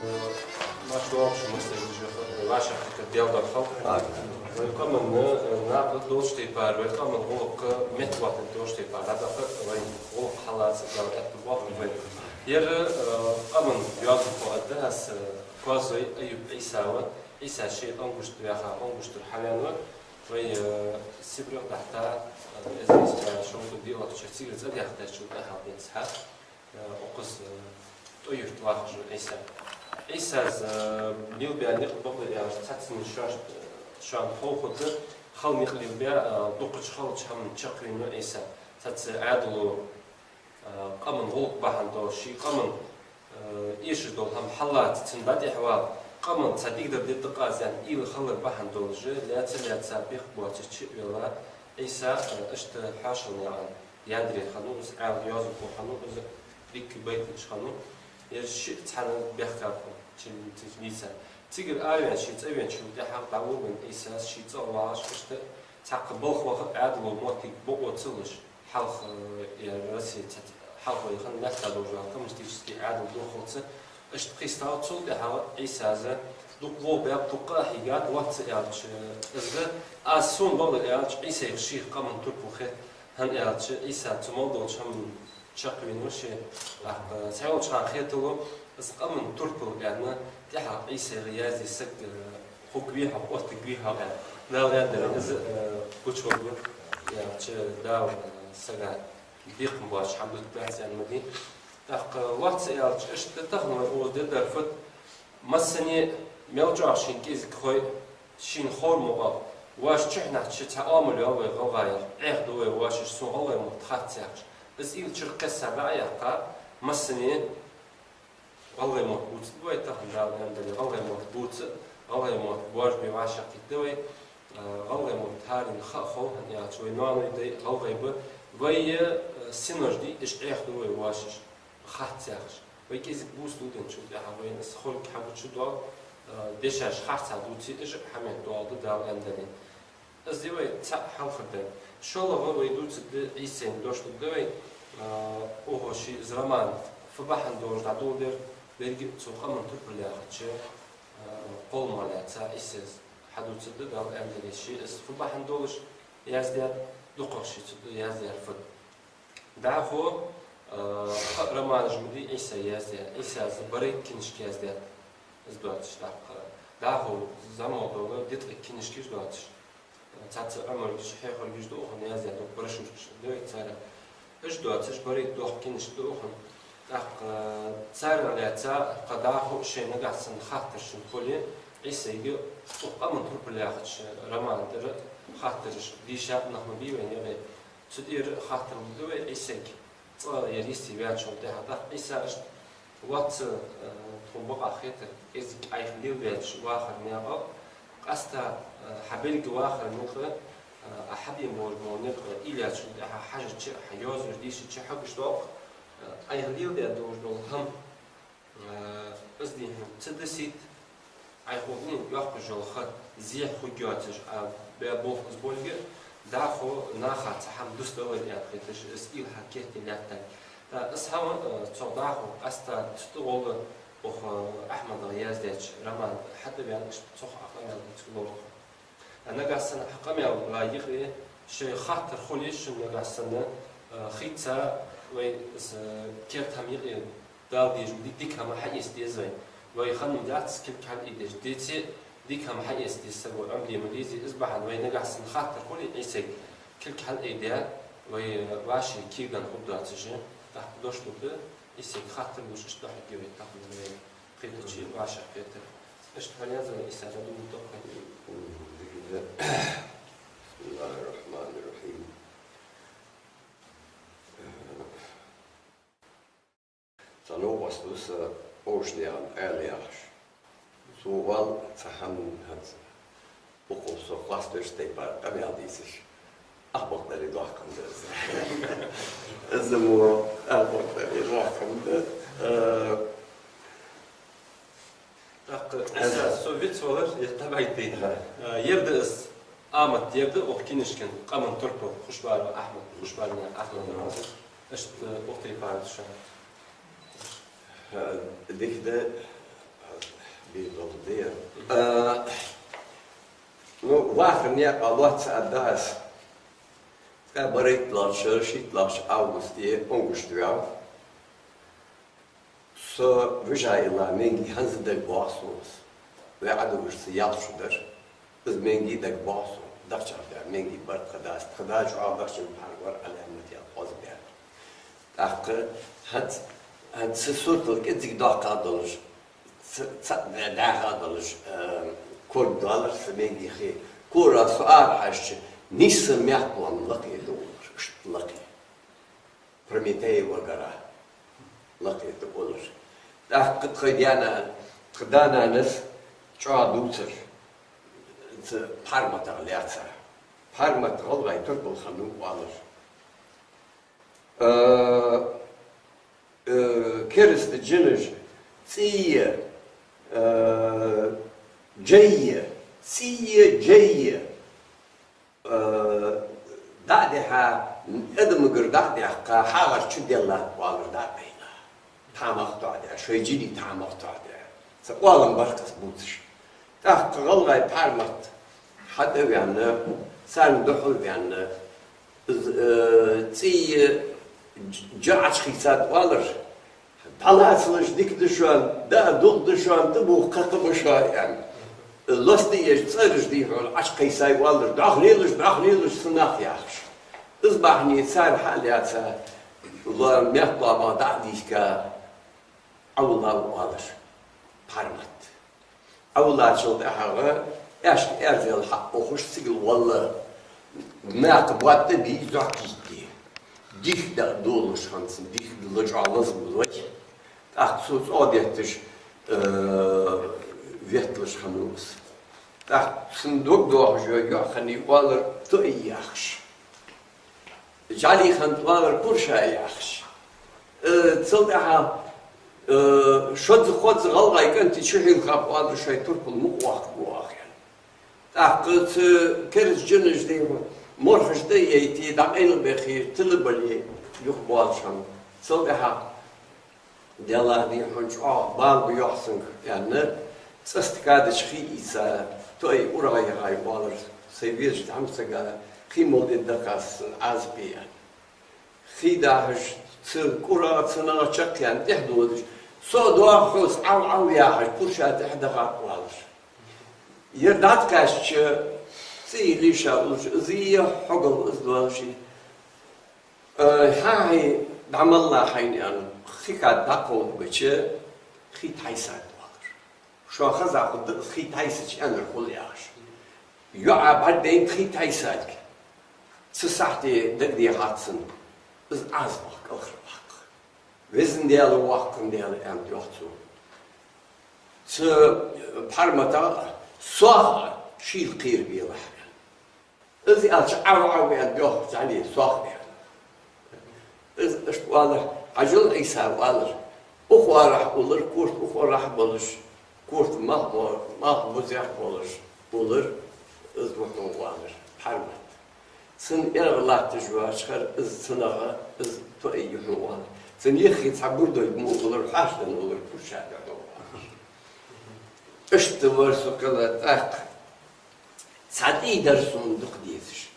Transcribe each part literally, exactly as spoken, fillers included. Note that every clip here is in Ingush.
Маш долча масала вижа, вӀашагӀкхетар дел дар хьал. Вай къаман, э, накъа долча тайпара, вай къаман гӀулакха меттавоатта долча тайпара, дӀадахар вай гӀулакх хьалаца дӀа аьттув боаккх вай. Ер, э, къаман йоазонхо а да, аз, э, Коазой Аюп Ӏийса ва. Ӏийса ший Ӏонгушт ваьха, Ӏонгуштара хьавена ва. Вай, э, Сибре дахьийта, э, эзар ийс бӀаь шовзткъа диълагӀча шера, цигара цӀадаьхкачул тӀехьагӀа денз хьа. Э, укхаза, э, ТӀой-Юрта вахаш ва Ӏийса. Ӏийсас, э, лелабаь никъ, бакъдар аьлча, цхьаццанна шоаш-, шоана хов хургда, хала никъ лелабаь, э, дукхача халача хӀаман чакхвена ва Ӏийса. Цхьацца Ӏаьдало, э, къаман гӀулакх бахьан долаш, ший къаман, э, эшаш дола хӀама хьаллаца, цунна дӀатӀехвала, къаман цхьа дикадар де деза-кх аз аьнна уйла хилар бахьан долаш, лаьца-лаьца бехк боацаш чу а ваьнна, Ӏийса, э, иштта хьоашалгӀа наькъа яндаре хиннав из, Ӏаьлий йоазонхо хиннав из, дика байташ хиннав. Ер шиъ цхьана бехкаб хьона, чу-, чу-, нийса. Цигара а ваьнна, ше цӀавеначул тӀехьагӀа дӀаволавеннав Ӏийсас, ше цӀагӀа вагӀаш, иштта цхьаккха балха ваха Ӏаьдало моттиг бокъо ца луш, хьалха, э, ер Россе цхьа-, хьалха вай хинна лаьтта долаш дола коммунистически Ӏаьдал дохалца, иштта кхийстав. Цул тӀехьагӀа Ӏийсас дукха вогӀа баьб, дукха къа а хьийгад, лоацца аьлча, из аз сона, бакъдар аьлча, Ӏийсайх шийх къаман турпал хет, хӀана аьлча Ӏийса цу мел долча хӀаман чакхвена ва ше. ТӀаккха цхьайолча хана хеталу, из къаман турпал аьнна, тӀехьагӀа Ӏийсайга язде саг, э, хургвий-хьогӀ, оттаргвий-хьогӀ аьнна. Дала аьннадале, из, э, гучаваргва, аьлча, Дала, э, сага бекхам боацаш хӀама дутаргбац аьнна ма дий. ТӀаккха лоацца аьлча, иштта тахан вай укхаза дергдар фуд, массане а мел чӀоагӀа шийна кӀезига хой, шийна ховр мукъагӀа, воаш чухь нах чу цхьа оамал йоал вай гӀалгӀайх, Ӏехаду вай воашаш, сона гӀалгӀай мотт хац яхаш. Из уйла чура кхесса дӀа а яьккха, массане а гӀалгӀай мотт бувцаргда вай тахан, Дала аьннадале, гӀалгӀай мотт бувца, гӀалгӀай мотт боаржабе вӀашагӀкхийтаргда вай, а, гӀалгӀай мотт хӀаране ха а хов, хӀана аьлча вай ноаной, дай гӀалгӀай ба, вай, а, синош дий, уж Ӏехаду вай воашаш, хац яхаш. Вай кӀезига бувца дуденначул тӀехьагӀа вайна из хургхьа гучадоал, а, дешаш харцахьа дувце, уж а хьаметтадоагӀаргда, Дала аьннадале. Из да вай цхьаъ хьалхара дар. ШоллагӀа вай дувцаргда, Ӏийсайна дош лургда вай, а, укхо ший из роман фу бахьан долаш дӀадоладир, беррига а цо къаман турпал яхача, а, кхолламах лаьца Ӏийсас хьадувцаргда, Дала аьннадале, ше из фу бахьан долаш яздаьд, дукхагӀа ше цу тӀа яздаьр фуд. ДӀахо, а, кхы а романаш ма дий Ӏийсас яздаьр. Ӏийсас барайт книжка яздаьд, из доацаш тӀаккха. ДӀахо зӀамагӀа дола диткъа книжкаш доацаш. Цхьацца Ӏомаргаш, хьехаргаш да укхун яздаьд, укх брошюркаш да вай царех. Уж доацаш барайт доккха книжка да укхун. ТӀаккха царех лаьца кхы дӀахо а шоай нагахьа санна хаттараш хуле, Ӏийсайга укх къаман турпал яхача романа тӀара хаттараш дийша нах ма бий вайна юкъе. Цу тӀера хаттар лургда вай Ӏийсайга, цкъа ер йисте ваьчул тӀехьагӀа. ТӀаккха Ӏийса иштта: «Лоацца, э, тхона бакъахьа хетар, кӀезига Ӏайха лелаваьча вахара наькъа, къаьстта, э, хьа беррига вахара никъ, э, Ӏа хьабена болаш бола никъ уйла яьчул тӀехьагӀа хьажача, хьа йоазонаш дийшача хьагуш доал-кх, э, Ӏайха леладаь долаш дола хӀама». Э, из дийхьа ца дисийта, Ӏайха гӀулакх йоаккхаш йола ха зехьа хургйоацаш, Ӏа баь болх из болга, дӀахо наха цхьа хӀама дусталар аьнна хеташ, из уйла хьа кехте лаьттар. ТӀаккха из хӀама, э, цох дӀахо къаьстта цу тӀагӀолла укх, э, Ахьмада яздаьча романа хьатӀавена, иштта цох Ӏа къамаьл дувцаргда лоархӀ. Нагахьа санна Ӏа къамаьл лай юкъе, шоай хаттар хуле шун нагахьа санна, э, хийца вай из, э, керда хӀама юкъе дала дезаш ди-, дика хӀама хьаэца деза вай. Вай хӀама дац кулг хьалъайдеш, деце а дика хӀама хьаэца деза саго, Ӏомаде ма дезий. Из бахьан вай нагахьа санна хаттар хуле Ӏийсайга, кулг хьалъайдаь, вай, э, вӀаший кулг даь хургдоацаш, тӀаккха дош лургда, Ӏийсайга хаттар луш, иштта дӀахьоргья вай тахан вай кхетаче, вӀашагӀкхетар. Иштта хьона язва Ӏийса, дӀадувла тохкай. بسم الله الرحمن الرحيم. Цхьа новкъост ва са, Овшанаькъан Ӏаьла яхаш. Цо оал цхьа хӀама хӀанз, укхо со къоастадеш тайпара къамаьл дийцача, ахбакъ дале дохкам да из. Из мо ахбакъ дале дохкам да. Э, ТӀаккха, Ӏийса, со вицвалар, е тӀабайтий. Ага. А, ер да из амат, ер да укх книжкан къаман турпал, Хушбаров Ахьмад, Хушбарнаькъан Ахьмад. Ага. Иштта, э, укх тайпара да шоана. Э, дика да, Дийна долу дера. А, ну, вахар некъа лоацца а дац. Ткъа барайтталагӀча шера, шийтталагӀча августе Онгушт ваьв. Со вижа йилла Менги хӀанз а дагабоагӀа сона. Вай Ӏадужаца ялх шу дар. Из Менги дагабоагӀа сона. Дахчах баьр Менги бар тха дас. Тха да чӀоагӀа дахчан пхьаргор Ӏаламат ял хоза баьр. ТӀаккха хӀанз, хӀанз цу суртал кӀеззиг доккха долуш, ц-, цхьаъ дӀаьха долуш, э, кор долар са Менги хи. Кора со арахьаьжча, нийсса мехкалом лакхе ду олуш, иштта лакхе. Прометеева гара лакхе ду олуш. ТӀаккха тхайн дена, тха да-нанас чӀоагӀа дувцар, цу Пхьарматах лаьцна. Пхьармат гӀалгӀай турпал хиннав оалар. Э, э, керста жинаш цӀий, э, жай, цӀий, жай, э, дӀа а дихьа, адамагара дӀа а даьккха, хьагӀар чу делла оалар дӀа а бейла. Тамах тоӀадаь, шоай жинийн тамах тоӀадаь. Цхьа къоалам бар-кх из бувцаш. ТӀаккха гӀалгӀай Пхьармат хьатӀаваьнна, царна духьал ваьнна, из, э, цӀий жа Ӏочухийцад оалар. ДӀалацалаш дика да шоана, даа дулх да шоана, тӀабух кхакха ма шо, аьнна. Лоста еш цӀераш дий хьуна, Ӏочукхийсай оалар, дӀахьалелаш, дӀахьалелаш, са нах яхаш. Из бахьане цара хьа а лаьца, ла-, мехкалома дӀа а дийхка, Ӏовлав оалар Пхьармат. Ӏовллачул тӀехьагӀа аьшка аьрзел хьа а ухаш цигал валла, накха ботта бий, зӀок йитте. Дих даа долуш хӀанз, дих лачӀа лаза вай. ТӀаккха цо цӀогӀа детташ, э, ветталуш хиннав из. ТӀаккха цун дог дохаш йоӀ хиннай оалар Тои яхаш. ЖӀали хиннад оалар Курша яхаш. Э, цул тӀехьа, э, шозза-хозза гӀалгӀай кӀантий чухьийла хапа оалар шоай турпал мукъа ваккха ву оаха. ТӀаккха цу керста жинаш дийхьа морхаш тӀа а яйти, дӀакъайла бехи, тила бале, юха болчхьан. Цул тӀехьа Делла дийхьа чӀоагӀа бала ба йоах цунга, аьнна, цӀаста кадача хий ийца, Тои урагӀа яхай оалар, сай везача зӀамсага хий мел дедда кхас Ӏазапе, аьнна. Хий дахьаш, цу кӀура цунах чакхъяьнна тӀехьа додаш, со а доагӀа хьоца, Ӏав-Ӏав яхаш, Курша тӀехьа даха оалаш. Ер дӀатӀакхаьчча, цӀий лийша уллаш, из а хьогал из долаш, э, хьа-хьи, дӀа мел ла хьайна, аьнна, хи кад дӀакховдабича, хий тхьайсад оалар. Шоана хеза хургда из хий тхьайсача аьннар хул яхаш. ЙоӀа бӀаргадайнад хий тхьайсалга. Цу сахьте дагадехад цунна, из Ӏазапах кӀалхара ваккха. Везан Даьла, воккхан Даьла, аьннад йоах цо. Цу Пхьармата, сох шийла кхерабелахь, аьнна. Из аьлча, Ӏав-Ӏав аьннад йоах ЗӀале, сох аьнна. Из иштта оалар, хьажал, Ӏийса, оалар. Укх оагӀорахьа улар, корта укх оагӀорахьа болаш, корта малх бо-, малх бузехьа болаш улар, из ва хьона, оалар Пхьармат. Цун эгӀа латташ вачахьара, из цунах, из Тои я хьона, оалар. Цун юххе цхьа бурдой мо улар, хьаштан улар, Курша тӀа хьона, оалар. Иштта вар со кхелла тӀаккха. Цхьа тӀий дар сона дукха дезаш.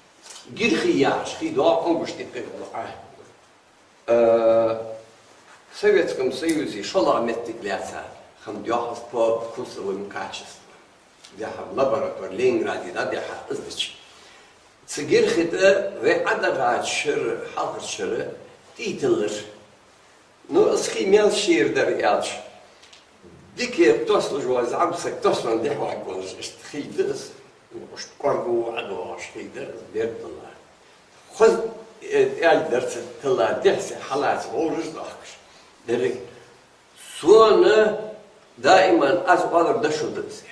Гирхи яхаш хий доагӀа Онгуште кхы а. Э, Советском Союзе шоллагӀа моттиг лаьца хиннад йоах из по вкусовым качествам. Дехьа лаборатори Ленинграде дӀадехьа из дича. Цу Гирхи тӀа вай Ӏодахача шера, хьалхарча шера тӀий тиллар. Ну, из хий мел шера дар аьлча, дика тослуш вола зӀамсаг тосван дехьа вагӀаш волаш, иштта хий да из. Ну, иштта кӀоргу ӀодоагӀаш хий дар из, бердалла. Хоза, э, аьлла дар цу тилла, дехьа-сехьа хьалаца гӀовраш дохкаш. Дерриг. Сона даиман аз оалар дошув да из.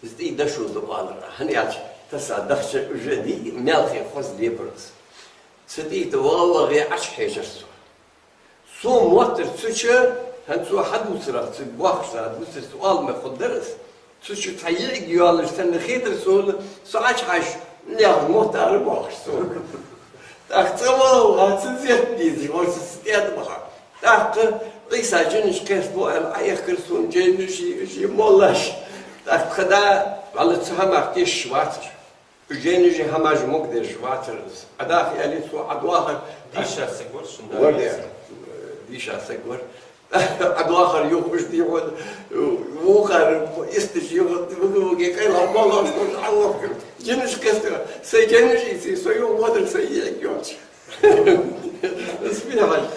Из тӀий дошув да оалар. ХӀана аьлча, таса дахча уже дий, мелхе хоза лепар из. Цу тӀий тӀа ваха-ваха Ӏочухьежар со. Сона моттар цу чу, хӀанз цо хьадувцарах, цу бохкашца дувцар, цу оаламе хургдар из. Цу чу цхьа йиӀиг йоаллаш санна хетар сона, со Ӏочухьаьжча, наьха мотт ара бохкаш сона. ТӀаккха цкъа вала ваха, цун зерат дезаш, вовшашца тӀаьда баха. ТӀаккха Ӏийса жинаш кхеставу аьнна, Ӏоэхкар сона жайнаши, уж моллаш. ТӀаккха тха да, валлахӀи, цу хӀамах тешаш вацар. Уж жайнаши хӀамаши могадеш вацар из. Ӏа даха аьле цо, Ӏа доахар. Дийша саг вар шун да? Вар, дийша саг вар. Ӏа доахар юха уж дийхьа, вухар, исташ юха, вуга-вуга, къайла моллаш, Ӏа вохкар. Жинаш кхеставу, сай жайнаши, сай, сай юха водар, сай йиӀиг йоацаш. Смехаль.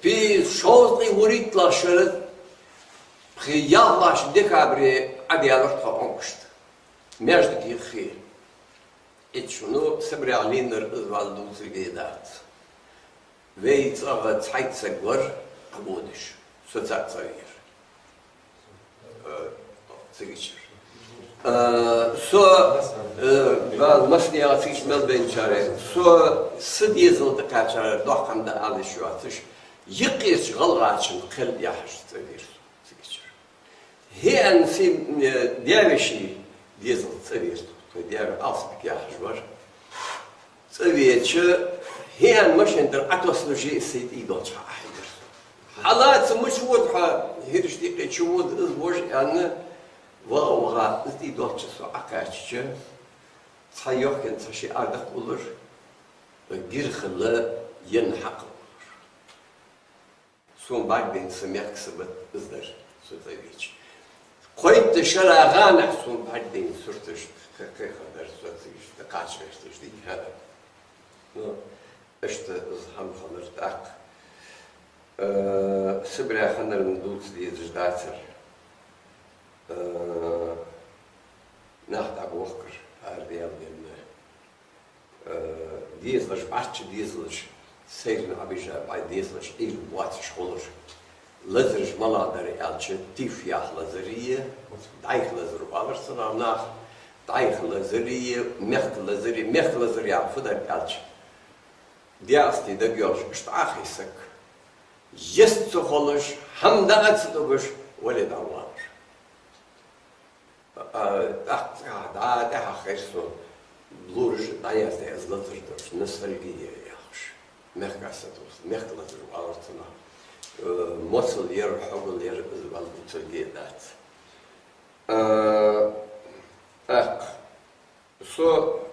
Пхи шовзткъеи вурийтталагӀча шера, пхи ялхлагӀча декабре Ӏодаьлар тха Онгушт. Маьждиге хий. Итт шуно Сибрех лийннар, из валла дувцаргья дац. Вай цӀагӀа цхьайтта саг вар Ӏободаш. Со цаӀ цӀавера. Э, цигачара. Э, со, э, ба, массанена цигача мел байначарех, со са дезала тӀакхаьчар доккха хӀама да ала йиш йоацаш, юкъерча гӀалгӀачун кхел яхьаш цӀавера со цигачара. ХӀаьта са, э, даь-веший дезала цӀавера тхо, тхоай даь-веший Алсабик яхаш вар. ЦӀавеча, хӀаьта машен тӀара Ӏотоссалуш а сай тӀа долча хьа Ӏохьийдар. Хьалаца мича вода хьо, хӀирашта юкъе чу вода из вож аьнна, ваха-ваха из тӀа долча со Ӏокхаьчача, цхьа йохкан цхьа ши ардакх уллар, гирхала ен хьакха уллар. Сона бӀаргадайна са мехка са бат из дар, со цӀавеча. Кхойтта шера гӀанахь сона бӀаргадайна сурташ кхе-, кхехар дар, со цигача тӀакхача гӀерташ дика хӀама. Ну, иштта из хӀама хиннар тӀаккха. Э, Сибрех хиннар-м дувца дезаш дацар. Э, нах дӀабохкар, хӀара Даьла денна. Э, дезалаш, бӀарчча дезалаш, сайран Ӏобижа бӀай дезалаш Ӏуйран боацаш хулар. Лазараш малагӀа дар аьлча, тиф яха лазари, дӀайха лазар оалар цунах наха, дӀайха лазари, мехка лазари, мехка лазар яха фу дар аьлча, дегӀасте дагайоалаш, иштта Ӏохайса саг. Йист ца хулаш, хӀама дагӀа ца догаш, вале дӀавоалар. А, тӀаккха цкъа дӀа тӀехьа хайра со, лораш дӀаяздаь из лазар долаш, ностальгия яхаш. Мехка сатувс, мехка лазар оалар цунах. Э, моцал яр, хьогал яр, из валла дувцаргья дац. А, тӀаккха со,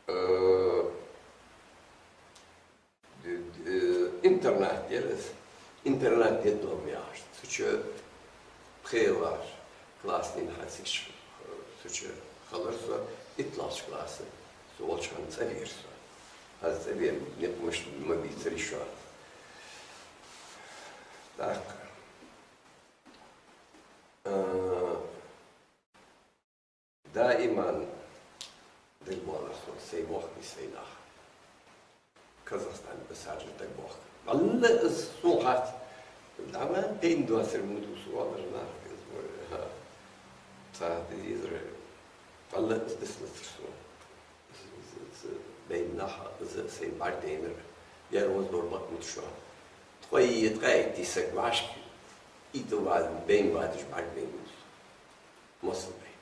э, Д-, д-, интернат яр из. Интернат детдом яхаш. Цу чу пхелагӀа класс дийнахьа цига, цу чу хилар со, иттлагӀча классе. Со волча хана цӀавера со. Аз цӀавена никъ мишта ма бийцар шоана. ТӀаккха, а, Даиман дагабоалар сона сай мохк, сай нах. Казахстане бисараш дагабоахк. Валла, из сона хац. Дама тейн доацар мутус валар нах, из вар, ха. Ца дезар. Валла, из дицлацар сона. Из, из, из, из бейн нах, из сай бӀаргадайнар. Яр воздор лакмут шо. Тхоай, тхоай тисак вашки. Иту ваз бейн вадаш бӀаргадайнар. Моцал бейн.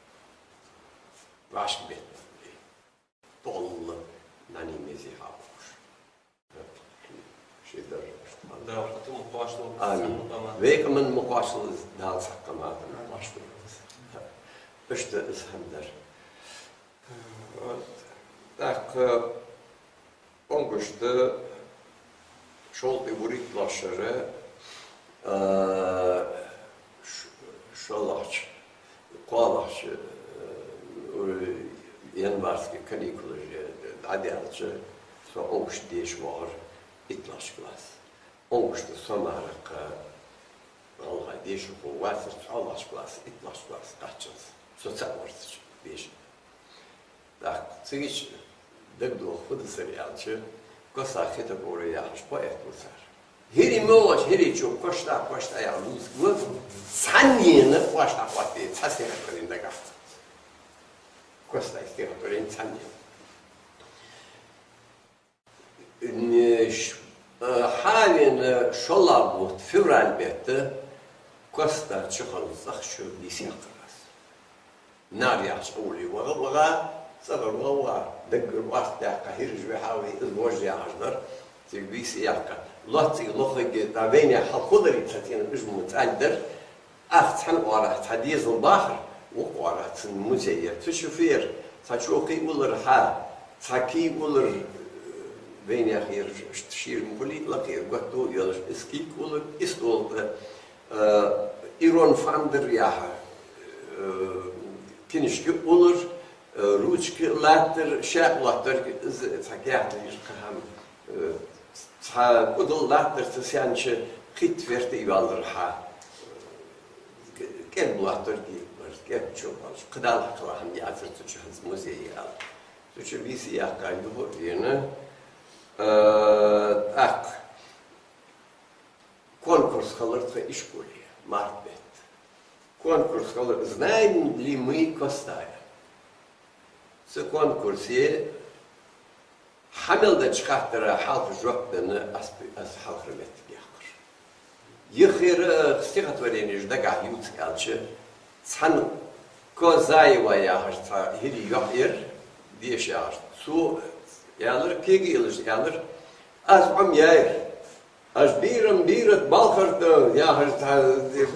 ВӀашка бетта бейн. Толла нани мези хьалхуш. Ши даржа. Дала хатам кхоачалва. Амин. Векъаман ма кхоачалва, Дала сакъамата ма кхоачалва. Иштта из хӀама дар. Вот. ТӀаккха Онгушта шолтӀе вурийтлагӀча шера, а, ш-, шоллагӀча, кхоалагӀча, э, январски каникулаш дӀадаьлча, со Онгушта деша вахар, иттлагӀча класс. Онгушта со мара кхы гӀалгӀай дешах вацар, цхьоалагӀча класс, иттлагӀча класс кхаччалца. Со цаӀ вар цу чу деша. ТӀаккха цигача дагадоха фу да сара аьлча, Косах Хетагора яхаш поэт ва цар. ХӀирий мелаш, хӀирий чу, кошта, кошта яха лувцаргва, цхьаннена кошта хӀоттаде, цхьа стихотворени дагахь ца. Костай стихотворени цхьаннена. Неш, э, хьавена шоллагӀа бутт, февраль бетта, Коста чухала цӀагӀа чу бийса яьккхар аз. Нар яхача къовле ваха, ваха, цӀагӀара ваха, ваха, даггара оаст даьккха, хӀираш вехьа вай, из вож яхаш дар, цига бийса яьккха. лоацца лохаргья, дӀа вайнаьха хьалха хулар, цхьа цӀена уж мо цӀалдар, ах цхьан оагӀорахьа цхьа дезал бахар, вокх оагӀорахьа цун музей яр. Цу чу фу яр, цхьа чу кий улар хьа, цхьа кий улар, вайнаьха яр, шира ма хулий, лакхера готто йолаш, из кий улар, из долта, э, Ирон Фандер яха, э, кинишка улар, э, ручка латтар, шаькъ латтар, из цхьа каьхаташ кхаьхьам, э, цхьа кӀудал латтар цу сенча, кхитта ферта йоаллар хьа. КӀерг латтар гий, кӀерг чу балаш, кхыдола хьакхала хӀама яцар цу чу хӀанз музей яла. Цу чу виси яхка юхур вена. Э, тӀаккха конкурс хилар тха ишколе, март бетта. Конкурс хилар «Знаем ли мы Костая?» Цу конкурсе хьа мел деча хаттара хьалха жоп денна, аз, аз хьалхара моттиг яьккхар. Юххера стихотворенеш дагахьа ювца аьлча, цхьан Козаева яхаш цхьа хӀирий йоӀ яр, деша яхаш. Цо аьлар, кега а елаш аьлар: «Аз Ӏомаяьяр. Аз бийрам бийрат балхарта», яхаш цхьа,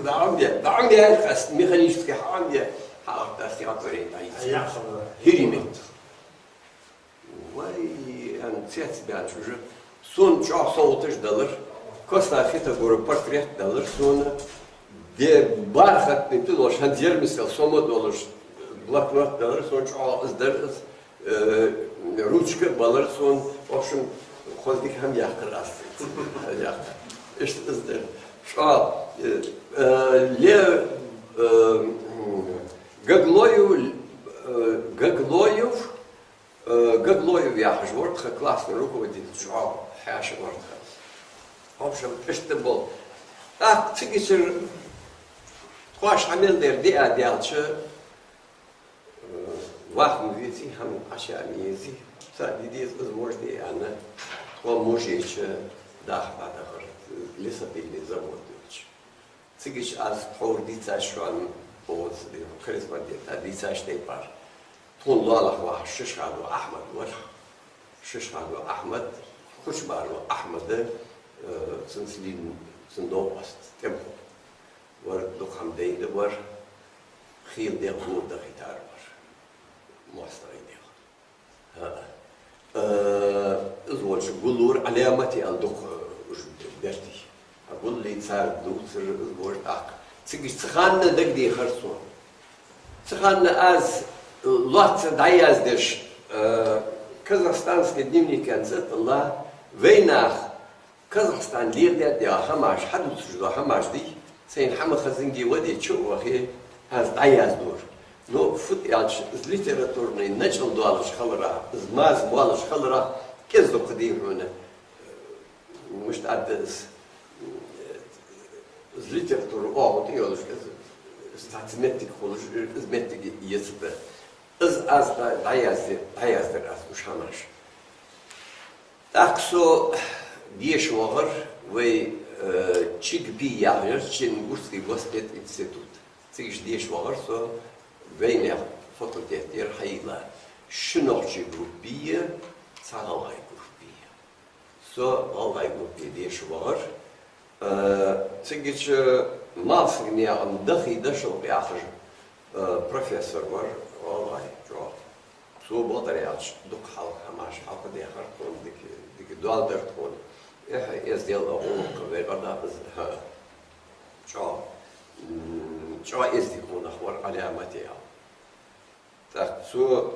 дӀаӀомаяьяр, дӀаӀомаяьяр, аз механически хьаӀомаяьяр, хьаахта стихотворени дӀайийца. ХӀирий метта. Вай, аьнна, цецбаьннача уже сона чӀоагӀа совгӀаташ далар, Коста Хетагурова портрет далар сона, де бархатни тӀа долаш, хӀанз ермисел сома долаш блокнот далар сона, чӀоагӀа из дар из, э, ручка а балар сона, в общем, хоза дика хӀама яьккхар аз. Яьккхар. Иштта из дар. ЧӀоагӀа, э, э, ле, э, м, Гаглоев, э, Гаглоев, Э, Гаглоев яхаш вар тха классный руководитель, чӀоагӀа хьаьша вар тха. В общем, иштта бола. ТӀаккха цигачара тхоаш хьа мел дар диа даьлча, э, ваха ма везий, хӀама Ӏочуяха ма езий, цхьа де деза, из вож де аьнна, тхо Мужеча даха дӀадахар, лесопильный завод йолча. Цигача аз тхьовра дийцача шоана, оаха корреспондента дийцача тайпара, тхона лоалахьа вахаш Шишханов Ахьмад вар. Шишханов Ахьмад, Кучбаров Ахьмада, э, цунца лийнна, цун новкъост тӀема хул. Вар дукха хӀама дайна вар, хийла дегӀ гур дахийтар вар. МоастагӀий дегӀ. ХӀаа. Э, из волча гуллур Ӏаламате аьнна дукха, э, уж бертий. А гуллий цар дувцар из вож тӀаккха. Цигача цу хана дагадехар сона. Цу хана аз, э, лоацца дӀаяздеш, э, «Казахстанский дневник» аьнна цӀи тӀа латта, вайнаха Казахстане леладаь дола хӀамаш, хьадувцаш дола хӀамаш дий, сайна хӀама хазанге ваде чу а вахе, аз дӀаяздора. Но фуд аьлча, из литературни начӀал долаш хиларах, из маза молаш хиларах кӀезиг-дукха дий хьона. Мишта аргда из, из литература оагӀув тӀа йолаш, из, из цхьацца моттиг хулаш, из моттиг ецаргда. Из аз дӀа-, дӀаязде-, дӀаяздир аз уж хӀамаш. ТӀаккха со деша вахар вай, э, ЧГПИ яхаш, Черногорский госпединститут. Цигача деша вахар со, вайнаьха факультет яр хьайийлла. Ши нохчий группа я, цхьа гӀалгӀай группа я. Со гӀалгӀай группе деша вахар. Э, цигача Малсагнаькъан Дахий Дашалкъа яхаш, э, профессор вар, гӀалгӀай чӀоагӀа. Цо, бакъдар аьлча, дукха хьалха хӀамаш хьалхадехар тхона, дика, дика доал дар тхона. Эхь, эздел а гӀулакх вай къа да из, хӀаа. ЧӀоагӀа, м, чӀоагӀа эздий къонах вар Ӏаламате аьнна. ТӀаккха цо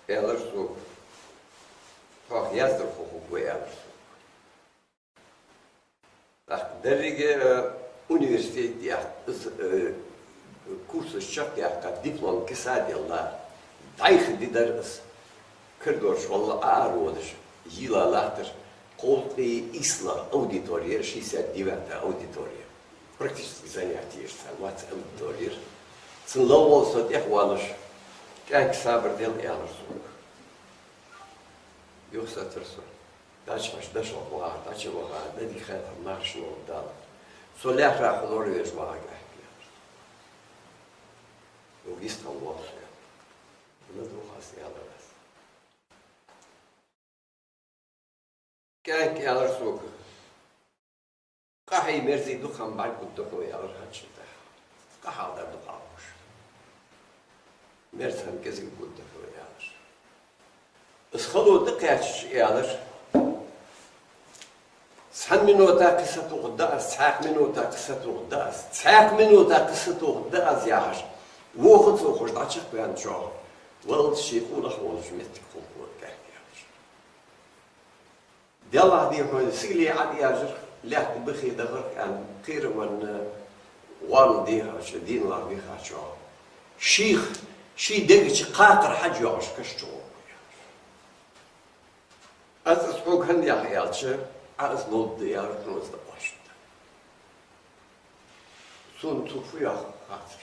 аьлар сога: «Тхох яздар хургва», аьлар сога. ТӀаккха деррига, э, университет яхка, из, э, курсаш чакхъяьккха, диплом киса а делла, дӀайха ди дар из. Коридора чу валла а ара водаш, йийла латтар, кховзткъеи ийслагӀа аудитория яр, шестьдесят девятая аудитория. Практически занятие яр цар, вац аудитория яр. Цун ловвал со тӀехвалаш, кӀаьнк сабар дел, аьлар сога. Юхасаттар со. Дача хьажа, Дашалкъа вахар, дӀачу вахар, дӀадика хетар, марша ловра Дала. Со лаьрхӀа хьо лоравеш вахаргахьа, аьлар. Вугистхал вохсу, аьлар. ЛадувгӀа аз, аьлар аз. КӀаьнк аьлар сога: «Къахьий, мерзий, дукха хӀама бӀаргагургда хьона», — аьлар хӀанз тӀехьа. Къахьалдар дукха хӀама хулаш. Мерза хӀама кӀезига гургда хьона, аьлар. Из хало тӀакхаьчача аьлар: «Цхьан минота кхы сатохаргда аз, цхьаькха минота кхы сатохаргда аз, цхьаькха минота кхы сатохаргда аз», — яхаш, вохац вохаш дӀачакхваьннача, валлалц ший къонах волча моттиг хул кӀаьнк, аьлар. «Деллахь, дий хьона, сигале Ӏад яжар, лаьтта бахе дахар», — аьнна, кхерамаца валла дехача, дийна валла дехача, шийх, ший дега чу кхакхар хьаж йоагӀаш каш чу гӀоргва, аьлар. «Аз из хьога хӀана яхар?» — аьлча, «Ӏа из ловргда, аьлар, хьона из дӀакхоачаргда». Сона цо фу йоах хаттар.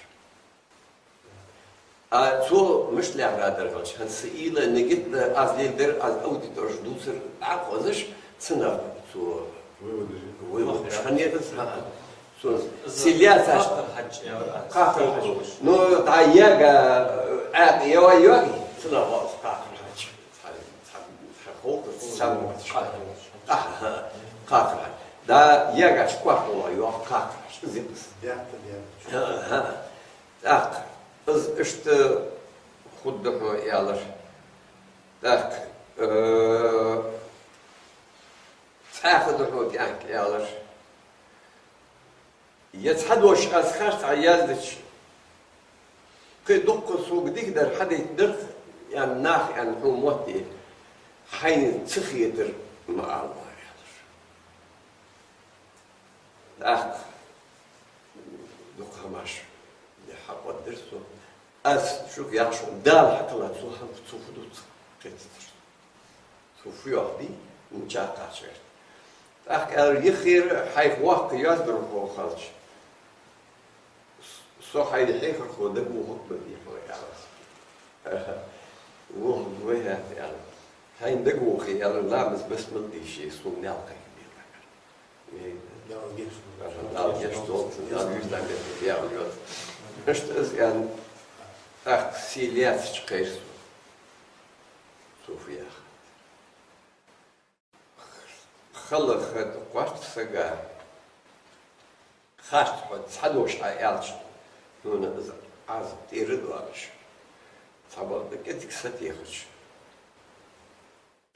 А цо мишта лаьрхӀа дар хилча, хӀанз са уйла, нигат, аз леладер, аз аудиторе дувцар дӀахозаш, цунах цо выводаш хиннад из, хӀаа. Цо сигале яцаш кхакхар хьаж. Ну, дӀа яга, Ӏаькъа ява йоги, цунах воал кхакхар хьаж. Цхьа, цхьа, цхьа ховтас, цхьа моташ. Кхакхар хьаж. ДӀа ягача кхакхар йоах кхакхар хьаж. Из я из. ХӀаа. ТӀаккха из иштта хургда хьона, аьлар. ТӀаккха, э, цхьаькха да хьона кӀаьнк, аьлар. Е цхьа дош аз харцахьа яздича, кхы дуккха сога дика дар хьадайтаргда, аьнна, наха аьнна хьона мотт, хьайна ца хетар ма ала, аьлар. ТӀаккха дукха хӀамаш хьакхоададир со. Аз шуга яхаш, Дала хьакхелла цу хӀама, цу фу дувц кхетадир со. Цо фу йоах дий, мича кхача гӀерт. ТӀаккха аьлар: «Юххера хьайх воккха йоазонбархо хилча, со хьайна хьехархо дагавоха ма вий хьона», — аьлар. «Вохаргва хьо, — аьлар. — Хьайна дагавохе, — аьлар, — ламаз, басмала дийша, сона Даьла кхайкабе». Дала гешт долда, Дала гешт долда, Дала вижда бетта яхар йода. Иштта из аьнна, тӀаккха сигале яцача кхайра сона. Цо фу яхар. Хала хӀама кхоачаш сага, харц хьо цхьа дош Ӏа аьлча, хьона из Ӏазап тӀера доалаш, цхьабакъда кӀезига сатехача,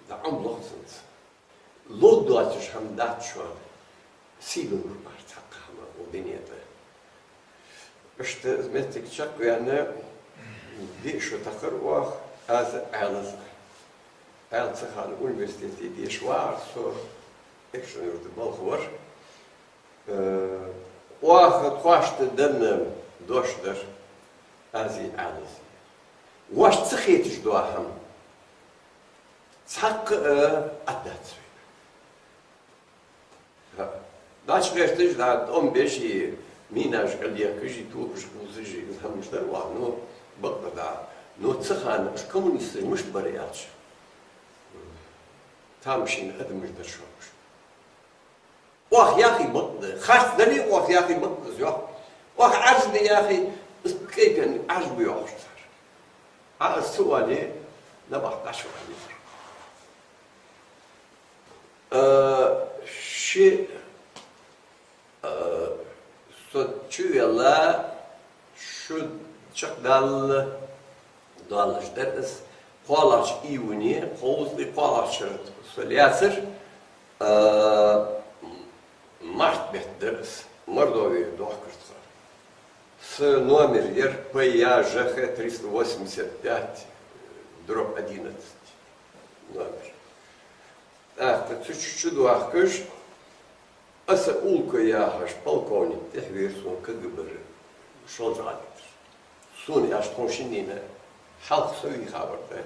дӀа Ӏомалу цунца. Ловргдоацаш хӀама дац шоана, сий долаш бар цхьаккха хӀама укх дунен тӀа. Иштта из моттиг чакхваьнна, диъ шу тахар оаха, аз Ӏаьлас. Ӏаьла цу хана университете деша вагӀар со, Экажкъонгий-Юрта балха вар. Э, оаха тхоашта денна дош дар аз а Ӏаьлас а. Вайна ца хеташ дола хӀама цхьаккха а Ӏаддац вайна. ХӀаа. ДӀачугӀерташ, дӀа тӀом беш а, минаш кӀалъехкаш а, топаш кхувсаш а, из хӀамаш дар оаха, ну, бакъдар дӀа. Ну, цу хана уж коммунисташ мишта бар аьлча, тамашийна адамаш дар шоана уж. Оаха яхе бакъ да, харц дале а оаха яхе бакъ да из, йоах. Оаха Ӏаржда яхе, из кӀайпен Ӏаржба йоахар цар. Ӏа из ца оале, набахта дӀачувахийтар. Э, ши, э, со чувелла, шу чакхдалла доаллаш дар из. КхоалагӀча июне, кхузткъеи кхоалагӀча шера со лаьцар, э, март бетта дар из, Мордовера дохкар тха. Са номер яр П Я Ж Х триста восемьдесят пять дробь одиннадцать номер. ТӀаккха цу чу чудоахкаш, Аса Улка яхаш полковник тӀехьа вера сона КГБ-ра шолжа гӀадайтар. Сона аьлча тхона шиннена хьалха со вийха вар тӀа.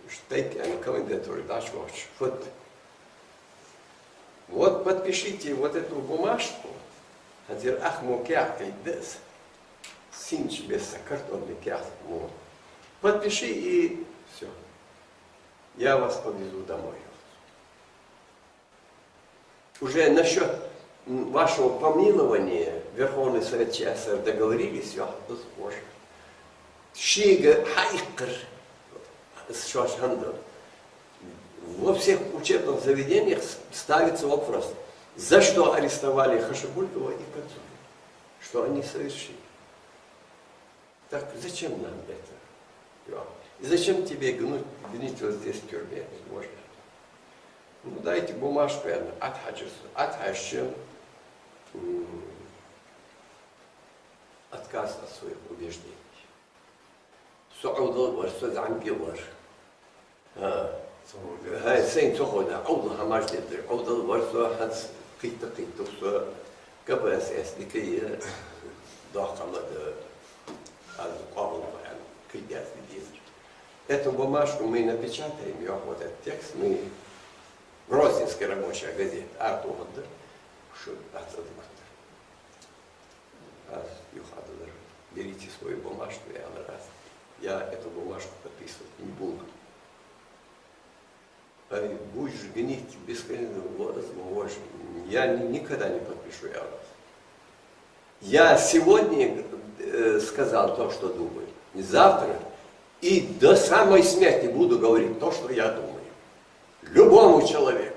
Иштта тайпа аьнна комендатуре дӀачувахача, фуд: «Вот подпишите вот эту бумажку». ХӀанз ер ах мо каьхат кхийдда аз. Сийнача бесса картонни каьхат мо. «Подпиши и всё. Я вас повезу домой». Уже насчёт, м, вашего помилования Верховный Совет Ч С С Р договорились, йоах, из уже. Шийга хьаиккхар, из шоаш хӀама да. Во всех учебных заведениях с- ставится вопрос, за что арестовали Хашабулькова и Кадзуева, что они совершили. Так зачем нам это? И зачем тебе гнуть, гнить вот здесь в тюрьме? Можно. Ну, дайте бумажку, я отхожу, отхожу, м, отказ от своих убеждений. Со Ӏовдал вар, со зӀамига вар. А. ХӀай, сайна ца ховш, Ӏовдал хӀамаш деттар. Ӏовдал вар со, хӀанз кхийтта-кхийттав со, КПСС дика я, доккха ма да, аз къоабал ма аьнна, кхы деза дезар. Эту бумажку мы напечатаем, йоах, вот этот текст, мы, Грозненская рабочая газета, артугӀандар, шу ацадгуттар. Аз юхадалар: «Берите свою бумажку», — аьлар аз. «Я эту бумажку подписывать не буду». «Ай, будешь гнить бесконечно, возможно, я ни- никогда не подпишу», — аьлар аз. «Я сегодня, э, сказал то, что думаю. И завтра, и до самой смерти буду говорить то, что я думаю. Любому человеку.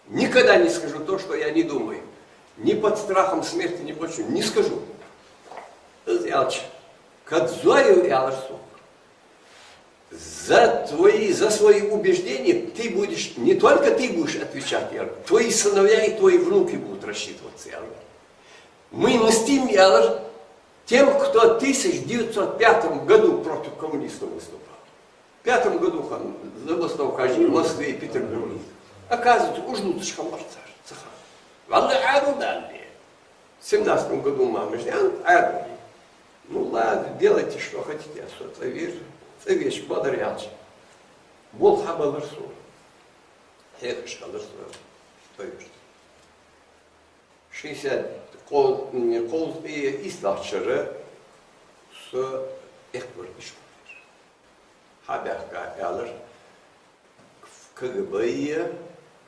Никогда не скажу то, что я не думаю. Ни под страхом смерти, ни под чем. Не скажу». Из аьлча, Кадзоев, аьлар сога, за твои, за свои убеждения ты будешь, не только ты будешь отвечать, аьлар, твои сыновья и твои внуки будут рассчитываться, аьлар. Мы мстим, аьлар, тем, кто в тысяча девятьсот пятом году против коммунистов выступал. В пятом году хинна забастовка в Москве и Петербурге. Оказывается, уж лучше хамар цар, цаха. Валлахӏи, Ӏаьдал дале. В семнадцатом году мамаш дян Ӏаьдал. Ну ладно, делайте, что хотите, а со цӀавир, цӀавеча бадар ялча. Болх хьабалар со. Хьехаш хилар со. Тойбаш. Шестьдесят кхо-, кхузткъеи ийслагӀча шера со эккхавар ишколера. Хьабаьхка, аьлар, КГБ е,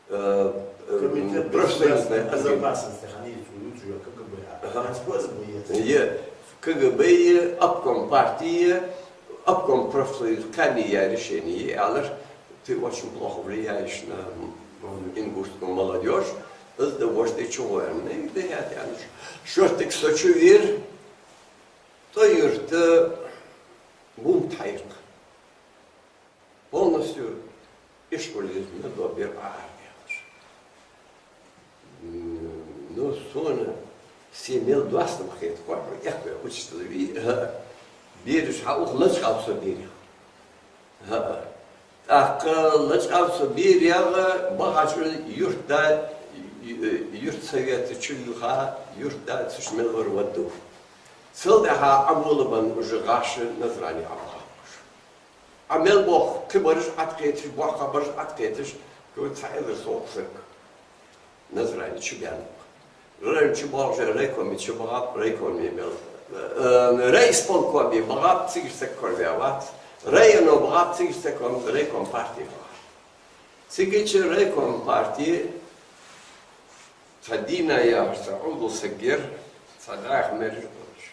э, э, Комитет профсоюзной государственной органи-, безопасности, хьани цу лучше КГБ, а Ага. ФСБ е. Е, КГБ е, обком партии е, обком профсоюз кхаьнне яь решени е, аьлар, ты очень плохо влияешь на ингушскую молодёжь, из да вож де чугӀоян, не да хӀаьта, аьнна. Шортта со чувир, тӀа юрта бумба тхьайкха. Полностью ишколера мел дола бер Ӏоаргаяьлар. М, ну, сона се мел доастам хет, кхоачам, эккхаве учитель вий, хӀаа. Бераш хьаух лачкъав со берех. ХӀаа. ТӀаккха лачкъав со берех, бахача юртда, ю-, юртсовета чу юха, юртда цу чу мел вар вадду. Цул тӀехьа Ӏамола бан уже гӀаша Назране Ӏабаха уж. Ӏа мел бох, кхыбараш Ӏаткхеташ, боккхабараш Ӏаткхеташ, кхы цхьа эзар совгӀа саг Назране чубаьннаб. Район чу боагӀаш райкоме чубахаб, райкоме мел, э, райисполкоме бахаб, цигара саг кораваь вац. Районо бахаб, цигара саг ком-, райком партии бахаб. Цигача райком партии цхьа Дина яхаш цхьа Ӏовдал саг яр, цхьа дӀаьха мераж болаш.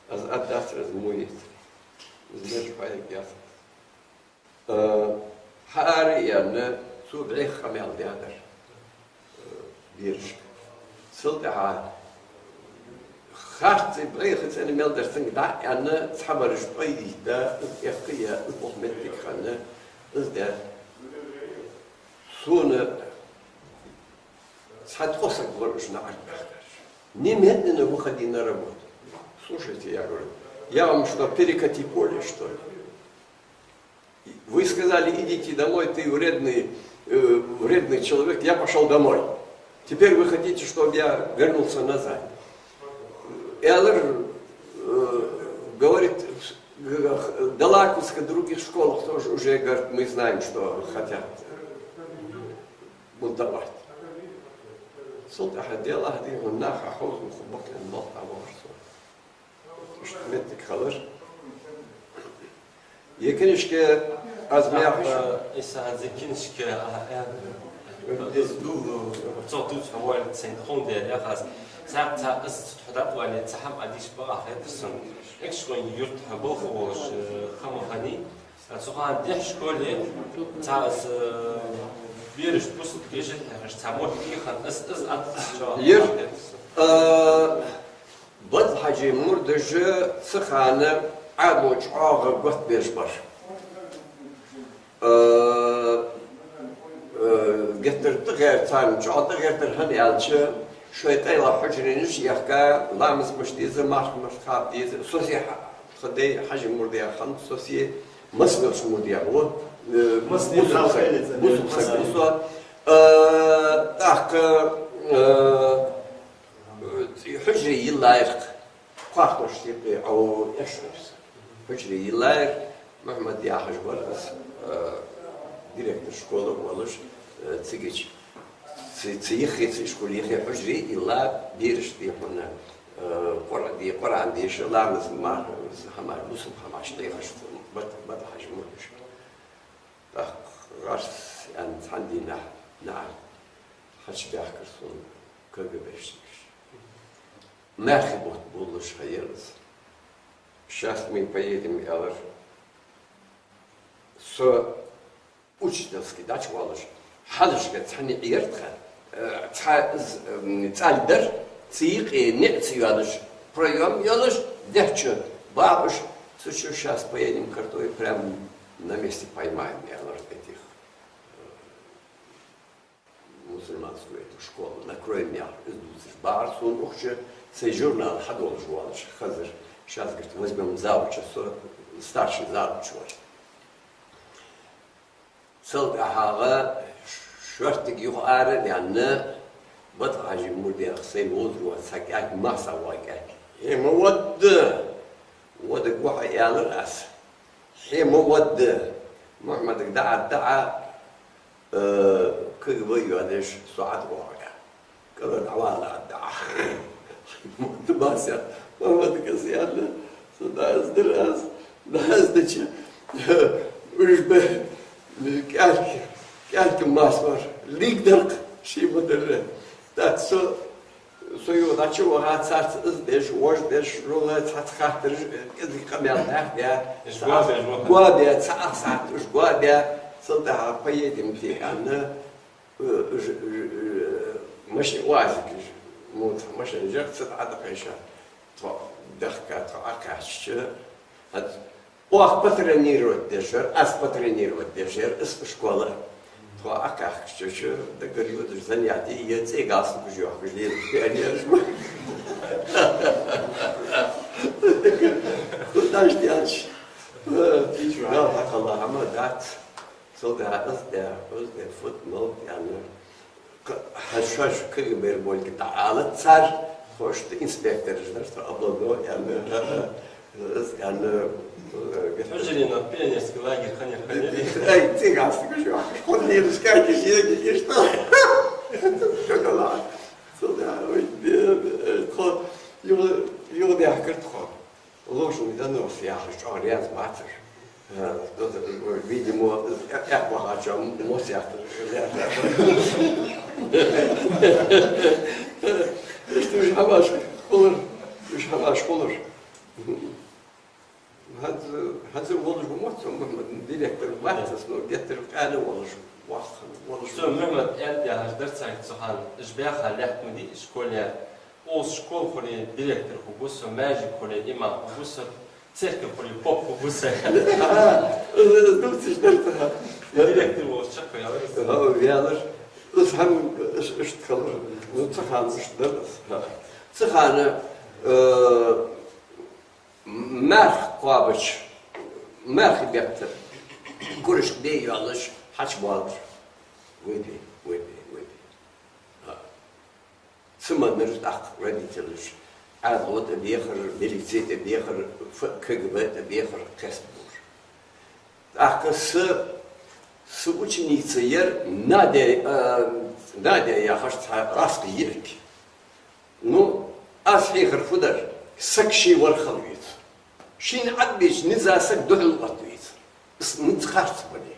Аз аргдац, аз мо яц. Из мераж пайда яц. Э, хьаара а яьнна, цо бӀеха къамаьл даьдар, э, берашка. Цул тӀехьа харццӀа бӀеха цӀена мел дар цунга дӀа а аьнна, цхьабараш тӀой дийта, из эккха а яь, из болх моттиг хинна, из даь. Сона цхьа ткъо саг вар уж наӀарга баьхкараш. Немедленно выходи на работу. Слушайте, я говорю, я вам что, перекати поле, что ли? Вы сказали: «Идите домой, ты вредный, э, вредный человек», я пошёл домой. Теперь вы хотите, чтобы я вернулся назад? Эллер, э, говорит, г-, г-, Далаковская, в других школах тоже уже, говорит, мы знаем, что хотят бунтовать. Цул тӀехьа делахь дийхьа наха хьовза муха бакъ болх а вахар со. Иштта моттиг хилар. Е книжка аз мел хьош. Э, из хӀанз е книжка, а, э, из ду, цо тувца хьо ваьлла сайна тхона дер, яхаш. Цхьа, цхьа, из цу тхо дӀатӀаваьле, цхьа хӀама а дийша бакъахьа хетар сона. Экажкъонгий-Юрта хьо балха волаш, э, хӀама хиннай. Цу хана дехьа школе цхьа из, э, берашта бусалба дешархой хьехаш цхьа мотт хиннай, из, из атта чо Ер, э, Бада-Хьажий мурдаша цу хана Ӏаьдало чӀоагӀа готта бераш бар. Э, э, геттара тӀагӀертар, царна чӀоагӀа тӀагӀертар хӀана аьлча, шоай къайлагӀа хьужаренаш яхка, ламаз мишта деза, марха мишта кхаба деза, сосе хьа-, тха дай Хьажий мурдех хинна, сосе маса волча мурдех ва, э, Маса бусалба саг, маса бусалба саг ва со. Э, тӀаккха, э, хьужаре йиллаяр-кх, кхоачаш юкъе Ӏо эшаш. Хьужаре йиллаяр, Мухьмад яхаш вар из, э, директор школы волаш, э, цигача. Цу, цу йиххе, цу ишколе йиххе хьужаре йилла, берашта дехьа, э, Къуръа-, де-, Къуръан деша, ламаз, марха, хӀамаш, бусалба хӀамаш дехаш, Бада-, Бада-Хьажий мурдаш. ТӀаккха гӀарс аьнна цхьан дийнахьа наӀар хьачубаьхкар сона КГБ-шнигаш. Маьрха бутт болаш хьаяр из. «Щас мы поедем», — аьлар. Со учительски дӀачувоалаш, хьалхашка цхьанне яр тха, э, цхьа з-, м, цӀаль дар, цу юкъе ниӀ ца йоалаш, проём йолаш, дехьа чу багӀаш, цу чу «Щас поедем к Картоеву», прямо на месте поймаем, аьлар этих, э, мусульманскую эту школу, накроем яхаш, из дувцаш багӀар сона укх чу, сай журнал хьадолаш воалаш хезар, щас, говорит, возьмём завуча, со старший завуч вар. Цул тӀехьагӀа шортига юха ара а даьнна, Бада-Хьажий мурдех сай возраста цхьа кӀаьнк, массавоагӀа кӀаьнк: «Хье ма вадда! Вода гохьа», — аьлар аз. «Хье ма вадда!» Мухьмадага дӀа а, дӀа а, э, КГБ йоалаеш, со Ӏода оагӀа. КӀалара дӀавала а дӀа. Мотт баьсса, Мухьмадага аз аьнна, со дӀаэздир аз, дӀаэздича, уж бе-, кӀаьнк, кӀаьнк массавар, лийгдар-кх, ший ма дарра. ТӀаккха со Со юха дӀачувахар, царца из деш, вож деш, жула цхьацца хаттараш, кӀезига къамаьл дӀадаь, Иш цхьа гоа беш ва? Гоа бе, цхьа ах сахьат уж гоа бе, цул тӀехьагӀа «Поедем» тӀа аьнна, э, ж-, ж-, э, машин, уазик, ж-, ну, цхьа машин жагӀа, цу тӀа дӀакхайша. Тхо дехка, тхо Ӏокхаьчача, хӀанз Оаха патронировать деш вар, аз патронировать деш вар, из школа. Тхо Ӏокхаьчача, дагар йодаш занятие, е цӀе галстукаш йоахкаш лелаш пионераш ба. Куда ж дальше? Э, Дала хьакхелла хӀама дац. Цул тӀехьагӀа из де, из де, фуд, мал де, аьнна. Кх-, хьажа, хьажа, КГБ-ра болга дӀаалац цар, тхо иштта инспектораш дар, тхо облако, аьнна, из, аьнна, э, Хьужаренах пионерский лагерь хиннаяр хиннай. Ай, цигастагаш йоахаш, хьо лелаш кагиш егиш, иштта. Шоколад. Цул тӀехьагӀа, ой, э, э, тхо, юха, юха даьхкар тхо. Ложный донос яхаш чӀоагӀа раьза бацар. Э, видимо, э, эккхаваьчоа мос яхар. Иштта уж хӀамаш хулар, уж хӀамаш хулар. ХӀанз, хӀанз волаш ва мотт со, Мухьмад, директор вац со, но геттара къаьна волаш, вац, волаш. Со Мухьмад аьннад яхаш дар царга цу хана, уж баьха лаьтта ма дий школе. Укхаза школа хуле директор хургва со, маьждиг хуле имам хургва со, церковь хуле поп хургва со. Ага, дувцаш дар цу хана. Директор волаш чакхваьлар из. Ага, ваьлар. Из хӀама, иш-, иштта хилар. Ну, цу хана иштта дар из. Цу хана, э, маьрха кхоабача, маьрха бетта, курашка бе йоалаш, хьачубоалар. Вай бе, вай бе, вай бе. Ха. Цу ма дарра тӀаккха родителаш Ӏаьдало тӀабехар, милице тӀабехар, ф-, КГБ тӀабехар кхестабора. ТӀаккха са, са ученица яр Надя, а, Надя яхаш цхьа раскъа йиӀиг. Ну, аз хьехар фу дар, саг ше вар хила веза. Шийна Ӏад беча низа саг духьал отта веза. Из низ харц бале.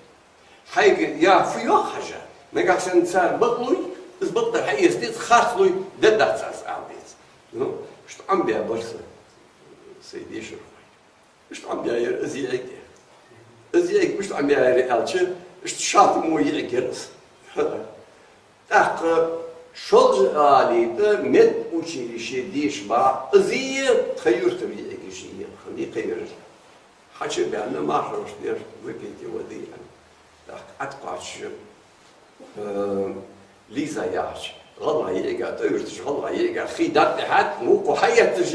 Хьайга я фу йоах хьажа, нагахьа санна цар бакълуй, из бакъдар хьаэца деза, харцлуй, дергдац аз ала деза. Ну, иштта Ӏомабаь бар са, сай дешархой. Иштта Ӏомабаьяр из йиӀиг. Из йиӀиг мишта Ӏомаяьяр аьлча, иштта шалта мо йиӀиг яр из. ТӀаккха шолжа алита медучилище деша баха, из а тха юртара йиӀигаш я, хӀана кхевирар. Хьачубаьнна мархаш дер, выпейте воды, аьнна. ТӀаккха ӀотӀакхоачаш, э, Лиза яхача гӀалгӀай йиӀига, тӀаюртарча гӀалгӀай йиӀига хий дӀатӀехьад, вокхо хьаэтташ,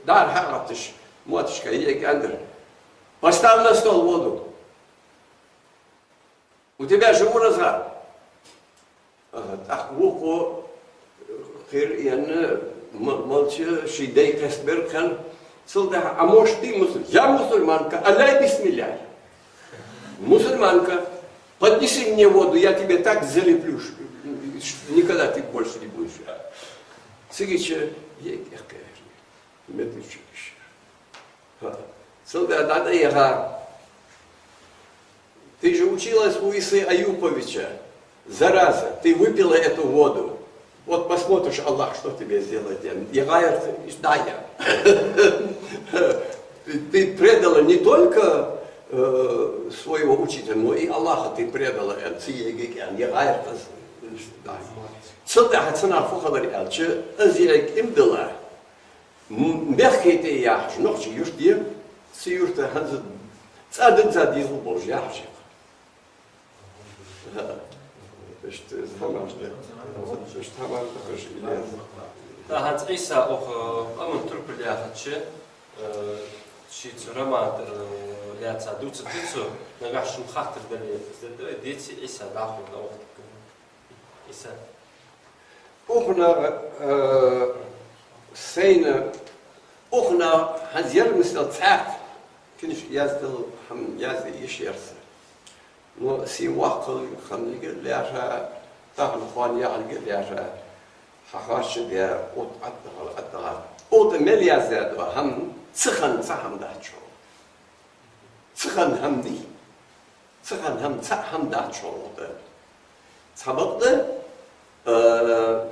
дӀара хьагӀатташ, мотт ишколе йиӀиг аьннадар: «Поставь на стол воду. У тебя же ураза». Аха, тӀаккха вокхо, э, кхера а енна, м-, молча ший дай кхестабир кхы. Цул тӀехьагӀа: «А может, ты мусуль-?» «Я мусульманка, аляй бисмилляй. Мусульманка, поднеси мне воду, я тебе так залеплю, ш-, ш-, никогда ты больше не будешь». Цигача йиӀиг эккхаяьр. Медучилище. Цул тӀехьагӀа дӀатӀаяха: «Ты же училась у Исы Аюповича. Зараза, ты выпила эту воду. Вот посмотришь, Аллах что тебе сделает». Я, я гайр, да, я. Ты, ты предала не только, э, своего учителя, но и Аллаха ты предала, э, циеги, э, я гайр, да. Цул тӀехьагӀа цунах фу хилар аьлча, из йиӀиг иман дилла, М-, мехка тӀа яхаш нохчий юрт я, цу юрта хӀанз цӀа дизза дезал болаш яхаш я. Иштта из хӀамаш да. Иштта хӀамаш да, хӀанз Ӏийса оаха къаман турпал яхача, э, ший цу роман, э, лаьца дувцаргда цо, нагахь шун хаттар дале, из да, деций Ӏийса дӀахо да оаха. Ӏийса. Укханах, э, сайна, укханах хӀанз ер мисал цхьаькха книжка яздала, хӀама язде йиш яр са. Но сий воккхал хиннилга лаьрхӀа, тахан кхоана яхилга лаьрхӀа, хьахоачаш да, укх тӀа ӀотӀадахар, ӀотӀадахар. Укх тӀа мел яздаь да хӀама, ца хинна цхьа хӀама дац шоана. Ца хинна хӀама дий? Ца хинна хӀама, цхьа хӀама дац шоана укх тӀа. Цхьабакъда, э,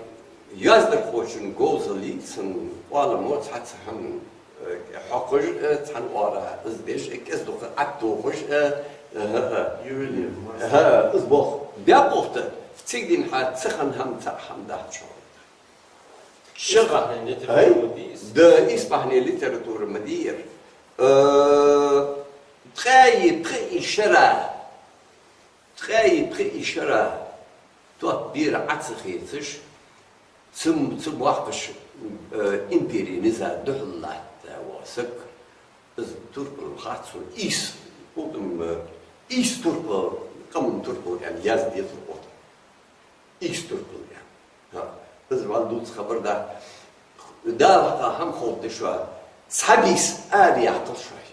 яздархочун говзал я, цун къоаламо цхьацца хӀама, э, хьокхаш, э, цхьан оагӀора из деш, э, кӀезиг-дукха ӀотӀатохаш, э, э, э, э. Ювелир, мастер. Э, из бох. Бакъ укх тӀа, цига дийна хьа ца хинна хӀама, цхьа хӀама дац шоана. ШагӀа. Исбахьне литература ма дий из? Да, исбахьне литература ма дий ер. Э, ткъаьи пхиъи шера, ткъаьи пхиъи шера топ бера Ӏо ца хецаш, цу, цу боккхача, э, импере низа духьал латта вола саг, из турпал хац сона, ийс, хӀукъам, э, ийс турпал, къаман турпал аьнна язде турпал. Ийс турпал я. ХӀа, из вал дувца хабар да. Дала хьакъехьа хӀама ховргда шоана. Цхьа бийса ара яккхал шоай.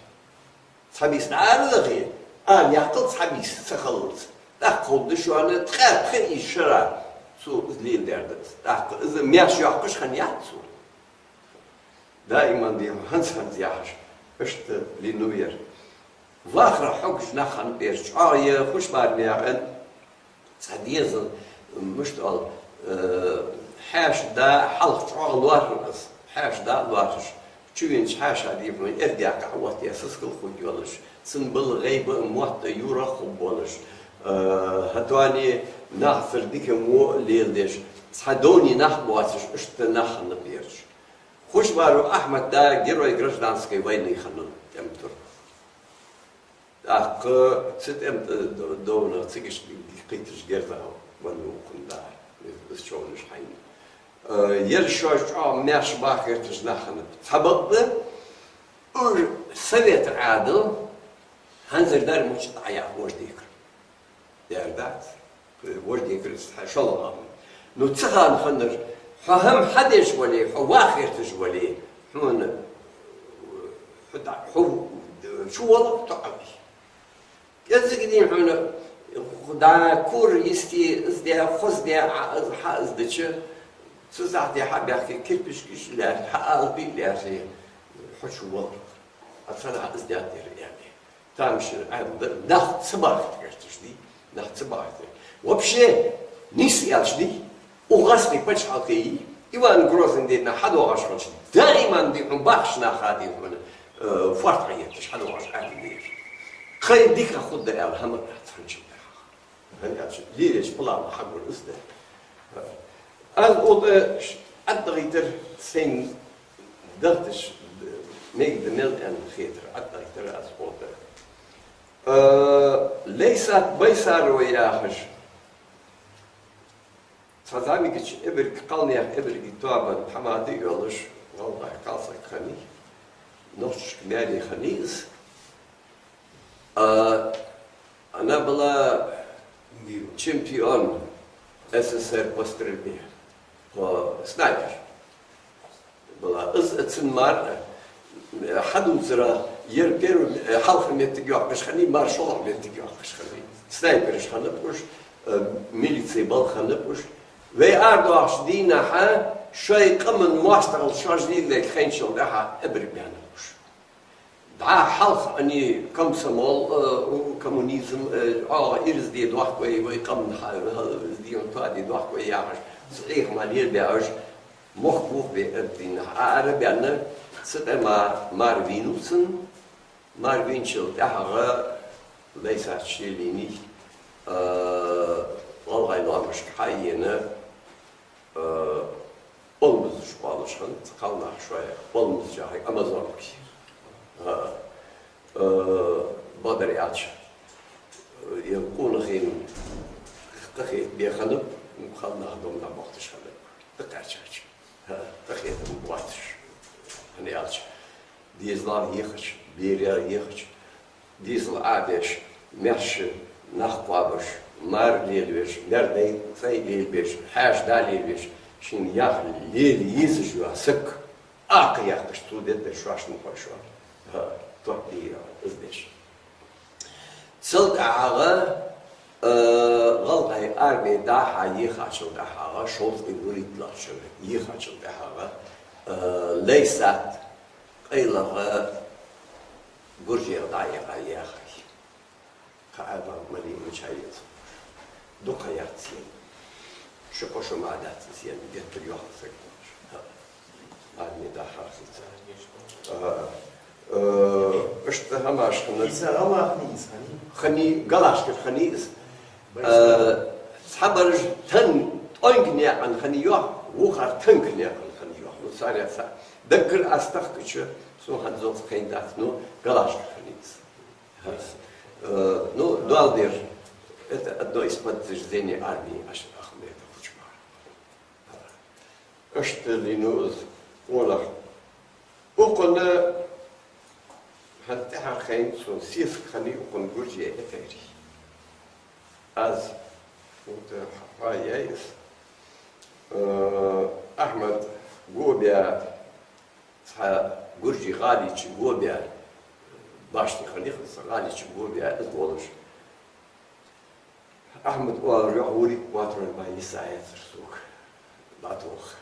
Цхьа бийса ара лахе, ара яккхал цхьа бийса ца хиллалца. ТӀаккха ховргда шоана ткъаь пхиъи шера цо из леладаьр да из. ТӀаккха из маьрша йоаккхаш хиннаяц цо. Даиман дий хьона хӀанз-хӀанз яхаш, иштта лийннав ер. Вахара хьогаш нах хиннаб ер, чӀоагӀа я хушбараме яхаш, цхьа дезал, мишта оал, э, хьаьша да хьалха чӀоагӀа лоархӀар из, хьаьша да лоархӀаш, чувенача хьаьша дий хьона эрдяккха Ӏооттаяь сискал хургйолаш, цун бала гӀайба а, мотт а юргӀа хургболаш, э, хӀатоне нах цар дика мо леладеш, цхьа довне нах боацаш, иштта нах хиннаб ераш. Хушбаров Ахьмада герой гражданской войны хиннав тӀем тур. ТӀаккха цу тӀем д-, д-, довнах цига кхийтача герзах веннав укхун да, из човнаш хьайна. Э, ер шоаш чӀоагӀа маьрша баха гӀерташ нах хиннаб. Цхьабакъда, уж советар Ӏаьдал, хӀанзардар мича дӀаяха вож декхар. Яр дац. Вож декхар из хьа шоллагӀа. Ну, цу хана хиннар, хьо хӀама хьадеш вале, хьо ваха гӀерташ вале, хьона, хьо да-, хьо чувоалаш тоӀавий. КӀеззига дий хьона, да, кура йисте, из де, хоза де, а, из хьа, из дича, цу сахьте хьа бехке кирпишкаш лаьрхӀа, хьа алапи лаьрхӀа, хьо чувоалаш. А цхьанахьа из даьд дера, яьннай. Тамашийна Ӏаьдал да, нах ца бахийта гӀерташ дий, нах ца бахийта. Вообще, нийса аьлча дий, укх гӀазкхий паччахьалкхе, Иван Грозный дийнахьа хьадоагӀаш хилча, даиман дий хьона бахача наха дий хьона, э, фоарт хьаетташ хьадоагӀаш Ӏаьдал да ер. Кхы дика хургда аьнна хӀама дац хӀанзчул тӀехьагӀа. ХӀана аьлча, лелаеш палама хьагур из да. Аз ода ш-, ӀотӀагӀийтар сайна дагӀташ, мегаш да мел аьнна хетар, ӀотӀагӀийтар аз ода. Э, Лейсат Байсарова яхаш, цхьа зӀамигача эбарг, кхалнаьха эбарга тоабан тхьамада йолаш, гӀалгӀай кхалсаг хиннай, нохчашка маьре хиннай из. А, она была чемпион С С С Р по стрельбе, по снайпер. Была из, цун мар, э, хьадувцар, ер первый, э, хьалха моттиг йоаккхаш хиннай, мар шоллагӀа моттиг йоаккхаш хиннай. Снайпераш хиннаб уж, э, милице болх хиннаб уж. Вай арадоахача дийнахьа шоай къаман моастагӀал шоаш лелаергахьа хайначул тӀехьагӀа эбарг баьннаб уж. ДӀа хьалха ани комсомол, э, у, коммунизм, э, оаха ираз де дохк вай, вай къаман хьа-, хьа-, из дийна тоаде дохк вай яхаш, цу Ӏеха мара лелабаь уж, мохк вухабе ара дийнахьа. А арабаьнна, цу тӀа ма-, мар вийнав цун, мар вийначул тӀехьагӀа Лейсата ший лийнай, э, гӀалгӀай ламашка хьаена, э, Олмазаш оалаш хиннад, цу кхалнаха шоай Олмазаш яхар, амазонки. А, э, бакъдар аьлча, э, ер къонахий къахетабе хиннаб, кхалнах дома дӀабохийташ хиннаб. ТӀакхаьчача. А, къахетам боацаш. ХӀана аьлча, дезалах ехача, берех ехача, дезал Ӏобеш, маьрша нах кхоабаш, мар лелавеш, маьр дай цӀай лелабеш, хьаьша да лелавеш, шийна яха лела езаш йола саг, акха яхкаш, цо деддар шоашта ма хой шоана. ХӀа, топ бий из деш. Цул тӀехьагӀа, э, гӀалгӀай арме дӀа-хьа ехачул тӀехьагӀа, шовзткъеи вурийтлагӀча шера ехачул тӀехьагӀа, э, Лейсат къайлагӀа Гуржега дӀа а яха яхай. Кхы а бакъ ма лийна чай еза. Дукха яц ен. Ши-кхо шу мара дац из ен, геттара йоккха саг волаш. Арме дӀа-хьа хийца. Ага. Э, иштта хӀамаш хиннад. Из гӀалгӀа хиннай из, хиннай? Хиннай, галашкара хиннай из. Э, цхьабараш тан-, тӀонга наькъан хиннай йоах, вокхар танка наькъан хиннай йоах. Ну, царех цхьа. Даггара аз тахкача, сона хӀанз зовц кхайна дац, ну, галашкара хиннай из. Э, ну, Дала дер, это одно из подтверждений армии Аш-, Ахмеда Худжмара. Иштта лийнав из къонах. Укхунна хӀанз тӀехьа хайна сона сесаг хиннай укхунна Гурже Этери. Аз, вот, хьаяьй из. Э, Ахьмад го баь, цхьа гуржий гӀалий чу го баь, башни хиннай-кх из, гӀалий чу го баь из волаш. Ахьмада оалар йоах: «Вурийтта патрон мара йиса яцар сога дӀатоха.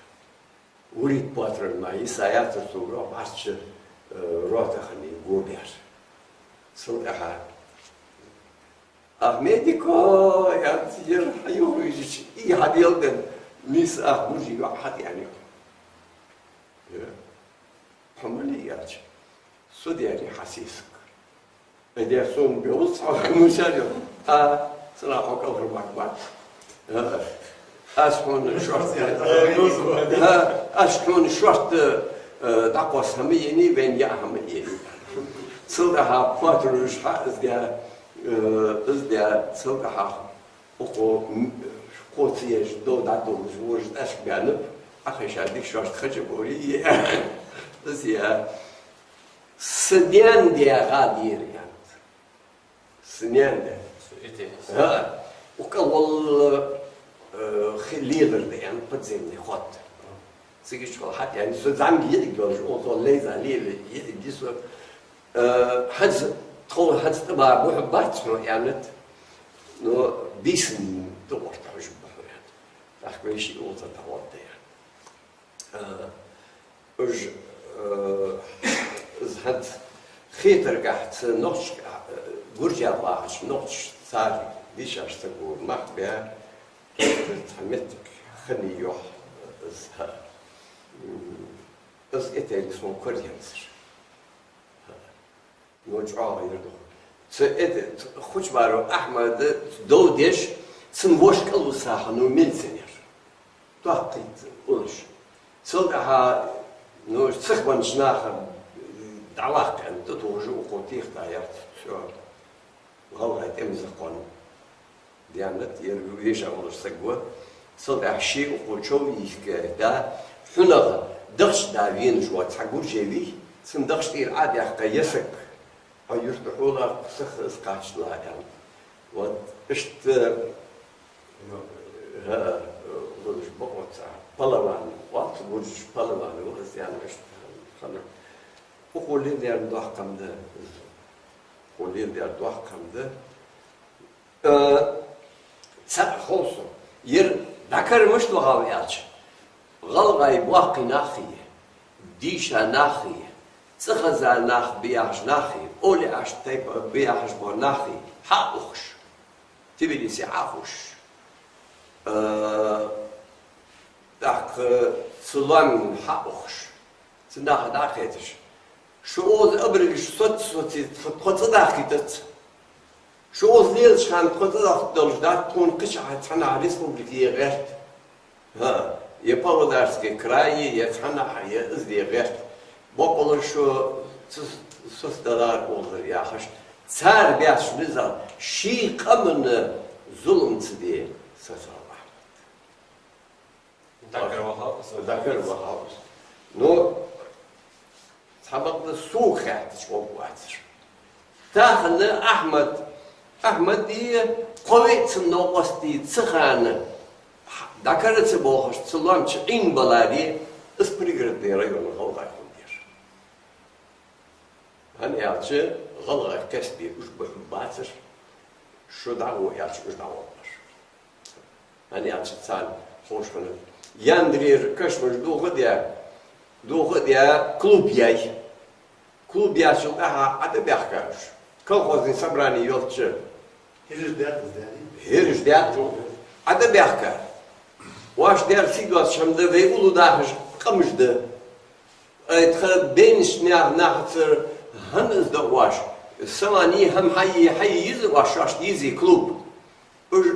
Вурийтта патрон мара йиса яцар сога, йоах, бӀарчча, э, рота хиннай го баьр». Цул тӀехьа: «Ахмедико, — аьнна, — ер хьаюха вижача, и хьаделла денна, нийсса ах гуржий йоӀ хьатӀаьннай-кх». Э, хьо мала я аьлча, со даьрий хьа сесаг. Айдер сона бевза цхьа мичара йола. А, цунах хьо кӀалхарбаккха бац. А, аз хьона шортта, а, аз хьона шортта, э, дӀакхосса хӀама енай, вайна яа хӀама енай. Цул тӀехьа патронаш хьа из даь, э, из даь, цул тӀехьа укхо, м, кхо ца еш, дов дӀадолалуш, вожаш тӀашка баьннаб, Ӏохайша дика шортта хача бори, е. Из я. Са наьна даь гӀа дера, аьннад. Са наьна даь. Со итте. ХӀа. Укх кӀал вола, э, хи-, лелар да, аьннад, подземный ход. Цига чухула хьатӀаьннай, со зӀамига йиӀиг йолаш, укхаза Лейса лела йиӀиг я со. Э, хӀанз, тхо хӀанз тӀабаха бухьа бац хьона, аьннад. Но бийсан тӀагӀорта хьожаргба хьо, аьннад. ТӀаккха вай шиъ укхаза тӀагӀорта, аьннад. Э, уж, э, из хӀанз хетаргахьа цу нохчашка, э, Гуржа вахача нохчаша цар дийшача саго мах баь, цхьа моттиг хиннай йоах из, хӀа. М, из Этери сона кораензар. Но чӀоагӀа ер духьа. Цу, это, Хучбаров Ахьмада дов деш, цун воша кӀалвиса хиннав милиционер. Доккхий уллаш. Цул тӀехьагӀа, ну, цхьабараш наха дӀаваккха аьнна, тӀатохаш укхо тӀехьа тӀа яьрт. Всё. ГӀалгӀай тӀема закон. Даьннад, ер веший волаш саг ва. Цул тӀехьагӀа ше укхо чов йийхка, да, хьунагӀа дахча да венаш вола цхьа гурже вий, цун дахча тӀера Ӏодаьккха, я саг, хьо юрта хьола, саха из кхаччалахь, аьнна. Вот, иштта, хӀа, гурж бокъо цхьа палаван, валц гуржаш палаван ва из, аьнна, иштта хиннад. Укхо леладаьр доккха хӀама да из. Укхо леладаьр доккха хӀама да. Э, цхьа хов сона. Ер дӀакара мишта вахав аьлча, гӀалгӀай боккхий нах хий, дийша нах хий, цӀихеза нах ба яхаш нах хий, овлияаш тайпа ба яхаш бола нах хий, хьаухаш. Тбилисе хьаухаш. Э, тӀаккха цу лоам хьаухаш. Цу наха дӀакхеташ. Шу укхаза абаргаш соц-соце тхо, тхо цӀадахкийтац. Шу укхаза лелача хана тхо цӀадахка долаш дац, тхона кхычахьа цхьаннахьа республике гӀерт. ХӀа, е Павлодарский крае, е цхьаннахьа, е из де гӀерт. Бокъонца шу ца, соцадалар укхазара яхаш. Цар баьча низам, ший къаман зулам ца де сацалахь. Дакар вахав из. Дакар вахав из. Ну, цхьабакъда сога хаьттача гӀоргвацар. Тахан Ахьмад, Ахьмади кхо виъ цун новкъостеи цу хана дакара ца бохаш, цу лоам чу Ӏийна баларе, из Пригородный района гӀалгӀай хиннаб. ХӀана аьлча, гӀалгӀай къоастабе уж бахьан бацар, шу дӀагӀо аьлча, уж дӀагӀоргбар. ХӀана аьлча, царна ховш хиннад. Яндарера кашамаш дохадаь, дохадаь, клуб яьй. Клуб яьчул тӀехьагӀа ӀотӀабаьхкар уж. Колхозни собрани йолча. ХӀираш даьд из, даьд? ХӀираш даьд. ӀотӀабаьхкар. Оаш даьр сий доацаш хӀама да, вай уллув дахаш къамаш да. Ай, тха бейнаш нах, нахацара хӀана из да оаш? Саван е хӀама хьае, хьае йиза оаш, шоашта йиза клуб. Уж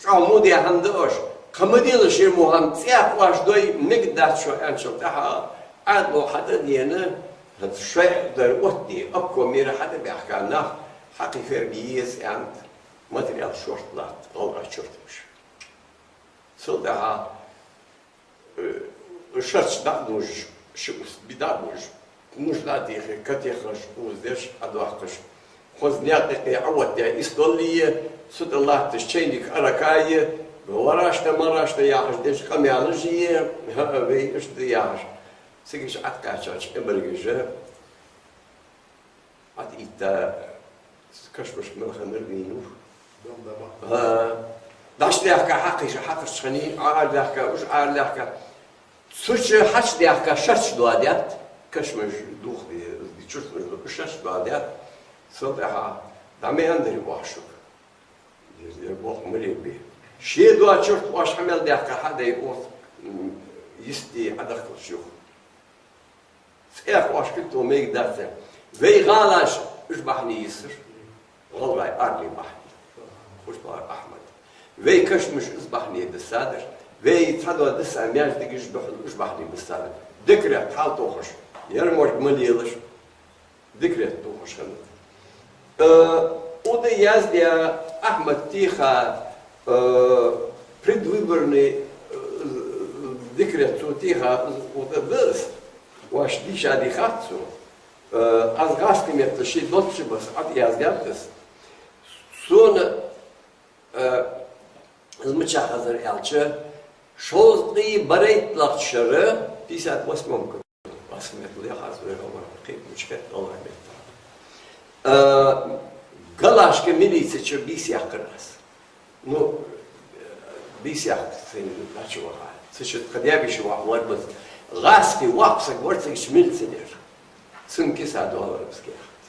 чӀоагӀа мо де хӀама да оаш. Кхы ма делаш е мо хӀама, цӀаькха оаш дой, мегаргдац шо, аьнначул тӀехьагӀа, Ӏаьдало хьатӀадена, хӀанз шоай дар оттаде, обкомера хьатӀабаьхка нах, хьакхийхар еза аьннад, материал шортта латт, гӀалгӀай чуртамаш. Цул тӀехьагӀа Э, шарч дӀа а дужаш, ши ус би дӀа а бужаш, муш дӀа а дийхе, катехаш, узадеш, Ӏодоаккхаш. Хоза наькъа тӀа Ӏооттаяь ис долле, цу тӀа латташ чайник аракае, варашта, марашта яхаш деш къамаьлаш е, хӀаа, вай иштта да яхаш. Цига Ӏокхаьчача къебаргажа, ӀотӀаэтта, кашамашка мел хиннар вийнав. ХӀаа. ДӀачудаьхка хьакхийша хьакхарча хана, Ӏо арадаьхка, уж Ӏо арадаьхка. Цу чу хьачудаьхка шарч доадаьд, кашамаш дохаде, чуртамаш дохаде, шарч доадаьд. Цул тӀехьагӀа дӀа ма аьннадарий оаш шуга. Ер, ер болх ма лебе. Ше доа чурт оаш хьа мел даьхка хьадаь, оаха, м, йисте Ӏодахкалаш юха. ЦӀаькха оаш кхетаде мегаргдац. Вай гӀалаш уж бахьане йисар, гӀалгӀай армий бахьане. Хучбаров Ахьмад. Вай кашамаш из бахьане бисадар. Вай цхьадола диса маьждигаш духьал уж бахьане бисадар. Декрет хьалтохаш, ер морг ма лелаш. Декрет тохаш хиннад. Э, укх тӀа яздаь Ахьмада теха, э, предвыборный, э, декрет цо теха, укх тӀа да из, оаш дийша дий хац сона. Э, аз гӀазкхий меттала ший долчча баса ӀотӀаяздаьд из. Сона, э, из мичахь хазар аьлча, шовзткъеи барайтталагӀча шера, пятьдесят восьмом году, аз меттала яхац вай гӀалгӀай, кхетамаш хет гӀалгӀай меттала. Э, Галашка милице чу бийса яьккхар аз. Ну, бийса яьккха сайна дӀачуваха. Цу чу тха даь-веший воӀ вар бац. ГӀазкхий воккха саг вар цига милиционер. Цун киса доллар аз кехат.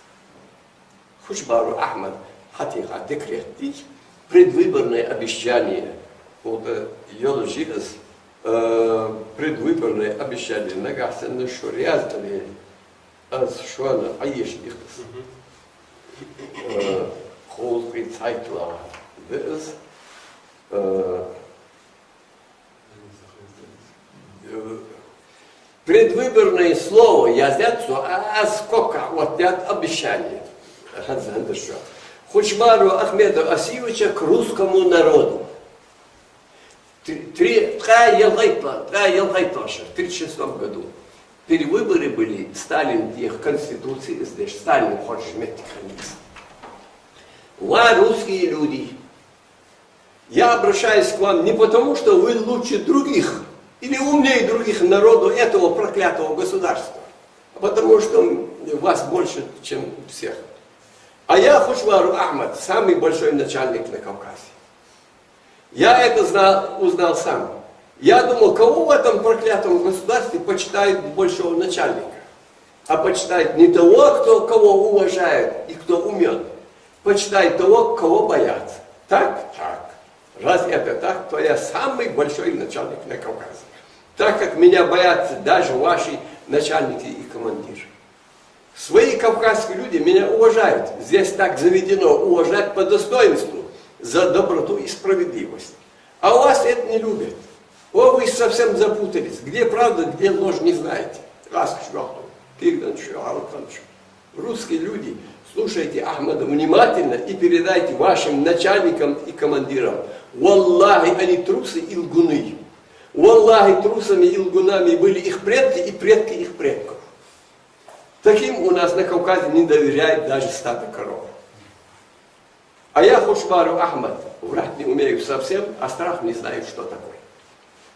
Хучбаров Ахьмада хьатеха декрет дий, предвыборное обещание. Укх тӀа йолаш я из, э, предвыборное обещание. Нагахьа санна шо раьза дале, аз шоана Ӏоеша дийхад из. Мгм. Э, кхузткъеи цхьайттлагӀа да из. Э, э, предвыборное слово яздаьд цо, а, аз скобках оттадаьд обещание. ХӀанз, хӀанз шо. Хучмару Ахмеда Осиевича к русскому народу. Три, три, ткъаь ялхайттлагӀа, ткъаь ялхайттлагӀча шера, тридцать шестом году, перевыборы были, Сталин дийхад Конституци, из деш, Сталин хозача метте хиннай из. Ва русские люди, я обращаюсь к вам не потому, что вы лучше других или умнее других народов этого проклятого государства, а потому что вас больше, чем всех. А я Хучмару Ахмад, самый большой начальник на Кавказе. Я это знал, узнал сам. Я думал, кого в этом проклятом государстве почитают большого начальника? А почитают не того, кто, кого уважают и кто умен. Почитают того, кого боятся. Так? Так. Раз это так, то я самый большой начальник на Кавказе. Так как меня боятся даже ваши начальники и командиры. Свои кавказские люди меня уважают. Здесь так заведено уважать по достоинству за доброту и справедливость. А у вас это не любят. О, вы совсем запутались. Где правда, где ложь, не знаете. Раз к чёрту. Кирдан чё, алкан чё. Русские люди, слушайте Ахмада внимательно и передайте вашим начальникам и командирам. Валлахи, они трусы и лгуны. Валлахи, трусами и лгунами были их предки и предки их предков. Таким у нас на Кавказе не доверяют даже стадо коров. А я Хучмару Ахмад, врать не умею совсем, а страх не знаю, что такое.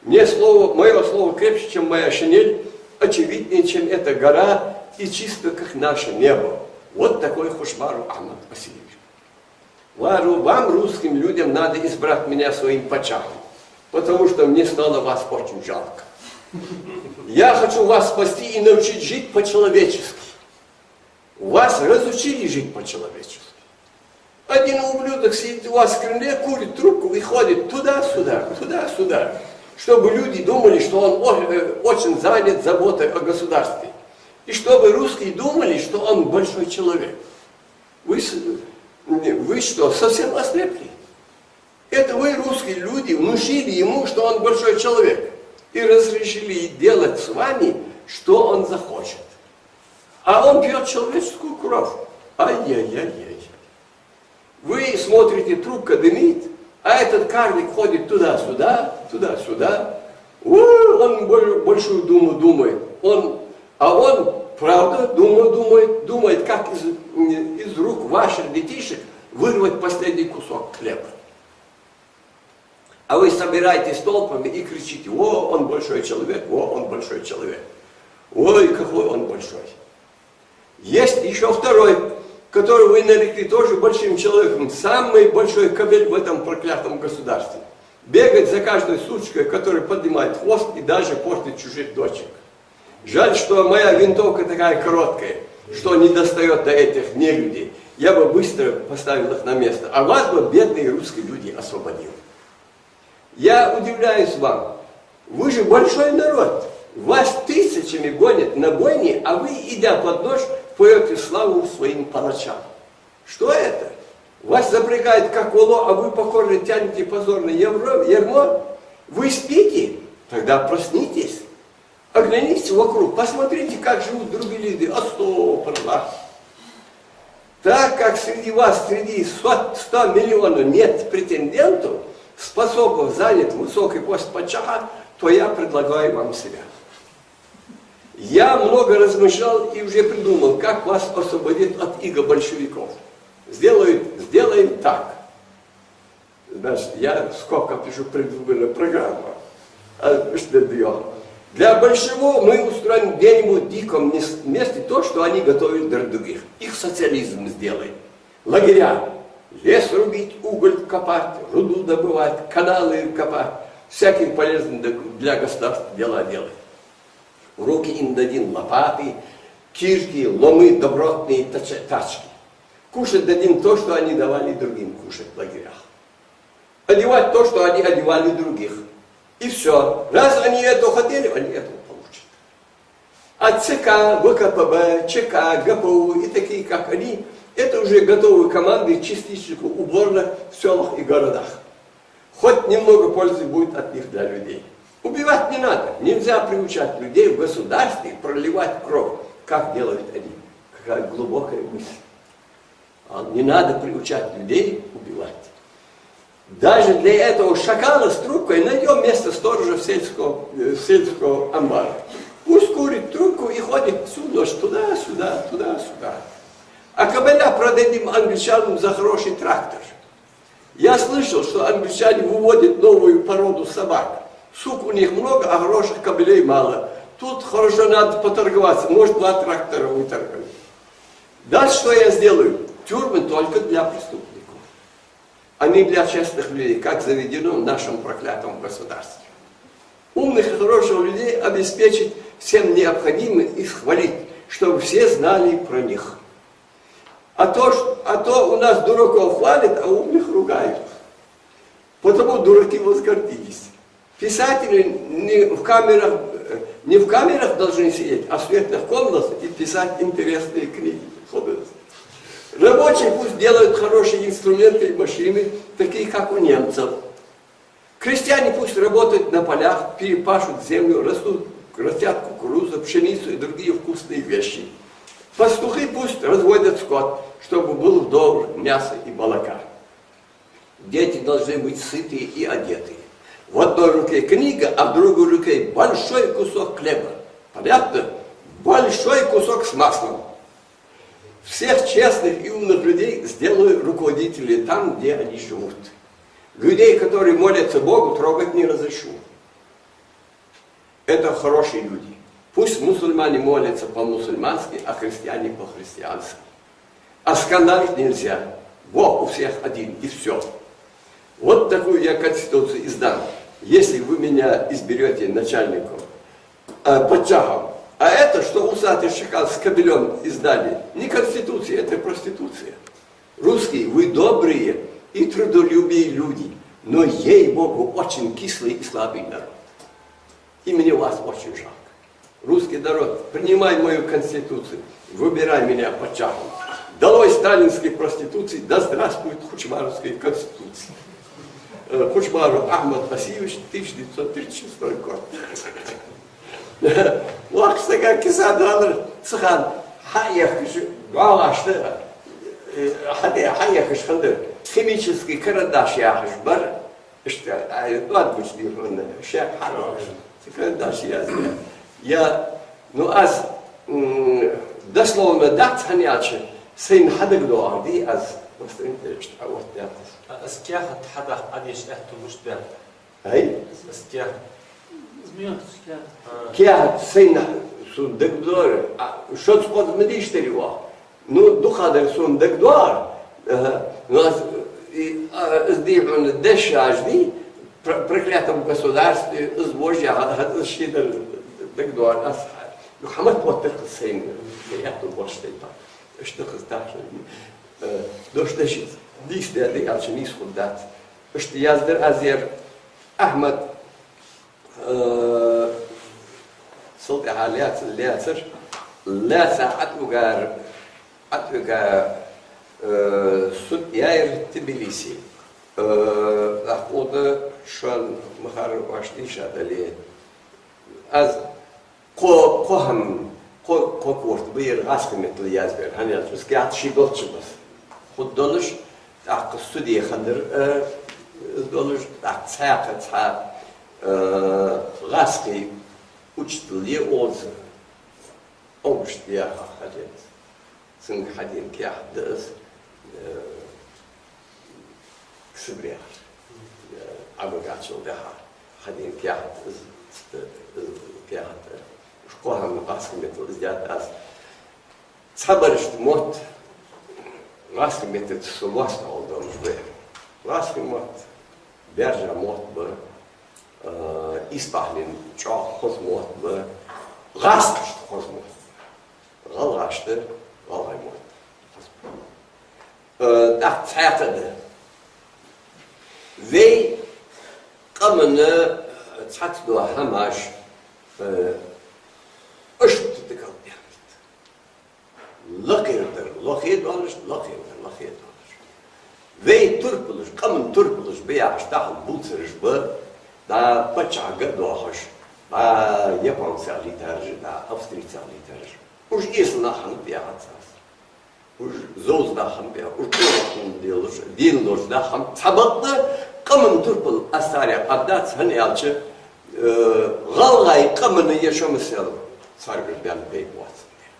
Мне слово, мое слово крепче, чем моя шинель, очевиднее, чем эта гора, и чисто, как наше небо. Вот такой Хучмару Ахмад Осиевич. Ва ру-, вам, русским людям, надо избрать меня своим пачахом, потому что мне стало вас очень жалко. Я хочу вас спасти и научить жить по-человечески. Вас разучили жить по-человечески. Один ублюдок сидит у вас в Кремле, курит трубку и ходит туда-сюда, туда-сюда, чтобы люди думали, что он о-, э, очень занят заботой о государстве. И чтобы русские думали, что он большой человек. Вы с-, вы что, совсем ослепли? Это вы, русские люди, внушили ему, что он большой человек, и разрешили делать с вами, что он захочет. А он пьёт человеческую кровь. Ай-яй-яй-яй. Вы смотрите, трубка дымит, а этот карлик ходит туда-сюда, туда-сюда. О, он боль-, большую думу думает. Он, а он, правда, думу думает, думает, как из, из рук ваших детишек вырвать последний кусок хлеба. А вы собираетесь толпами и кричите: «О, он большой человек, о, он большой человек». Ой, какой он большой. Есть ещё второй, которого вы нарекли тоже большим человеком, самый большой кобель в этом проклятом государстве. Бегает за каждой сучкой, которая поднимает хвост и даже портит чужих дочек. Жаль, что моя винтовка такая короткая, что не достаёт до этих нелюдей. Я бы быстро поставил их на место, а вас бы, бедные русские люди, освободил. Я удивляюсь вам. Вы же большой народ. Вас тысячами гонят на бойни, а вы, идя под нож, поёте славу своим палачам. Что это? Вас запрягают, как волов, а вы покорно тянете позорное евро-, ярмо? Вы спите? Тогда проснитесь. Оглянитесь вокруг, посмотрите, как живут другие люди. Астагфируллах. Так как среди вас, среди сто, сто миллионов нет претендентов, способных занять высокий пост пачаха, то я предлагаю вам себя. Я много размышлял и уже придумал, как вас освободить от иго большевиков. Сделают, сделаем так. Значит, я в скобках пишу предвыборная программа. А, что для, для большевиков мы устроим где-нибудь в диком мес-, месте то, что они готовят для других. Их социализм сделаем. Лагеря. Лес рубить, уголь копать, руду добывать, каналы копать. Всякие полезные для, для государства дела делать. В руки им дадим лопаты, кирки, ломы, добротные тач-, тачки. Кушать дадим то, что они давали другим кушать в лагерях. Одевать то, что они одевали других. И всё. Раз они это хотели, они это получат. А ЦК, ВКПБ, ЧК, ГПУ и такие, как они, Это уже готовые команды чистильщиков уборных в селах и городах. Хоть немного пользы будет от них для людей. Убивать не надо. Нельзя приучать людей в государстве проливать кровь, как делают они. Какая глубокая мысль. А не надо приучать людей убивать. Даже для этого шакала с трубкой найдём место сторожа в сельском, э, в сельском амбаре. Пусть курит трубку и ходит всю ночь туда-сюда, туда-сюда. А кабеля продадим англичанам за хороший трактор. Я слышал, что англичане выводят новую породу собак. Сук у них много, а хороших кобелей мало. Тут хорошо надо поторговаться, может, два трактора выторгуем. Дальше что я сделаю? Тюрьмы только для преступников, а не для честных людей, как заведено в нашем проклятом государстве. Умных и хороших людей обеспечить всем необходимым и хвалить, чтобы все знали про них. А то, ш- а то у нас дураков хвалят, а умных ругают. Потому дураки возгордились. Писатели не в камерах, э, не в камерах должны сидеть, а в светлых комнатах и писать интересные книги. Рабочие пусть делают хорошие инструменты и машины, такие, как у немцев. Крестьяне пусть работают на полях, перепашут землю, растут, растят кукурузу, пшеницу и другие вкусные вещи. Пастухи пусть разводят скот, чтобы было вдоволь мяса и молока. Дети должны быть сытые и одетые. В одной руке книга, а в другой руке большой кусок хлеба. Понятно? Большой кусок с маслом. Всех честных и умных людей сделаю руководителями там, где они живут. Людей, которые молятся Богу, трогать не разрешу. Это хорошие люди. Пусть мусульмане молятся по-мусульмански, а христиане по-христиански. А скандалить нельзя. Бог у всех один, и всё. Вот такую я конституцию издам, если вы меня изберёте начальником, э, паччахьом. А это, что усатый шакал с кобелём издали, не конституция, это проституция. Русские, вы добрые и трудолюбивые люди, но, ей-богу, очень кислый и слабый народ. И мне вас очень жалко. Русский народ, принимай мою конституцию, выбирай меня паччахьом. Долой сталинские проституции, да здравствует кучмаровские конституции. Э, Кучмаров Ахмад Асиевич, тысяча девятьсот тридцать шестой год. Воккха сага киса далар, цхьан хьаэхаш, гӀалашта, э, хьаде-, хьаэхаш хиннадар. Химический карандаш яхаш бар, иштта, ай, дод гуча дихьун, шек хьарош. Цу карандаш яздаь. Я, ну, аз, м, дословно дац, хӀана аьлча, сайна хьадагадоагӀар дий аз, вастуин тӀе иштта, а, вот дац. А, аз кехат хьадаккха Ӏадеш аьттув гуш даьнна. Ай? Аз кехат. Змеёнкаш кехат. А. Кехат сайна сона дагадоагӀар, а, шозза-кхозза ма дийша дарий оаха. Ну, дукхагӀдар сона дагадоагӀар. Аха. Ну, аз, и, а, из дий хьона дешаш дий, пр-, проклятом государстве, из вож яхар, хӀанз из шийдар дагадоагӀар. Аз, ну, хӀама тӀа оттар-кх сайна, я аьттув болаш тайпа. Иштта да-кх из тахшар. Э, дош дешац, нийса да аьлча, нийса хургдац. Иштта яздаьр аз ер Ахьмад, э, цул тӀехьа лаьца-, лаьцар, лаьца ӀотӀавигар, ӀотӀавига, э, суд яьяр Тбилиси. Э, тӀаккха да шоана ма харра оаш дийша дале. Аз кхо, кхо хӀама, кхо, кхо корта ба ер гӀазкхий меттала язбер, хӀана аьлча из каьхат ший долчча ба из хургдолаш, тӀаккха суде хиннар, э, из долаш, тӀаккха цхьаькха цхьа, э, гӀазкхий учитель я укхаза, Овшт яхаш хиннад. Цунга хьадена каьхат да из, э, Ксибрехьа, э, Ӏобигачул тӀехьагӀа хьадена каьхат из, э, каьхат, э, уж кхо хӀама гӀазкхий меттала из даьд аз. Цхьабарашта мотт гӀазкхий меттаца со лоацдоалаш долаш ба. ГӀазкхий мотт баьржа мотт ба, э, исбахьален чӀоагӀа хоза мотт ба, гӀазкхашта хоза мотт ба. ГӀалгӀашта гӀалгӀай мотт. Э, тӀаккха цхьаькха да. Вай къаман, э, цхьацца дола хӀамаш, э, иштта дагал баьннаб. Лакхера дар лохе долаш, лакхе вар, лакхе доахаш. Вай турпалаш, къаман турпалаш ба яхаш, тахан бувцараш ба, дӀа паччахьага а доахаш, дӀа японцех лийтараш, дӀа австрийцех лийтараш. Уж эсала нах хиннаб яхац аз. Уж зовза нах хиннаб яхац, уж къонахчун делаш, дийна долаш нах хиннаб. Цхьабакъда къаман турпал аз царех къардац, хӀана аьлча, э, гӀалгӀай къаман я шо масал, царгара бен пайда боацандаь.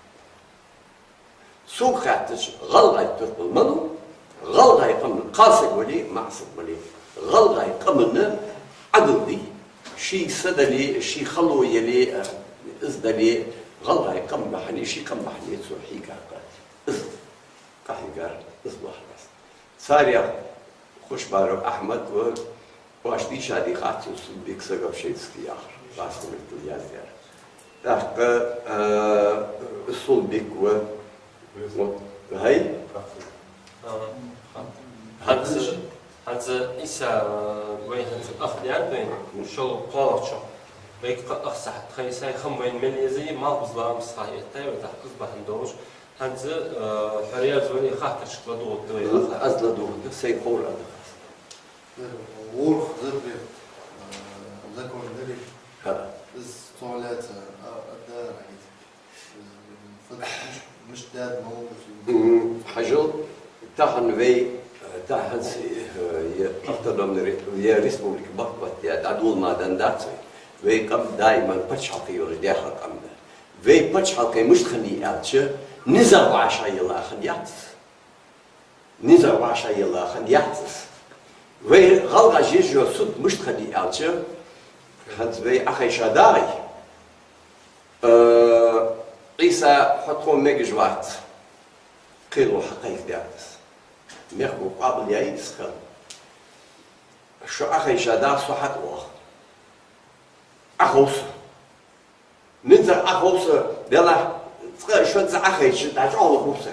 Сога хаьттача, гӀалгӀай турпал малув, гӀалгӀай къаман, кхалсаг вале, маӀсаг вале, гӀалгӀай къаман Ӏадал дий, ший са дале, ший хало яле, из дале, гӀалгӀай къам бахьане, ший къам бахьане цо хьийгар къа, из къахьийгар, из лохьрас. Царех Хушбаров Ахьмад ва, оаш дийша дий хац, Сулбик Сагавшинский яхар, Баскулитал яздаьр. ТӀаккха, а, Сулбик ва, вот, хӀай? А, хӀанз, хӀанз Ӏийса, а, вай хӀанз ах даьд вайна, шул кхоалагӀчох. Вайга кхы ах сахьат, хӀай сай хам вайна мел езий, малхбуза ламаз ха эттай, вай тӀаккха из бахьан долаш. ХӀанз, а, хьо раьза вале, хаттарашка ладувгӀаргда вай. Аз ладувгӀаргда, сай ховр ада. ВорхӀ запрет, э, закон дали? ХӀа. Из цо лаьца, а, а, да, а, из, э, фат-, миш-, мишта даьд, ма ву, Мгм. Хьажал, тахан вай, э, тахан с-, э, е автономный ре-, е республика бакъ баттаь, дӀадола ма дан дац вай. Вай къам даиман паччахьалкхе йолаш даьха къам да. Вай паччахьалкхе мишта хиннай аьлча, низагӀа вӀашагӀъелла хиннаяц. НизагӀа вӀашагӀъелла хиннаяц из. Вай гӀалгӀаша еш йола суд мишта хиннай аьлча, хӀанз вай Ӏохайша дагӀий? Э, Ӏийса, хьо тхона мегаш вац. Кхело хьакхайкадаьд из. Мехко къоабал яьй из хьа. Шо Ӏохайша дагӀа, со хьатӀавоагӀа. Ӏоховса. НизагӀа Ӏоховса, делахь, цкъа шо ца Ӏохайча, дӀачӀоагӀлургва со.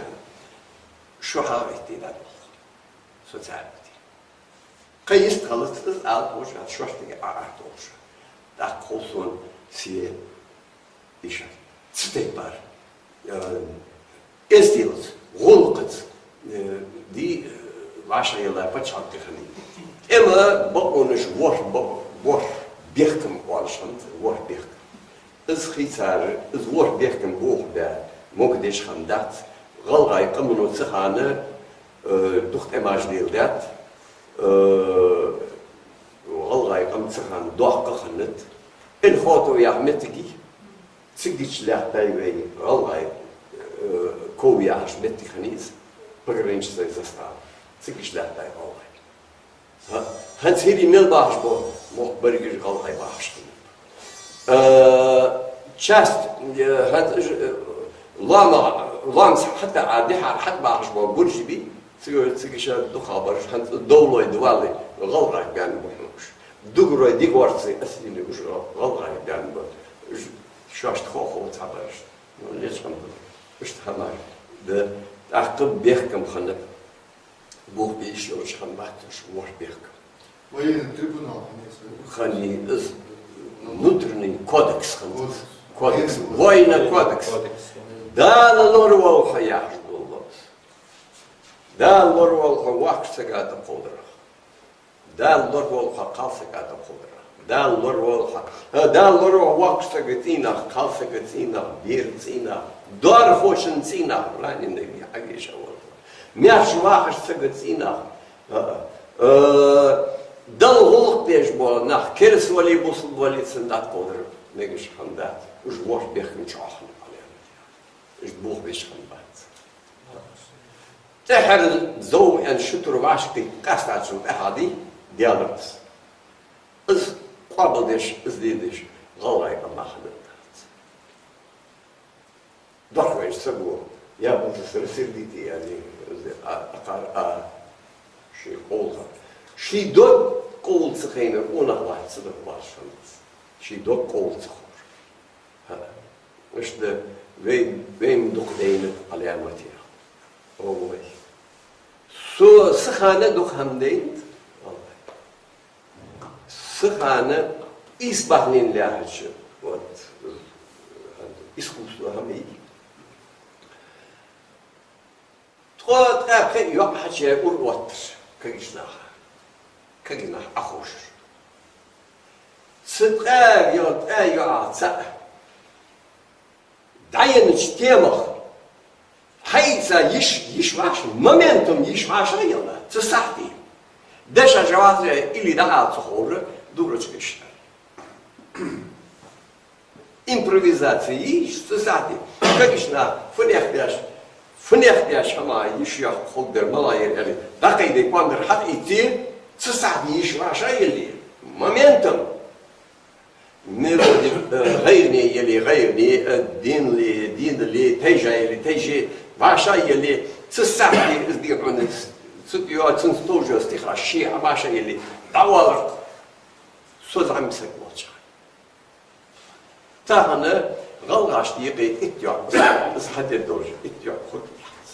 Шо хьагӀайтте дӀадолх. Со ца Ӏохайте. Кхы йист хилац из ала ховш, аз шоашта Ӏоартолаш. ТӀаккха хов сона се иша. Цу тайпара, э, эздел ца, гӀулакх ца, э, ди, э, вӀашагӀъелла паччахьалкхе хиннай. ТӀема бокъонаш ворхӀ бо-, ворхӀ бехкам оалаш хиннад, ворхӀ бехкам. Из хийцар, из ворхӀ бехкам бохабаь, могадеш хиннадац. ГӀалгӀай къамано цу хана, э, дукха тӀемаш леладаьд, э, гӀалгӀай къам цу хана доккха хиннад. Инхотов яха моттиг я, цига чу лаьттай вай гӀалгӀай, э, ков яхаш моттиг хиннай из, пограничная застава. Цига чу лаьттай гӀалгӀай. ХӀа-, хӀанз хӀирий мел бахаш ба, мохк берригаш гӀалгӀай бахаш хиннаб. Э, часть, э, хӀанз, э, лоамах, лоамца хьатӀа а дихьар хьатӀабахаш ба буржий, цига, цига ша дукхагӀбараш, хӀанз Довлой, Довлой, гӀалгӀай баьнна ба хьона уж. Дугарой, Дегорций, Аслиний уж гӀалгӀай баьнна ба. Уж шоашта хо-хо цхьабараш. Ну, лечкъам ба. Иштта хӀамаш да. ТӀаккха бехкам хиннаб. Бух бе йиш йолаш хиннабац уж, ворхӀ бехкам. Военный трибунал хиннай из. Хиннай из, внутренний кодекс хиннад. Кодекс. Кодекс. Военный кодекс. Кодекс. Дала лораволва хьо яхаш дола ловз. Дала лораволва хьо воккхача сага тӀакховдарах. Дала лораволва хьо кхалсага тӀакховдарах. Дала лораволва хьо. Э, Дала лораволва хьо воккхача сага цӀийнах, кхалсага цӀийнах, бера цӀийнах, доархошта цӀийнах, раненыйга хьавеша волва. Маьрша вахача сага цӀийнах. Э, э, Далла гӀулакх деш бола нах, кераста вале, бусалба вале, царна тӀакховдар мегаш хиннадац. Уж ворхӀ бехкам чӀоагӀа хиннаб Ӏалена. Уж бух беш хиннабац. ТӀеххьара зов аьнна ши тур вӀашагӀкхийтта къаьстачул тӀехьагӀа дий, даьлар из. Из къоабалдеш, из леладеш гӀалгӀай къам мара хиннадац. Дохк вайша саго, я буду рассердить, я не, а, а, а, ший къовлах. Ший дог къовла ца хайнар къонах вац, ца дог вац шоана. Ший дог къовла ца ховр. ХӀа. Иштта вай, вайна дукха дайнад Ӏаламате. О, вай. Со, са хана дукха хӀама дайнад. Са хана ийс бахьанена лаьрхӀача, вот, искусство хӀама я. Ткъаь пхи йоӀ хьачуяь ура оттар кагийча наха. Кагий нах Ӏоховшар. Цу ткъаь йоӀ, ткъаь йоӀах цаӀ дӀаеннача темах хьаийца йиш, йиш вӀаши, моментум йиш вӀашагӀъелла, цу сахьте. Дешаш вазе или дӀаала ца ховра, дурачка иштта. Импровизаци йиш цу сахьте. Кагийча наха фунех деш, фунех деш хӀама йиш йоах ховргдар, мала яр аьле, дӀакхайде кхоандар хьаийце, цу сахьте йиш вӀашагӀъелле, моментум. Мелоди, э, гӀайгӀане яле гӀайгӀане, э, денле денле, тайжа яле тайжа, вӀашагӀъелле, цу сахьте из дий хьона, цу тӀа йоа, цунца товжа стихаш ше а вӀашагӀъелле, дӀавалар. Со зӀамига саг волча. Тахан гӀалгӀашта юкъе итт йоӀ, из хьаде долаш итт йоӀ хургьяц.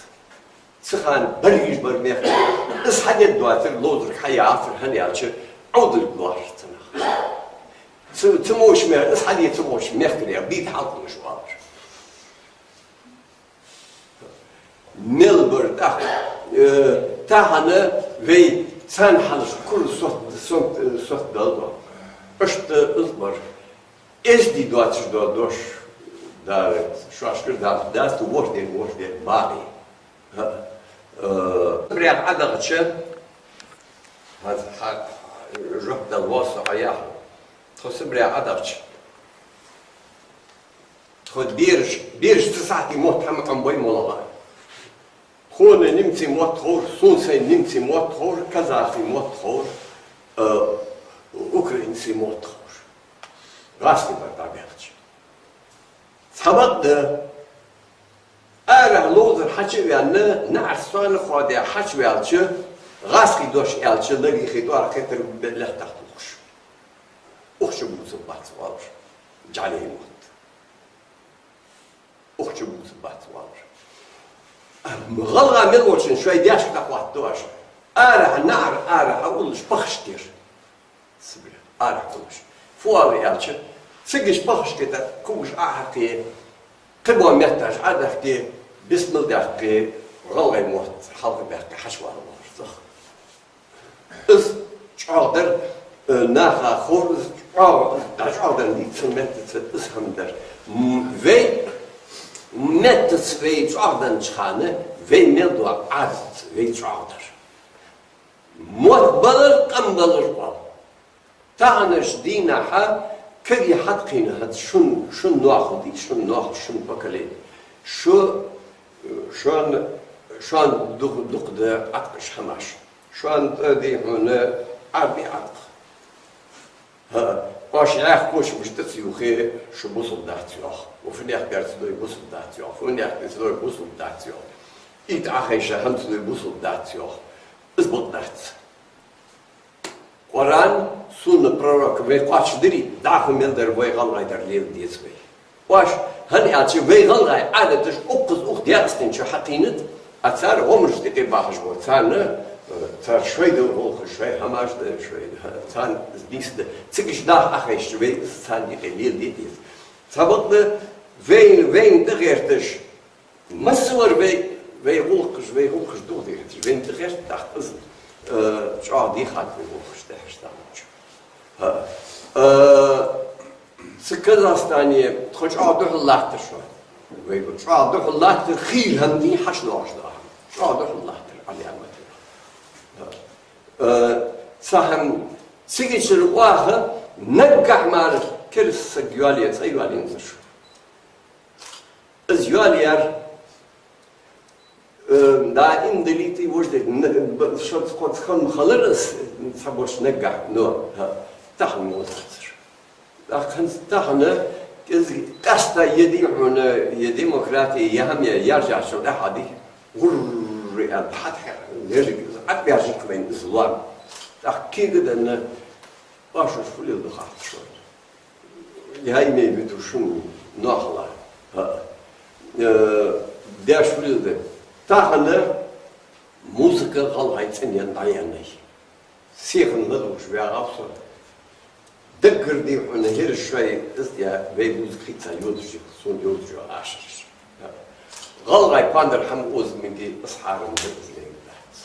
Цу хана баргаш бар мехкарий. Из хьаде доацар, ловзарга хьаяцар, хӀана аьлча, Ӏовдалга лоархӀар цу наха. Цу, цу моча мехкарий, из хьаде ца воалаш мехкарий, бийта хьалкхувш валар. Мел бар тӀаккха, э, тахан вай царна хьалхашка кура сот, сот, э, сот далла. Иштта из бар. Эздий доацаш дола дош, да, шоашкара дац, дац, вож ден, вож ден, бакъий. Э, Сибре Ӏодахача, хьа, хьа, жоп дала воал со Ӏа яхар. Тхо Сибре Ӏодахача, тхо бераш, бераш цу сахьте мотт хӀама Ӏомабой моллагӀа. Тхона немций мотт ховр, сона сай немций мотт ховр, казахий мотт ховр, э, украинций мотт ховр. ГӀазкхий бар дӀабаьхача. Цхьабакъда арахьа ловзар хьачу а ваьнна, наӀарашца цхьана хоадаь хьачуваьлча, гӀазкхий дош аьлча, ларихи тӀоара кхетар лаьттах тухуш. Укх чу бувцаргбац оалар жӀалей мотт. Укх чу бувцаргбац оалар. ГӀалгӀа мел волчоа шоай даьшка дӀахоаттаду аз. Арахьа, наӀар арахьа уллаш пахашка яр. Сибре арахьа уллаш. Фу оал аьлча, цига уж пахашка тӀа кугаш Ӏохьекхе, кхыбола метташ Ӏодахке, бисмал даьккхе, гӀалгӀай мотт хьалхабаьккхе хьачувала оалар цох. Из чӀоагӀдар, э, наха ховр, из чӀоагӀа, дӀачӀоагӀдар нийсса меттаца из хӀама дар. М, вай меттаца вай чӀоагӀденнача хана, вай мел дола Ӏадатаца вай чӀоагӀдар. Мотт балар, къам балар оал. Таханарча дийнахьа кагий хьатӀакхийна хӀанз шун, шун ноахал дий, шун ноахал, шун поколени. Шу, шоана, шоана дукха, дукха да Ӏаткъаш хӀамаш. Шоана тӀа дий хьона Ӏарбий Ӏаткъ. ХӀа, оаш яхача кочамашта тӀа ца юхе, шу бусалба дац йоах. Ва фунех бер ца дой бусалба дац йоах. Фунех бер ца дой бусалба дац йоах. Итт Ӏохайша хӀама ца дой бусалба дац йоах. Из бакъ дац. Къуръан, сунна пророка вай кхоачашдаьрий, дӀахо мел дар вай гӀалгӀай дар леладе деза вай. Оаш, хӀана аьлча вай гӀалгӀай Ӏадаташ укхаза укх Даькъастен чу хьакхийнад, а цар гӀомарашта юкъе бахаш бола. Царна, э, цар шоай дола гӀулакхаш, шоай хӀамаш да, шоай, царна из нийса да. Цига уж дӀахо Ӏохайшача вай из царна юкъе леладе деза. Цхьабакъда вай, вайна тӀагӀерташ, массавар вай, вай гӀулакхаш, вай гӀулакхаш дукха дехар, вайна тӀагӀерт тӀаккха из, э, чӀоагӀа дехад вай гӀулакхаш тӀехьашта таханарча. ХӀа. Э, цу Казахстане тхо чӀоагӀа духьал латтар шоана. Вай чӀоагӀа духьал латтар хийла хӀама дий, хьачудоагӀаш дола хӀама. ЧӀоагӀа духьал латтар, Ӏа ниӀмат. ХӀа. Э, цхьа хӀама, цигачара оаха наггахьа мара кераста саг йоалае, цӀа йоалаензар шо. Из йоалаяьр, э, да, им далийта, вож далийта, н-, б-, шо цкъа цхьан ма хилар из, цхьабараш наггахьа, но, хӀа, тахан мо латтар. ТӀаккха хӀанз тахан из къаьстта е дий хьона, е демократи, е хӀама, е яржачул тӀехьа дий, гӀурр аьнна, хьатӀахьекха, лерриг из Ӏобаьржа кхы вайна из лоам. ТӀаккха кегаданна, оаш уж фу леладу хаттар шоана. Я имею в виду шун ноахала. ХӀа. Э, деш вилда. Тахан музыка гӀалгӀай цӀенен дӀаеннай. Сиха ладувгӀаш вагӀав со. Даггара дий хьона хӀара шоай, из я вай музыка хийца йодаш я, сона йодаш я ашараш. ХӀа. ГӀалгӀай пандар хӀама оза мегаргда, из хьарам да, из лайна дац.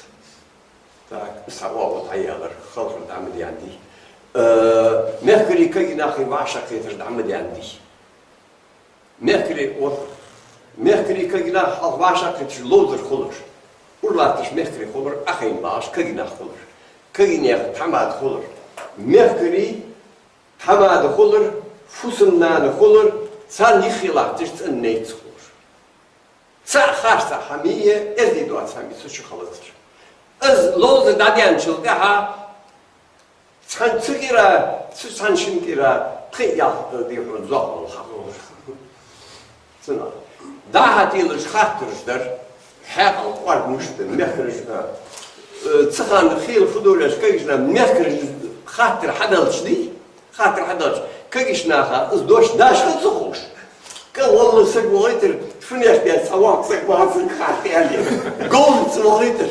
Так, из хьа оагӀув дӀаяьлар, халхар дӀа ма даьннадий. Э, мехкарий, кагий нахий вӀашагӀкхетар дӀа ма даьннадий. Мехкарий, вот, мехкарий, кагий нах хьалха вӀашагӀкхеташ ловзар хулар. Ура латташ мехкарий хулар, Ӏохайна багӀаш кагий нах хулар. Кагий наьха тхьамада хулар. Мехкарий тхьамада хулар, фусам-нана хулар, царна юхе латташ цӀена найц хулар. Цхьа харцахьа хӀама е, эздий доаца хӀама е цу чу хилацар. Из ловзар дӀадаьнначул тӀехьагӀа цхьан цу кӀира, цу цхьан шин кӀира пхи ялх, э, дий хьона, зоахалол хьахулаш. Цунах дӀа-хьа телаш хаттараш дар, хьаькъал кӀоарга мишта да, мехкараш, э, э, цу хана хийла фу долаш кагийча наха мехкараш хаттар хьаделча дий, хаттар хьаделча, кагийча наха из дош дашха ца ховш. КӀал валла саг вахийтар, фунех бен цхьа воккха саг вац, саг хатта аьле. Говнаш вахийтар.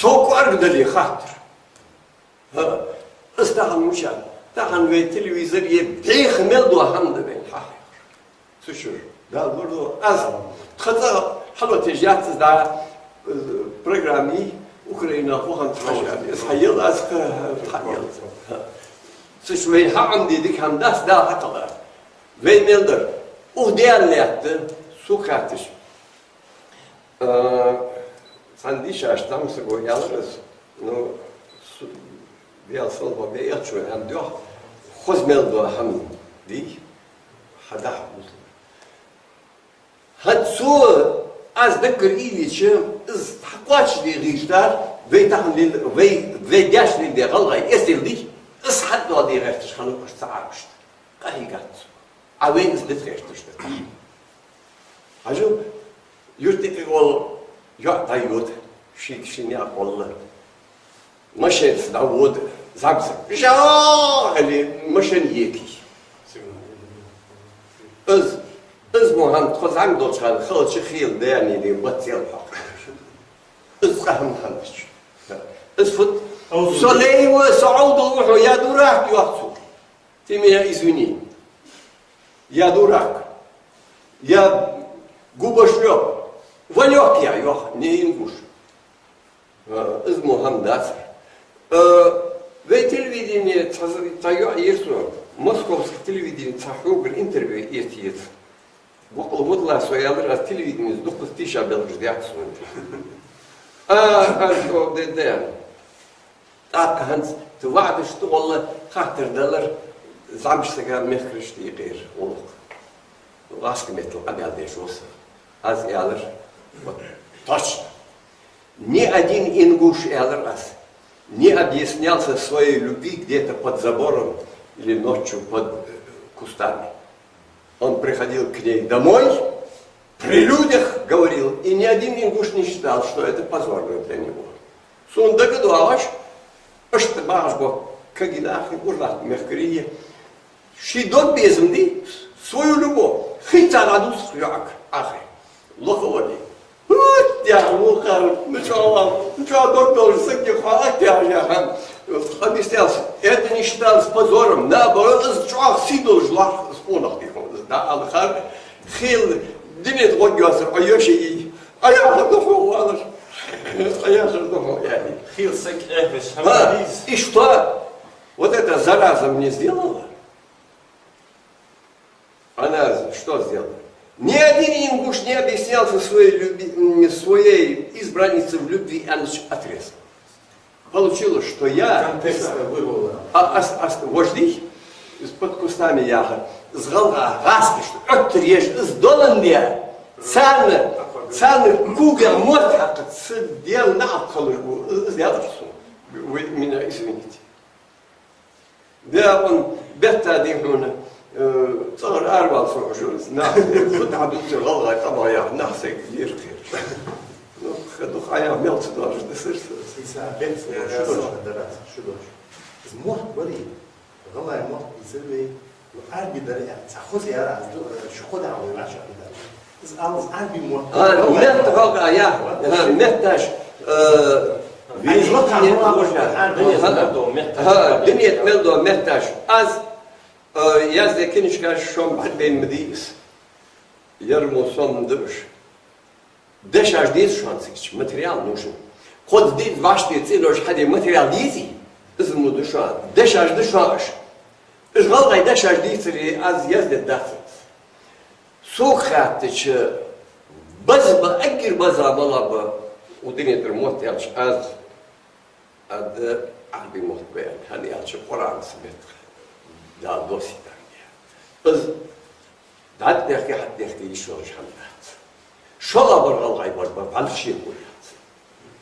Цо кӀоарга дале хаттар. ХӀа, из тахан мича да? Тахан вай телевизор е бӀеха мел дола хӀама да вайна хьахьехар. Цу чура. Дала лорадолда. Аз тха цӀагӀа хьалотеш яц из да, э, программа Украина хӀама тхьажа. Из хьаелла аз ха-, хьаелла. Цу чу вайна хьаӀомаде дика хӀама дац, Дала хьакхелла. Вай мел дар. Укх ден лаьтта, сога хаьттача, э, цхьан дийшача тхьамсаго аьлар аз, ну, су-, Даьла салам хилда элчано, хӀама доах, хоза мел дола хӀама дий, хьадахьа бузлур. ХӀанз цо аз даггара ийдича, из хьакхоачашде гӀертар, вай тахан лел-, вай, вай даьша леладаь гӀалгӀай эздел дий, из хьатӀадоаладе гӀерташ хиннав уж цу Ӏарбашта. КъахьийгӀац цо. Ӏа вайна из дита гӀерташ да. Хьажал, юрта юкъе вола йоӀ дӀайода, шийга ший наькъа волла. Машенаца дӀавода, зӀамсаг. Жа! Аьле, машен екий. Из, из мо хӀама тхо зӀамига долча хана хилча хийла даьннадий баццел хьокх. Из цкъа хӀама хиннача. Из фуд? Со лай ва, со Ӏовдал ва хьо, я дурак, йоах цо. Ты меня извини. Я дурак. Я губошлёп. Валёк я, йоах, не ингуш. Э, из мо хӀама дацар. Э, вай телевидени, цхьа, цхьа йоӀ йир сона, московски телевидени цхьа хьогара интервью эца еза. Бокъонца вудла со аьлар, аз телевиденес дукхаза тийша белгалдаьд сона. А, аз, о, де, де. ТӀаккха хӀанз тха ваӀдаш тӀагӀолла хаттар далар, зӀамига сага мехкарашта юкъера гӀулакх. ГӀазкхий меттала къамаьл деш ва со. Аз аьлар, вот, точно. Ни один ингуш, аьлар аз, не объяснялся в своей любви где-то под забором или ночью под, э, кустами. Он приходил к ней домой, при людях говорил, и ни один ингуш не считал, что это позорно для него. Сона дагадоагӀаш, иштта багӀаш бола кагий нах, ура латта мехкарий, ший дог безам дий, свою любовь, хийца дӀадувцаш йоӀага Ӏохайна. Лохо вале. ХӀут, яхар, вухар, ну чё вам, ну чё, дог долаш саг дий хьо, а, тяжа, яхар. Объяснялся. Это не считалось позором, наоборот, из чӀоагӀа сий долаш лоархӀ из къонах дий хьона. Да, алхар, хийла дунен тӀа гӀоргйоацар, Ӏа йоше йий. Ӏа яхар да хьона, валар. Ӏа яхар да хьона, яхар. Хийла саг эхь веш хӀама дий из. И что? Вот эта зараза мне сделала. Она что сделала? Ни один ингуш не объяснялся своей люби-, м, своей избраннице в любви, а, значит, отрезал. Получилось, что я... Контекста вырвала. А, ас, ас, вождь, из под кустами яха, из гӀалгӀа гӀазкхашта, оттар еш, из долан де, царна, царна куга мотт хьакха, ца дел наӀалт халуш бу, из, из яла су. Вы меня извините. Беа он бетта дий хьона, э, цӀагӀара аравала со хьожур, нах, фу дӀадувцар гӀалгӀай къаман яха, нах сайга лерхӀа хеташ. Ну, ха дух Ӏа яха мел ца доаржа дисар со. Иса бетта шу дош дар аз, шу дош. Из мотт барий, гӀалгӀай мотт дийцар вай, ну, Ӏарбий дар, цхьа хоза яр аз, ду, э, шу кхо дӀа вай вӀашагӀ дар. Из алаз Ӏарбий мотт. А, метта хьога, а, я. А, метташ, э, вижите, а, дунен тӀа мел дола метташ. Аз, э, яздаь книжкаш шоана бӀаргабайна ма дий из. Ер мо сона да уж. Дешаш деза шоана цига, материал нужен. Кхозза деза, вӀашта цӀенош хьаде материал дезий? Из мо да шоана. Дешаш да шоана уж. Уж гӀалгӀай дешаш дийцаре аз язде дац. Сога хаьттача, база ба, эггара база мала ба укх дунен тӀара мотт аьлча, аз арда, Ӏарбий мотт ба аьнна, хӀана аьлча Къуръан са меттах Дала доссийта. Из дӀатӀадехке, хьатӀадехке йиш йолаш хӀама дац. ШоллагӀбар гӀалгӀай бар ба, бӀаргашехо яц.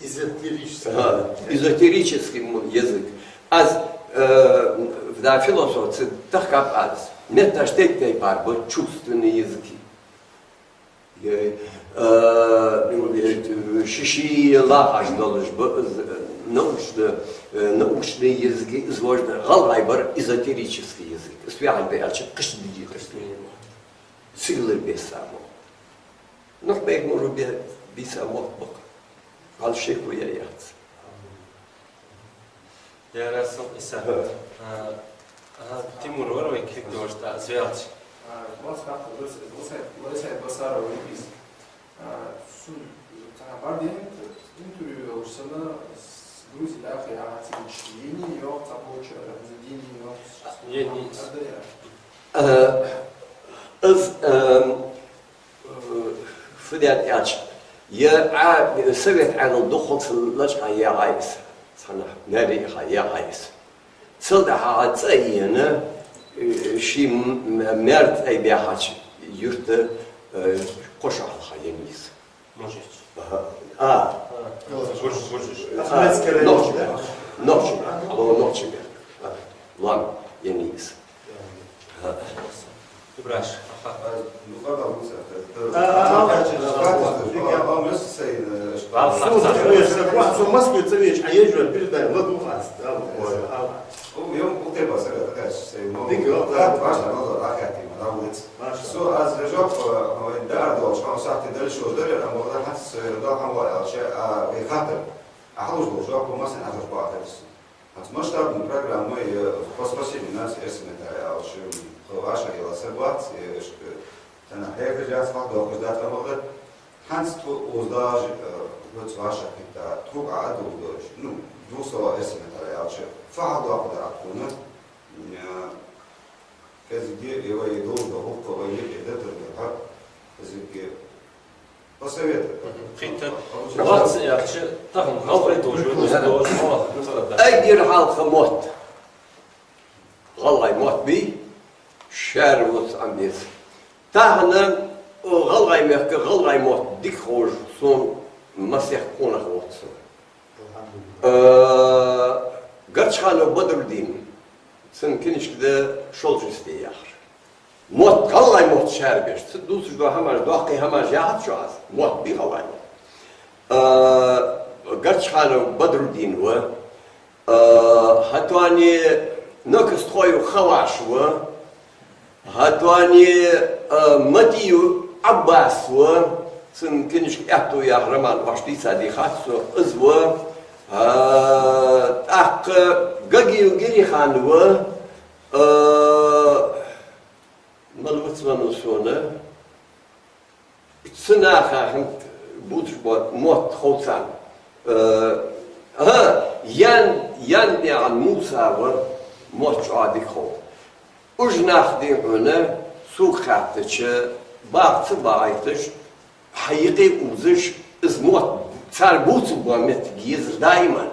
Эзотерический. Ага, эзотерический м-, язык. Аз, э, да, философ ца тахкаб аз. Метташ тайп-тайпара ба чувственные языки. Э, э, ши-ши лоархӀаш долаш ба, э, научно, э, научные языки, изложено, гӀалгӀай бар эзотерический язык. Из вехьа бе аьлча, кхыча дийцача. Сигалара беса мо. Нухь-пайхамара бе-, бийца мотт ба-кх. ГӀалгӀай шеко яь яц. Я Расул Иса. Ха. А, а, Тимур вар вай кхы долаш тӀа, аз веалча. А, вац хатта, лайсайт, лайсайт басара вай из. А, су, цхьа бар ден, интервью йолаш санна, с-, грузи даха, я хатта чтение йоах, цхьа получа, произведение йоах, а, ени. Арда я. А, аз, ам, Э, фу даьд аьлча, е Ӏа-, Совет Ӏаьдал дукхагӀа ца лачкъа яьгӀай из, цхьаннахьа, маьре яха яьгӀай из. Цул тӀехьагӀа цӀа а ена, э, ший м-, м-, маьр тӀа а баьхача юрта, э, кхо шу хьалха енай из. Мужич. Аха. А. А, Бурж-, Буржич. А, Нохчий баьхка. Нохчий баьхка. Алло, Нохчий баьхка. А, ладно, енай из. Ибраш. Аха. Со Москве ца веча, а езжа передай, ладу хаст. Дика. Со аз жоп, э, да, долаш, хьо сахьте дальше уж дарья, а мурда хьас, э, да, хьо аьлча, а, вай хаттар. А хьалуш долаш, жоп, массане ахаш бахар. Хьанца масштабни программай, э, по спасению нации, эрсий меттала аьлча, хӀа, ваша йила саг вац, э, эшка, тана хьехаш яц, хьалдохаш дац амагӀа. Хьанца тхо уздаш, э, хӀоц ваша питта, тхога а дулдаш, ну, двух слова эрсий меттала аьлча, фу хьалдоаккхаргда тхона, э, кӀезига, э, вай долаш да гӀулакх, вай юкъе датар да хьа, кӀезига, Посоветуй. Кхийтта вац аьлча, тахан гӀалгӀай тоже, вай дус тоже, хьо, хьо да. Эггара хьалха мотт. ГӀалгӀай мотт бий, шаьра вуц Ӏомабеш. Тахан, о, гӀалгӀай мехка гӀалгӀай мотт дика ховш сона масех къонах вац сона. Э, Горчханов Бадрудин, цун книжка да «Шолжа йисте» яхар. Мотт, гӀалгӀай мотт шаьра беш. Цу дувцаш дола хӀамаш, доккхий хӀамаш яхац шоана аз. Мотт бий гӀалгӀай мотт. Э, Горчханов Бадрудин ва. Э, хӀаьта а Нокостхоев Хаваш ва. ХӀаьта а, э, Матиев Ӏаббас ва, цун книжка «Аьттув» яха роман оаш дийца дийхац сона, из ва, э, тӀаккха Гагиев Гирихан ва, э, мала вац венна сона. Цу наха хӀанз бувцаш бола мотт хов царна. Э, хӀа, Ян-, Янднаькъан Муса ва, мотт чӀоагӀа дика хов. Уж нах, дий хьона, сога хаьттача, багӀа ца багӀийташ, хьа юкъе увзаш, из мотт цар бувцаш бола моттиг езар даиман.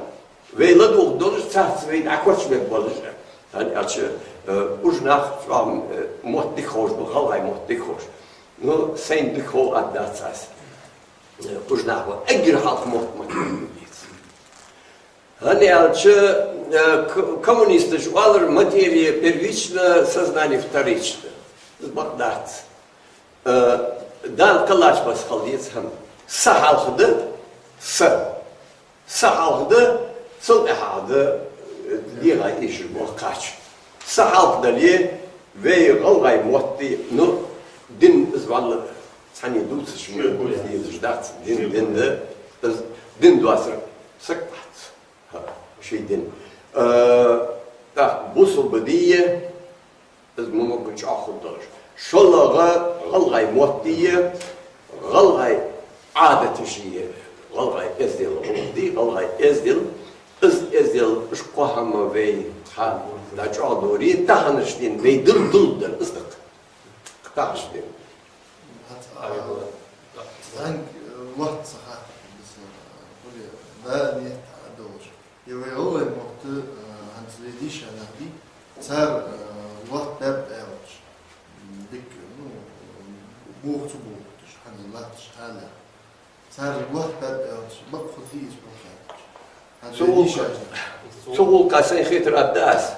Вай ладувгӀа долаш, царца вай дӀакочамеш болаш. ХӀана аьлча, э, уж нах чӀоагӀа, э, мотт дика ховш ба, гӀалгӀай мотт дика ховш. Ну, сайна дика хов аргдац аз. Э, уж нах ба эггара хьалха мотт ма дийца. ХӀана аьлча, э, к-, коммунисташа оалар: «Материя первична, сознание вторично». Из бакъ дац. Э, Дала кхеллача бесса хила деза хӀама. Са хьалха да, са. Са хьалха да, цул тӀехьагӀа да, э, дегӀа эшаш бола кхача. Са хьалха дале, вай гӀалгӀай мотт, ну, дин из валла цхьанне дувцаш, шоай дувца дезаш дац, дин, шоай дин да, из дин доацар саг вац. ХӀа, ший дин. Э, тӀаккха бусалба дин, из ма могга чӀоагӀа хургдолаш. ШоллагӀа гӀалгӀай мотт дий, гӀалгӀай Ӏадаташи, гӀалгӀай эздел гӀулакх дий, гӀалгӀай эздел, из эздел, уж кхо хӀама вай хьа дӀачӀоагӀдоре, таханарча дийнахьа вай дул-, дулдар из да-кх. Таханарча дийнахьа. ХӀанз, а, зӀамига, э, лоацца хаттар да са, э, хуле, да, нет, а, долаш. Е вай гӀалгӀай мотт, э, хӀанз вай дийша нах дий, цар, э, лоаттабаьб аьлча, м, дика, ну, боху ца боху уж, хӀанз латташ хьале. Цар лоаттабаьб аьлча, бакъ хӀама дий из боху. Цу гӀулакха, цу гӀулакха сай хетар аргда аз.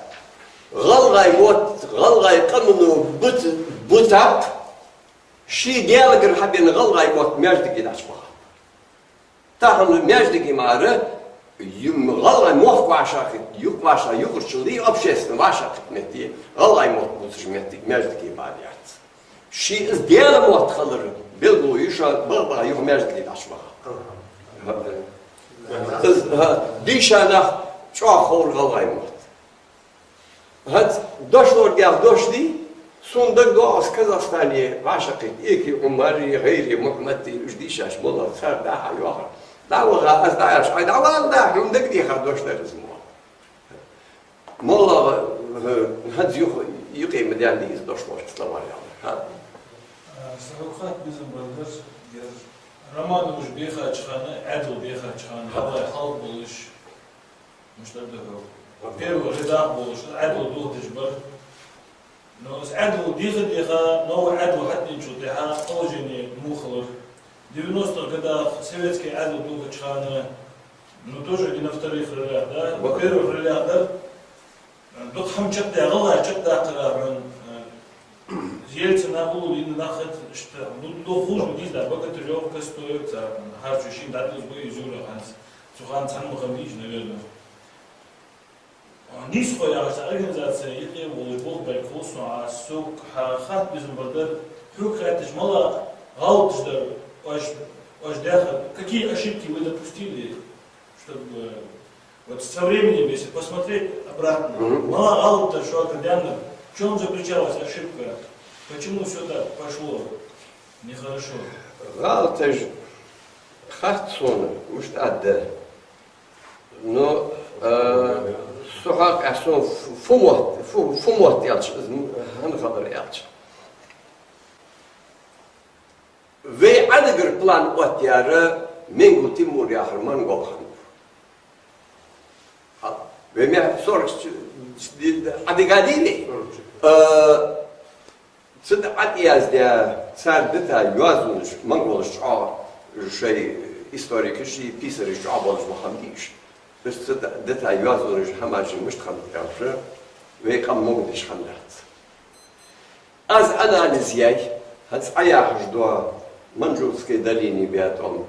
ГӀалгӀай мотт, гӀалгӀай къамано буц-, буцаб, ший Даьлагара хьабена гӀалгӀай мотт маьждиге дӀачубахаб. Тахан маьждиге мара, юм, гӀалгӀай мохк вӀашагӀкхийтта, юкъ вӀаша-, юкъарчул общественни вӀашагӀкхийтта метте, гӀалгӀай мотт бувцаш моттиг маьждиге баьб яц. Ший из Даьла мотт хилар белгало ю шоана, баха-баха юха маьждиге дӀачубаха. Из, хӀа, дийша нах чӀоагӀа ховра гӀалгӀай мотт. ХӀанз дошлоргех дош дий, сона дагадоагӀа, аз Казахстане вӀашагӀкхийтта Эки Ӏумари, ГӀайри Мухьмади, уж дийшача моллагӀа цар дӀа-хьа йоахар. ДӀаваха, аз дӀааьлча, Ӏай дӀавала, дӀа, хьона дагадеха дош дар из мо. МоллагӀа, хӀанз юха юкъе ма даьннадий из дошлоргех, ламар яла. ХӀа? А, са хьога хатта безам бар дар, ер роман уж бехача хана, Ӏаьдал бехача хана, хӀа, гӀалгӀай хьал болаш, мишта да хьо, первых рядах болаш, Ӏаьдал дохадеш бар. Но из Ӏаьдал деха-деха, новый Ӏаьдал хьатӀаденачул тӀехьагӀа положени муха хилар. Девяностых годах советский Ӏаьдал дохача хана, ну, тоже не на вторых ролях, да? Во-первых ролях, да? Дукха хӀама чакхдаь, гӀалгӀай чакхдаккхара хьона, э, Ельцин а уллув йина нах хет, иштта, ну, дукха хулаш ма дий из, да, Богатырёв, Костоев, цар, хӀара цу шин дӀадузба из юра хӀанз. Цу хана цхьан ма хиннадий уж, наверно. Нийсхо яхаш цхьа организаци юкъе волаш болх баьлча хул сона, а сога хьа хатта безам бар дар, хьога хаьттача, малагӀа гӀалаташ дар оаш, оаш даьхар, какие ошибки вы допустили, чтобы вот со временем, если посмотреть обратно, мгм, малагӀа гӀалат дар шугара даьннар, в чём заключалась ошибка, почему всё так пошло нехорошо? ГӀалаташ хац сона, мишта аргда. Но, э, со хьакъехьа сона фу, фу мотт, фу, фу мотт аьлча, из хӀана хилар аьлча. Вай Ӏадигар план оттаяьр Менгу Тимур яхар монгол хиннав. Хьа, вай мехка сорок ч-, ч-, Ӏадига дий вай? Э, Цу тӀа ӀотӀаяздаь, цар дита йоазонаш, монголаш чӀоагӀа шоай историкаши писараши чӀоагӀа болаш ма хиннадий уж. Уж цу тӀа дита йоазонаш, хӀамаш мишта хиннад аьлча, вай къам могадеш хиннадац. Аз анализ яьй, хӀанз Ӏа яхаш дола Манжурская долина баь тӀом,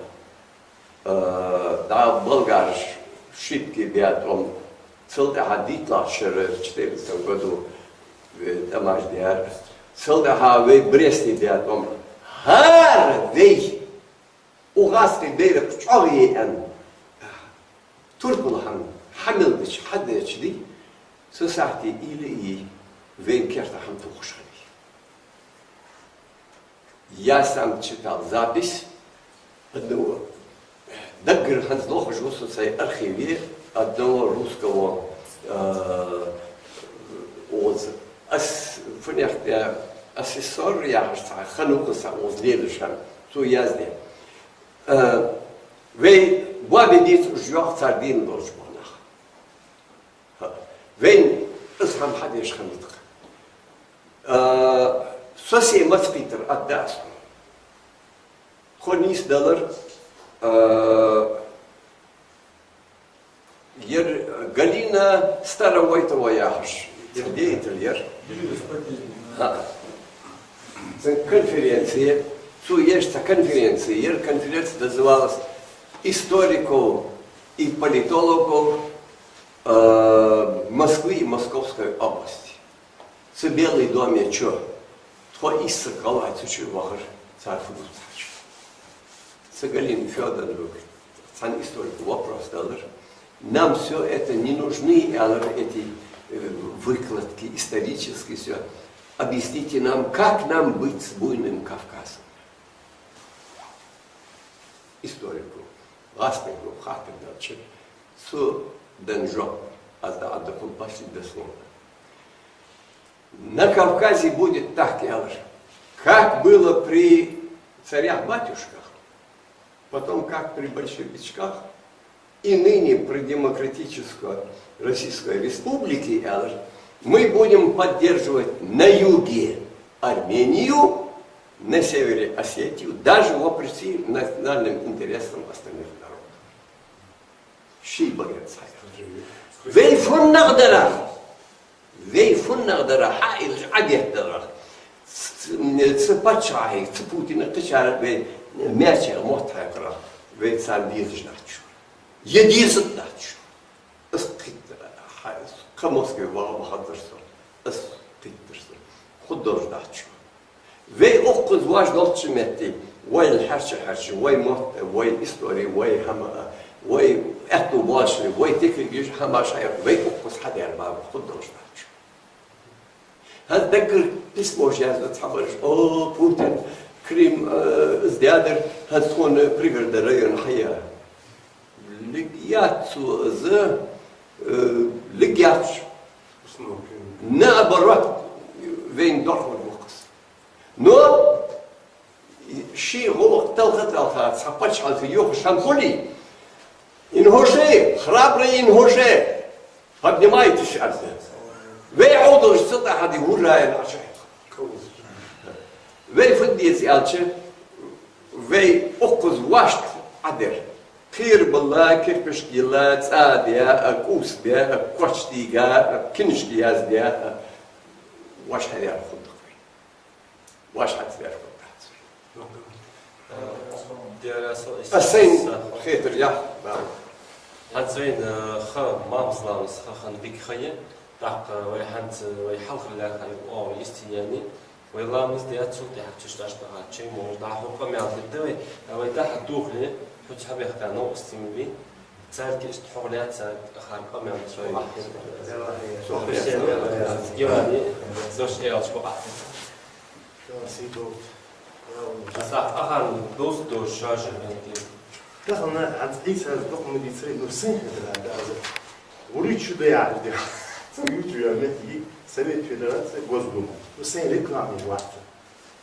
э, да, болгараша Шипки баь тӀом, цул тӀехьагӀа дийтталагӀча шера, четырнадцатом году, э, тӀамаш даьр. Цул тӀехьагӀа вай Бресте баь тӀом. ХӀара вай укх гӀазкхий байракх чӀоагӀа яь аьнна, турпал хӀама хьа мел дича, хьадеча дий, цу сахьте уйла а йий, вайна керта хӀама тохаш хилий. Я сам читал запись одного, даггара хӀанз лохаш ва со сай архиве, одного русского, э, оз, ас-, фунех тӀа асессор яхаш цхьа хиннав-кх, са оз лелаш хиннав, цо яздаь. Э, вай боабе деза уж, йоах, цар дийна долаш бола нах. Вайна из хӀама хьадеш хиннад-кх. А, со се маца кхийтар аргда аз хьона. Тхо нийсдалар, а, ер Галина Старовойтова яхаш цхьа деятель яр. ХӀа. Цун конференци, цо еш цхьа конференци яр, конференция называлась «Историков и политологов, э, Москвы и Московской области». Цу Белый доме чу тхо ийс саг гӀалгӀай цу чу вахар, цар фу дувц хьажа. Цу Галина Фёдоровага, цхьан историка вопрос далар: «Нам всё это не нужны, — аьлар, — эти, э, выкладки исторические, всё. Объясните нам, как нам быть с буйным Кавказом?» историко, гӀазкхийко хаттар даьча, цо денна жоп аз дӀаоттаду последний дословно. На Кавказе будет так, аьлар, как было при царях-батюшках, потом как при большевичках, и ныне при демократической Российской Республике, аьлар, мы будем поддерживать на юге Армению, на севере Осетию, даже вопреки национальным интересам остальных народов. Ший баге цхьа. Вай фуннагӀа дар, вай фуннагӀа дар хьаийцача, Ӏадетта дар. Ц-, ц-, ц-, паччахьа, ц-, Путина кхычар вай маьчех мотт хьекхарах, вай царна дезаш дац. Е дезаш дац. Аз кхийтта, хьа-, кхы Москве ваха ма хазар со. Аз кхийттар со. Хургдолаш дац. Вай укхаза воаш долча метте, вай хьарча-хьарча, вай мотт, вай истори, вай хӀама, вай аьттув боацаш, вай тикригаш хӀамаш хьаэц, вай укхаза хьадаьр баба хургдолаш дац. ХӀанз даггара письмош яздаь цхьабараш: «О, Путин, Крым, э, из даьдар, хӀанз тхона Пригородный район хьая». Лиг яц цо из, э, лиг яц. Наоборот, вайна дохлур вакхас. Но ший гӀулакх талха-талха цхьа паччахьалца йохаш хӀама хуле, ингуши, храбрые ингуши, поднимайтесь, аьнна. Вай Ӏовдалаш ца тӀахьаде, вужаен Ӏача. Вай фу деза аьлча, вай укхаза воашта Ӏадер. Кхера бала, кирпишк йилла, цӀа де, а, кӀувс бе, а, коч дийга, а, кинашка язде, а, воаш хьаяр хургда вай. Воаш хьацвер хургдац. Дера сол ис-, Аз сайна са- хетар яхь, да. ХӀанз вайна ха, Мамзламас ха хинна дика ха я, тӀаккха вай хӀанз, вай хьалхара лаьрхӀа оагӀув йистеяьннай, вай ламаз даь, цул тӀехьагӀа чуш дӀачу даха чай мо дӀахо къамаьл дергда вай, а вай дӀахо духле, хьо цхьа бехка новкъостий ма бий. Царга иштта хьогӀ лаьца, хӀара къамаьл цо бахьан. Со Хусен, Гевали, дош аьлча бакъахьа. Аса ахарна дус дош шажа бенти. Тахан хӀанз Ӏийсас дукха ма дийцарий, ну, сайна хетар да аз. Урид шу да яхар да. Цу ютубе метте Совет Федерации, Госдума. Ну, сайна реклама вац.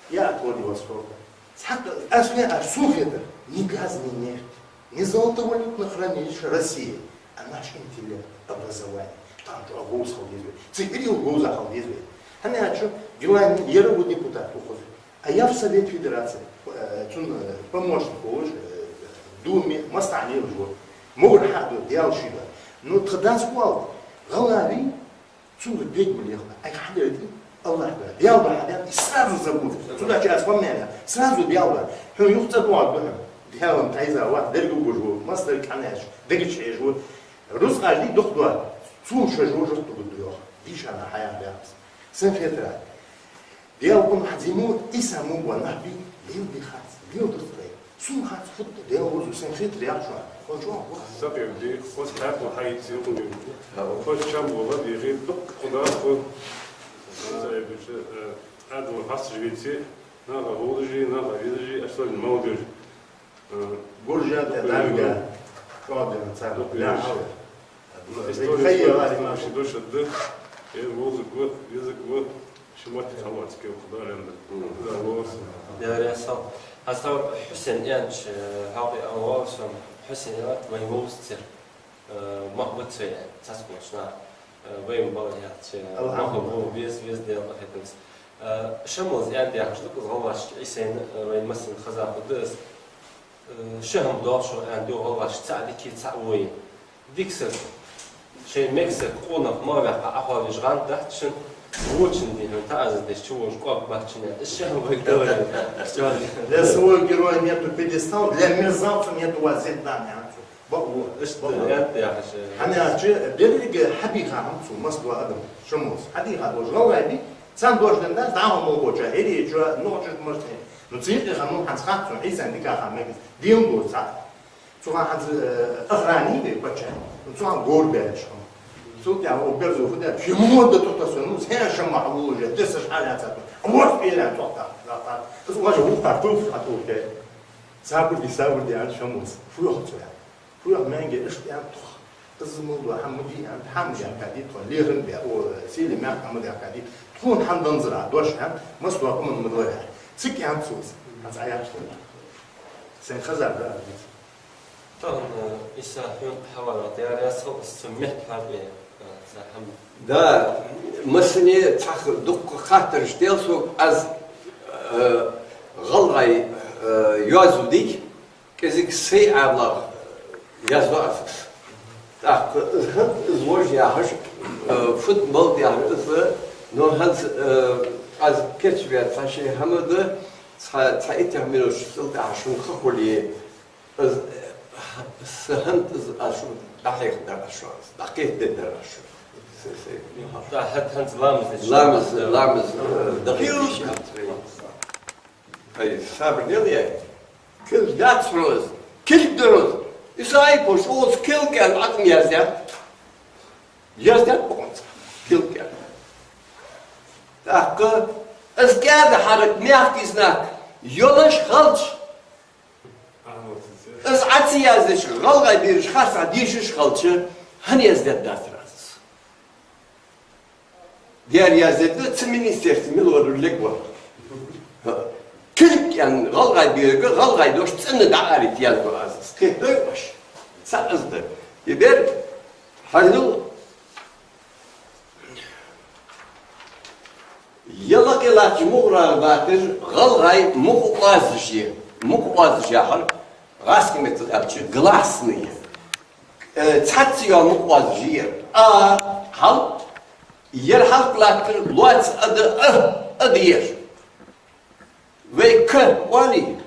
Я от Владивостока. Цхьаккха, аз ве, аз сона хетар, ни газ, ни нефть, ни золотовалютное хранилище России, а наш интеллект, образование. Там чӀоагӀа говза хила деза вай. Цу хӀирийла говза хила деза вай. ХӀана аьлча, Гилани яр ва депутат укхаза. А я в Совет Федерации, э, цун, э, помощник волаш, э, Думе, массане лелаш ва. Могар хьа а ду, Даьла ший да. Ну, тха дас вал, гӀалгӀа вий, цунга бегма леха, айхьа хьадаьд, Аллахь да, Даьла да хьадаьд, и сразу забудь. Цудухьа аз хӀама аьнна, сразу Даьла да. Хьона юха цӀа дугӀа ду хьона. Даьла тайза вац, деррига гуш ва, массарга къаьнаш, дегача хьежа ва. Рузкъаш дий дукха да, цул шажо жокта гуд йоах. Дийша нах хьаяха яхас. Сан фетра. Даьла къун хьадима, Ӏийса мо ва нах бий, лел бий хац, лел дус тхай. Сона хац, хӀаьта Даьла вовза, сен хетар яхаш ва. Хо чу ва. Сапер ди, хос хьаькъал хьаийца юкъе. Хос чам вола, дихи, дукха худа, хо. Сапер ди, э, адал хьасташ веце, наха гӀолажи, наха визажи, аш сани молодежь. Э, Гуржа да, дукха дарга. Кодина цар. Дукха я вежа. Хьал. История хайя, вари, наши дошадды. Э, вовзаг ва, визаг ва. Ши мотт хьалоацке худа лемда. Мгм. Да, волос. Дера сол. Хьастав Хьусен Янч, э, хьалкъе а волос, Хьусен Янч, вай волос цер. Э, мах бац вай, цаскочна. Э, вай ма бала яц, э, Алхьамдулиллах. Мах бу, вез, вез дел хетамс. Э, Шамалз Янч яхаш ду, куз гӀалгӀашка Ӏийсайна, э, вай массин хаза худас. Э, ши хӀама доагӀа шоана аьнна, догӀа гӀалгӀашка цаӀ дикий, цаӀ войи. Дика саг, шоай мега саг къонах ма ваьккха, Ӏохайша гӀанд дац шун, вочун дий хьона, таӀазар деш чу волаш кӀоаг бац шун аьнна. Из ши хӀама вайга довари. Для своего героя нету пьедестала, для мерзавца нету воздаяния, аьнна цо. Бакъ ва. Иштта бакъ ва. Ят яхаш. ХӀана аьлча, деррига хьабийха хӀама цо, масса дола адам, Шамалз. Хьадийха долаш гӀалгӀай бий, царна дош денна дац, дӀахо мел боча, хӀирий чу, нохчаш, морсий. Ну, цу юкъе хиннав хӀанз хац сона, Ӏийсан дика ха мегаш, дем доз цхьа. Цу хана хӀанз, э, охрана вай паччахьа. Ну, цу хана говр баьлаш хиннав. Цул тӀехьагӀа укх берзо фу даьд, ши мугӀа да тӀа тосса, ну, сен шамма хьаволаш, десаш хьалаьцад. А ворс пӀелан цохтах, захтах. Из важа вухар туф, а туф те. Сабар де, сабар де, аьннад Шаммаса. Фу йоах цо, аьннад. Фу йоах, маьнге иштта аьннад тхо. Из мел дола хӀама ма дий, аьннад, хӀама даьккха дий тхо, лерхӀам бе, о, сийле мягкъа хӀама даьккха дий. Тхона хӀама данзар Ӏа дош, аьннад, массадола хӀама ма дой, аьннад. Цига аьннад цо из. Хьанца Ӏа яхаш да? Сайна хезар да аз дийцар. Тахан, э, Ӏийса хьона хьаварах, деррига сов из цун метта хьарбе, э, цхьа хӀама. Да, массане цхьа дукха хаттараш дел сога, аз, э, гӀалгӀай, э, йоазув дий, кӀезига сай Ӏаьдалах язду аз из. ТӀаккха из хӀанз из вож яхаш, э, фуд-малад яхаш из, но хӀанз, э, аз кийчваь цхьа ши хӀама да, цхьа, цхьа итт минут цул тӀехьа шун ха хуле, из, са хӀанз из аз шуга дӀахьехадар аз шоана, дӀакхетадергдар аз шоана. Са, са, Да, хӀанз, хӀанз ламаз деш. Ламаз, ламаз, э, дахьийташ хӀанз вай. Ай, сабар дел, яй. Кулг дац хьона из. Кулг да хьона из. Исаипуш укхаза кулг аьнна Ӏатам яздаьд. Яздаьд укхаза кулг аьнна. ТӀаккха из кӀаьда хьарак, мягкий знак йолаш хилча, из Ӏа ца яздича, гӀалгӀай бераш харцахьа дешаш хилча, хӀана яздаьд дацар аз из? Дера яздаьд, цу министерстве мел вар лергва. Кулг аьнна гӀалгӀай берага, гӀалгӀай дош цӀена дӀаарайта язду аз из. Кхетадой оаш? Цхьа из да. Теперь хьажал, е лакхе латтача мугӀарера баттар гӀалгӀай мукъа оазаш я. Мукъа оазаш яхар гӀазкхий меттала аьлча гласные. Э, цхьацца йола мукъа оазаш я ер. А, хьал, ер хьалха латтар лоаца а да, а, а да ер. Вай к оалий,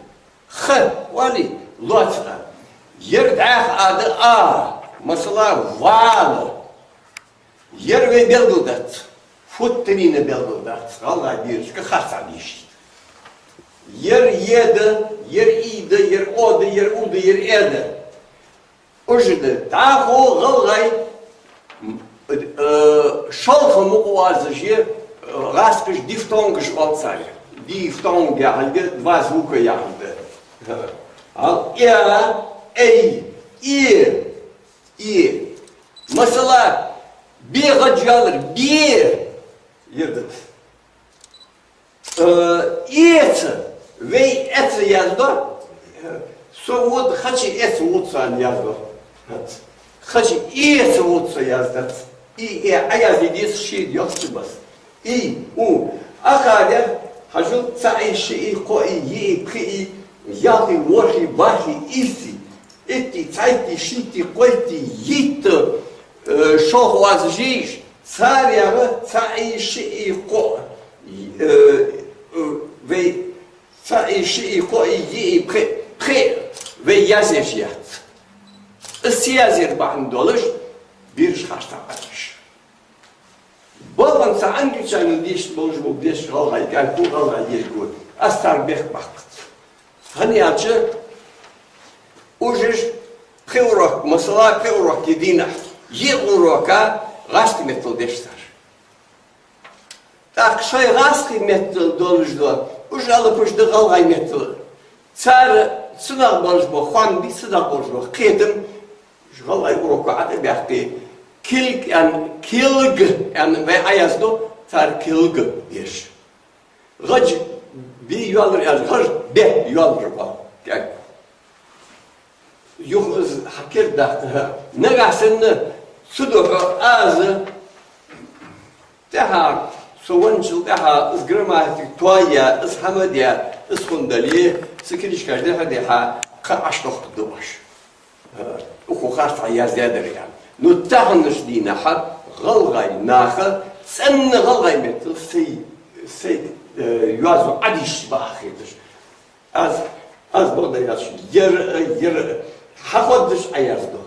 х оалий, лоаца а. Ер дӀаьха а да, а, масала, вала. Ер вай белгалдац, футтарийна белгалдац, гӀалгӀай берашка харцахьа дешийта. Ер е да, ер и да, ер о да, ер у да, ер э да. Уж да дӀахо гӀалгӀай, м, э, шолха мукъа оазаш я, э, гӀазкхаша дифтонгаш оал царех. Дифтонг яхилга, два звука яхилга. Ал, э, эй, э, э. Масала, бе гӀаж йоалар, бе. Ер да. Э, эца, вай эца яздо. Со вот хачи эца вот сан яздо. Хачи эца вот со яздац. И, э, а язди дис ши йохчи бас. И, у, ахаде, хьажал, цаӀи, шиӀи, кхои, йиӀи, пхиӀи, ялхи, ворхӀи, бархӀи, ийси, итти, цхьайтти, шийтти, кхойтти, йитта, э, шолха оазаш я уж, царех цаӀи, шиӀи, кхои, э, э, вай цаӀи, шиӀи, кхои, йиӀи, пхи-, пхиӀ вай язъеш яц. Из ца язъяр бахьан долаш, бераш харцахьа Ӏадеш. Бокъонца англичанал дешаш болаш бола дешаш гӀалгӀай кӀаьнк, гӀалгӀай ерг. Аз цар бехк баккхац. ХӀана аьлча, уж пхи урок, масала, пхи урок я дийнахьа, йиъ урока гӀазкхий меттала деш цар. ТӀаккха шоай гӀазкхий меттала долаш да, уж алапаш да гӀалгӀай меттала. Цар цунах болаш бола хоам бий, цунах болаш бола кхетам, уж гӀалгӀай урока ӀотӀабаьккхе, килг аьнна, килг аьнна вай Ӏояздо, цар килг деш. ГӀаж бе йоалар аьлча, гӀаж бе йоалар ба. Юха из хьакердадаккха. Нагахьа санна цудухьа аз тӀехьа, со венначул тӀехьа из грамматика тоаяь, из хӀама даь, из хӀама дале, са книжкаш дехьа-дехьа кхы Ӏочудохкаргда оаш. Укхо харцахьа яздаьдар аьнна. Ну, таханарча дийнахьа гӀалгӀай наха цӀена гӀалгӀай меттала сай, сай, э, йоазув Ӏодийшача бакъахьа хеташ. Аз, аз бакъда яц, ер, ер хьахозаш Ӏояздо.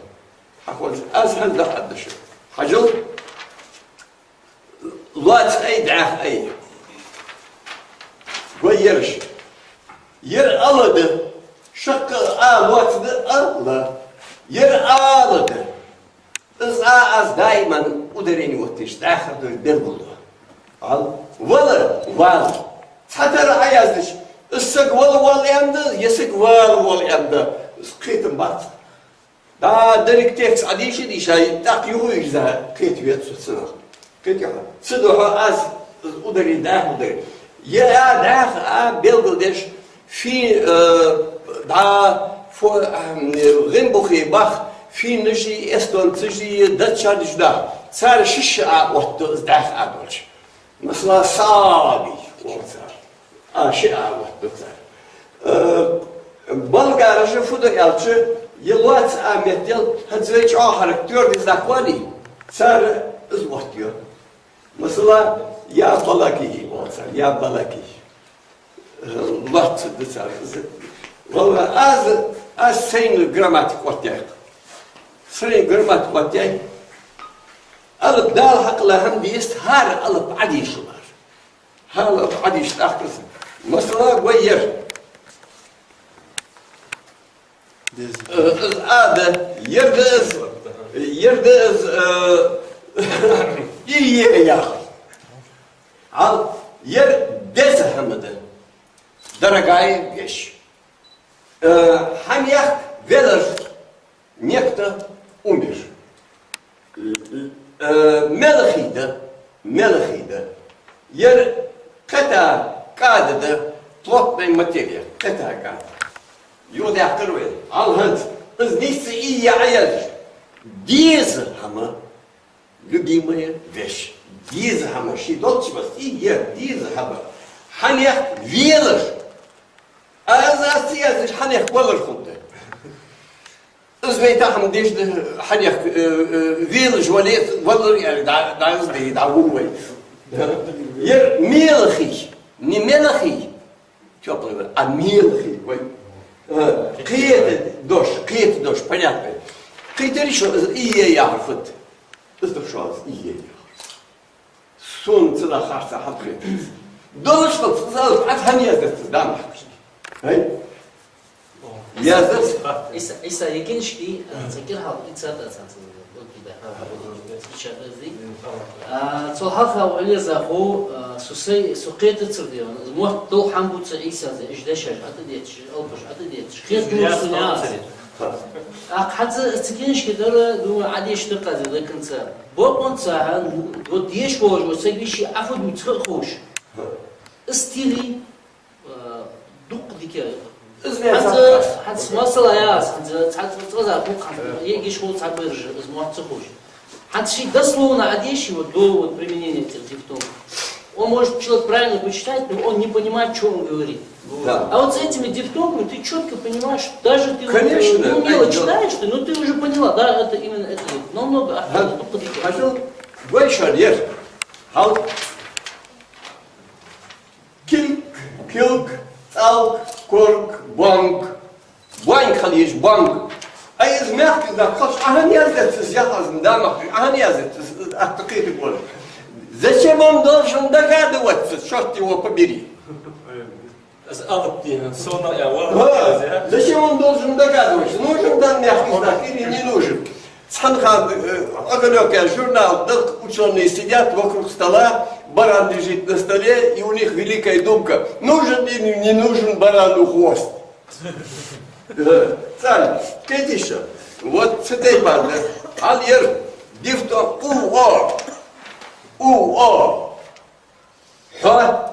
Хьахоз-, аз хӀанз дӀахьаддаш. Хьажал, лоаца ай, дӀаьха ай. Гой ераш. Ер ала да. Шаккха а лоаца да, ала. Ер ала да. Из а аз даиман ударени оттаеш, дӀаьха долаш белгалдо. Ал, вала, вала. Цхьатарра Ӏояздича, Из саг вала воал аьнна да, е саг вала воал аьнна да, из кхетам бац. ДӀа деррига текст Ӏодийша, дийша, тӀаккха юха вийрза кхета веза цунах. Кхетий хьо? Цудухьа аз из ударить даьха, ударить. Е а даьха, а белгалдеш, фи, э, дӀа, фо, э, гӀимбухий бах, финнаши, эстонцаши, датчанаши да. Цар шишша а оттаду из даьха а долча. Масала, саби, оал цар. А, ши а оттаду цар. Э, болгараша фу ду аьлча, е лоаца а меттел, хӀанз вай чӀоагӀа хьарак, твёрдый знак валий, цар из оттаю. Масала, я балаки, оал цар, я балаки. Э, лоаца да цар из. Валлахь, аз, аз сайна грамматика оттаяьй. Сайна грамматика оттаяьй. Алап Дала хьакхелла хӀама дийст, хӀара алап Ӏодийша мара. ХӀара алап Ӏодийша тӀаккха из. Масала, гой ер. Деза. Э, из а да, ер да из, ер да из, э, и е яхар. Ал, ер деза хӀама да. Дорогая вещь. Э, хьанех велар некто умер. Э, мелхий да, мелхий да. Ер кхета кӀада да, плотная материя, кхета кӀада. Юха даьккхар вай. Ал хӀанз, из нийсса и е Ӏояздеш. Деза хӀама, любимая вещь. Деза хӀама, ший долча бац, и е деза хӀама. Хьанех велар. А из аз ца яздича, хьанех валар хургда. Из вай тахан деш да, хьанех, э, э, велаш вале, валар яьлча, дӀа, дӀа из да, дӀа вур вай. Ер мелхий, не мелхий, тёплый вай, а мелхий вай. Э, кхета дош, кхета дош, понятно. Кхетарий шо, из и е яхар фуд? Из да шоана из и е яхар. Сона цунах харцахьа хьалкхетац. Долаш хилча, из алап Ӏа хӀана яздергда, Дала мара хьакхашта? ХӀай? Яздергда? Ӏийса, Ӏийса, е книжка, а, цхьа кӀира хьал, и царда цхьа ца зо, окей, да. Печатать ди. А, цул хьалха Ӏилеза ху, а, со сай, со кхетацар де, мотт дол хӀама бу цу Ӏийсас, уж дешаш Ӏа тӀадетташ, уж алапаш Ӏа тӀадетташ. Хет ду сона аз. Ах, хӀанз цу книжка тӀара, думаю, Ӏодеша да-кх аз до конца. Бокъонца, вот деша волаш вола саг веший Ӏа фу дувц ха а ховш. Из стили, э, дукха дика. Из вен хӀанз, цхьа хӀанз масала яц, хӀанз цхьа цӀа-, цӀа зар хул, хӀанз егиш хул цхьа бераш, из мотт ца ховш. ХӀанз ший дословно Ӏодеший, вот, до, вот, применения этих дифтонгов. Он может человек правильно почитать, но он не понимает, чё он говорит. Да. А вот с этими дифтонгами ты чётко понимаешь, даже ты вот, конечно, э, неумело читаешь, ты, но ты уже поняла, да, это именно это вот. Намного, а, хьажал, гой шоана ер. Хьал. Килг, килг, цӀалг, корг, бонг. Бонг хила еза, бонг. Ай, из мягкий знак хилча, Ӏа хӀана яздергда из, яхаш, да, мягкий, Ӏа хӀана яздергда из, атта кхетаргволаш. Зачем он должен догадываться, чёрт его побери? Из алап дийна, сона я, ва, ха, зачем он должен догадываться, нужен дан мягкий знак или не нужен? Цхьан хана, э, «Огонёк» яха журнал да, учёные сидят вокруг стола, баран лежит на столе, и у них великая думка: нужен или не нужен барану хвост? Э, цхьан, кхетий шо? Вот цу тайпара да. Хьал ер, дифтонг у, о. У, о. Хьо.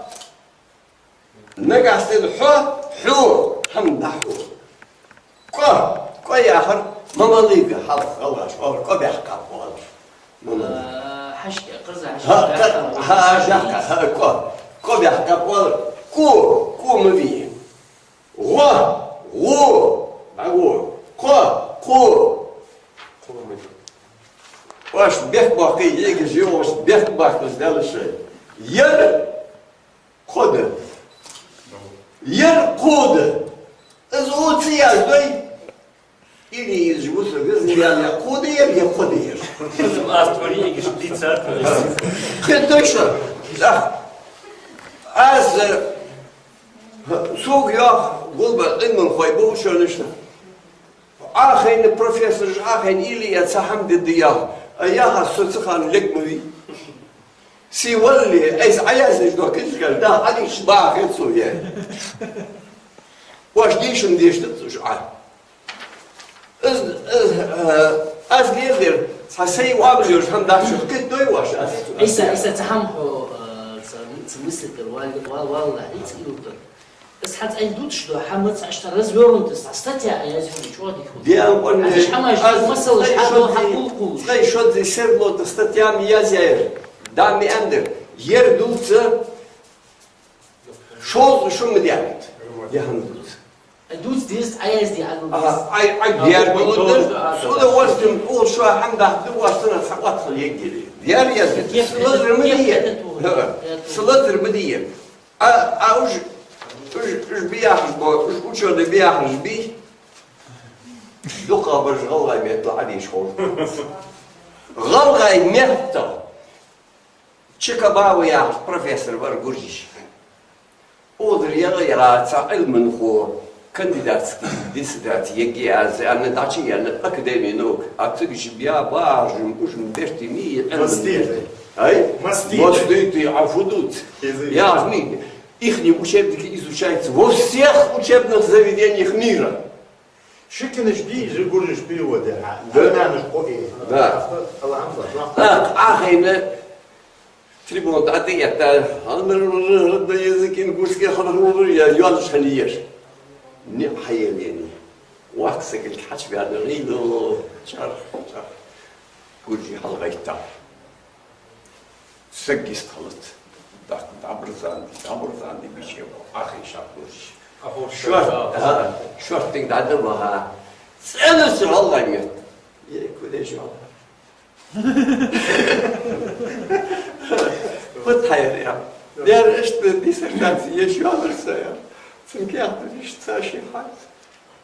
Нагахьа санна хьо, хьо, хӀама дӀахьо. КӀо, кӀо яхар, ма малига хьалха гӀалгӀаша оалар, кӀо баьккхаб оалар. Ма малига. А, хьашт, къиза хьашт. ХӀа, баьккхаб. ХӀа, хьашт, хӀа, кӀо. КӀо баьккхаб оалар. КӀо, кӀо ма вий. ГӀо, гӀо, дӀагӀо. Кхо, кхо. Оаш бехк боаккхий, йиӀигаш йоагӀаш, бехк боаккхаш даьлла шоай. Ер кхо да. Ер кхо да. Из у ца яздой, или из жи вусу везна ял, я кхо да ер, я кхо да ер. Из аз тхьовра йиӀигаш дийцад. Хе, точно. Да. Аз, э, сога йоах, гулба Ӏилманхой ба шоана иштта. Ӏа хайна профессораш, Ӏа хайна или я цхьа хӀама де да яхаш. А яхаш со цу хана лерг ма вий. Сий валле, айса Ӏаяздеш дола книжкаш да, хьадийша бахе цо е. Оаш дийшам дешац уж Ӏа. Из, из, э, аз леладер, цхьа сай вагӀаш хӀама дац, шух кхетадой оаш аз? Айса, Айса, цхьа хӀама хьо, э, ца, ца мысль тӀара вал-, вал-, валлахӀи, ца юлтар. Из хьа цӀай дуташ дола хӀама, цхьа иштта развёрнуто, цхьа статья а язъю, чӀоагӀа дика хул. Ден къоне Аз хӀама, аз масала, тӀай хьа шо дола хьа зи, кулкулаш. ТӀай шо зи сердало да статья ма язъяьй, да ма аьннадар. Ер дувца, шозза шу ма даьннад. Ер хӀама дувца. Ай, дувца деза, Ӏаязде, Ӏа дувца. А, Ӏай, Ӏай, А, ер дувца, дувца, а, с удовольствием, ул шо хӀама даха, дувца, цхьа отхал еггили. Ер язъяьй. Кеп, Силазар ма кеп, дие. кеп, кеп, кеп. Силазар ма дие. А, а уж, уж, уж бияхаш бо, уж учёный бияхаш бий. Дукха бараш гӀалгӀай меттала Ӏадийша хов. ГӀалгӀай меттала. Чикабава яхаш профессор вар гуржий. Озар яла яра цхьа Ӏилманхо, кандидатский диссертаци егге аз, аьнна, дӀачуяьнна Академия наук. А цига уж бия бажим, уж м бертий ми, Ӏилман Маститий. Бертий. Ай? Маститий. Маститий, а фу дувц? Изучать. Яхаш ми, ихний учебники изучаются во всех учебных заведениях мира. Ши книжка дий из гуржий перевод яь, Да. Армянаш кхо и. Да. Алхьамдулиллахь. Так, ахайна трибуна тӀа тӀаэтта, родной язык ингушский, я йоалаш хинна еш. НиӀ хьаелаеннай. Воккха саг хьачубаьнна гӀийла, чарх, чарх. Гуржий хьалгӀайтта. Саг йистхилац. ДӀа-, дӀабарзанди, дӀабарзанди биче бо, ахи шапуш. Ахуш Шорт, шорт, а, шортта дӀадала ваха. ЦӀенача гӀалгӀай метта. Е, кулеш вала. Фу тхьайра я. Дера иштта диссертаци еш йоалар са я. Цун кехаташ иштта ца ши хьац.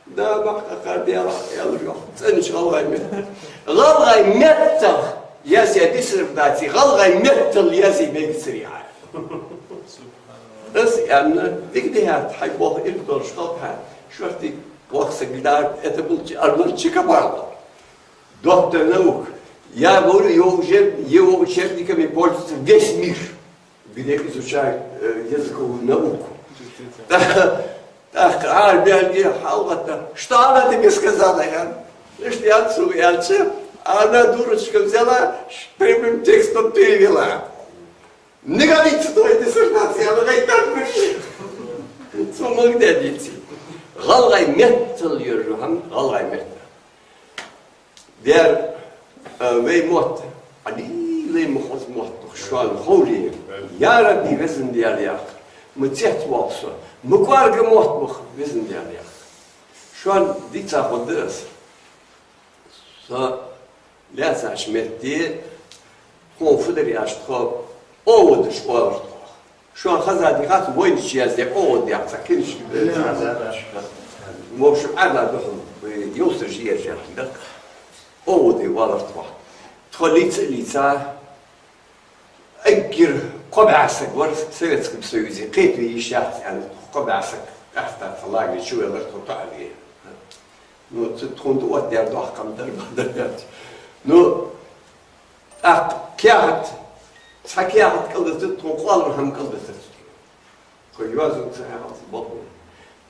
Да, бакъ акхар дела, аьлар йоах. ЦӀенача гӀалгӀай метта. ГӀалгӀай меттах язъяь диссертаци, гӀалгӀай меттала язъе мегацарий Ӏа. Аз аьнна, дика дехьа хьай болх ирг долаш халкъа, шортта воккха саг да, это был Чи-, Арнольд Чикабава. Доктор наук. Я говорю, его учеб-, его учебниками пользуется весь мир, где изучают, э, языковую науку. ТӀаккха ара баьннаб хьалгӀатта. Что она тебе сказала, яхар? Иштта яхар цо аьлча, она, дурочка, взяла, прямым текстом перевела. Не годится твоя диссертация, она говорит, так пиши. Цо магаде дийцад. ГӀалгӀай меттала йола хӀама, гӀалгӀай метта. Дера, а, вай мотт, Ӏадийла ма хоза мотт да, шоана ховре. Я Рабби, Везан Даьла, яхар, ма цецвоал со, ма кӀоарга мотт ба-кх, Везан Даьла, яхар. Шоана дийца ховргда аз. Со лаьцача метте, тхона фу дар аьлча, тхо оводаш оалар тхох. Шоана хезадий хац, вайна чу яздаь овод яха цхьа книжка. Да, да, да. В общем, Ӏаьдала духьал, э, йовсаш ержаьнна да. Оводи оалар тхох. Тхо лийца а лийца, эггара кхо бӀаь саг вар Советском Союзе, кхетаве йиш яц аьнна, кхо бӀаь саг къаьстта цхьа лагере чувеллар тхо тоӀаве. Ну, цу тхона тӀа оттадаьр доккха хӀама дар, ма дар аьлча. Ну, тӀаккха каьхат, цхьа каьхат кӀалдитар тхона, кхоалагӀа хӀама кӀалдитар тхона. Тхо йоазув ца хьекхалца болх бу.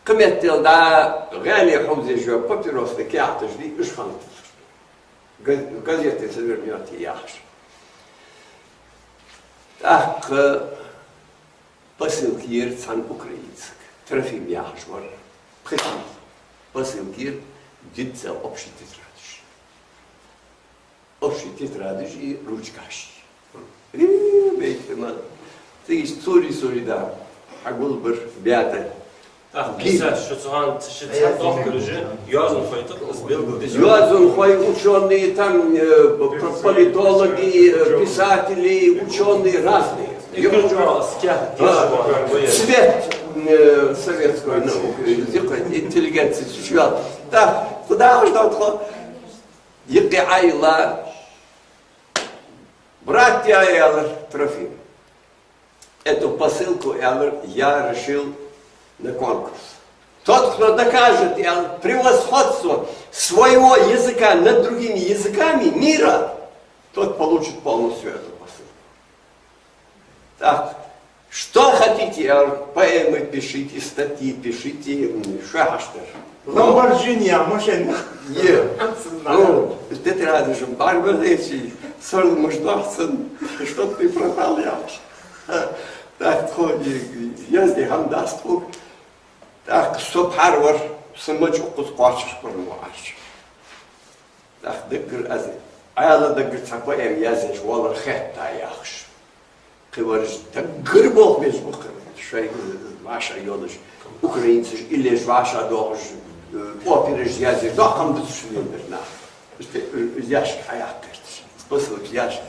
Кхыметтел дӀа гӀаьле хьовзаш йола папиросни каьхаташ дий, уж хиннад. Газ-, газете «Северный» яхаш. ТӀаккха посылка яр цхьан украинцага, Трофим яхаш вар, пхи цхьан посылка яр, дидза общий тетрадаш. Общий тетрадаш и ручкаш. Э, бейт ма. Цига иштта цури-цури да. Хьагулбар баьтта. Так, писать, шо цхьан, шо цхьан дохкар уже, йоазонхой тӀа из белгалдеш. Йоазонхой, учёные там, э, п-, политологи, э, писатели, учёные разные. И кто же у вас, кя-, А, кя-, цвет, э, советской науки, э, интеллигенции существовал. Так, куда уж там хо-, юкъе Ӏайла, братья, аьлар Трофим, эту посылку, аьлар, я решил на конкурс. Тот, кто докажет, аьлар, превосходство своего языка над другими языками мира, тот получит полностью эту посылку. Так, что хотите, я говорю, поэмы пишите, статьи пишите, м, что хотите. Ламборджини, а, машина. Е. Ну, тетрадь же барбалечи, сразу мы ждахцен, чтоб ты пропал, я. Так, ходи, я здесь гамдаст. Так, со пхьарвар, са мачӀ укхаза кхоачаш пурам ваӀаш. ТӀаккха даггара аз, Ӏаьла даггара цхьа поэма язъеш валар хетта яхаш. Кхывараш даггара болх беш баккхар, шоай вӀашагӀйолаш, украинцаш, иллеш вӀашагӀдоахаш, э, операш язъеш, доккха хӀама дувцаш леладир нах. Иштта, э, ящик хьаяьккхар. Посылка ящик.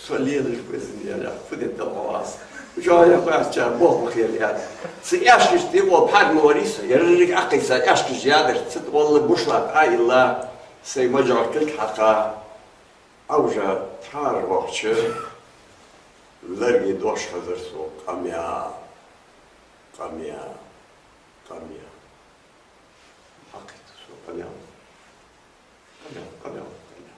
Со лелаш безам яр, фу де дала аз. Жо я бац чар, боху хер яр. Цу аьшкаш тӀа о пхьарма вари со, ерриг Ӏакхайса аьшкаш ядар, цу тӀа валла бушлат Ӏа илла, сай мажор килг хьакха, Ӏовжа тхьара вахча, ларги дош хазар со, къамя, къамя, къамя. Хьакхийтта со, къамя. Къамя, къамя, къамя.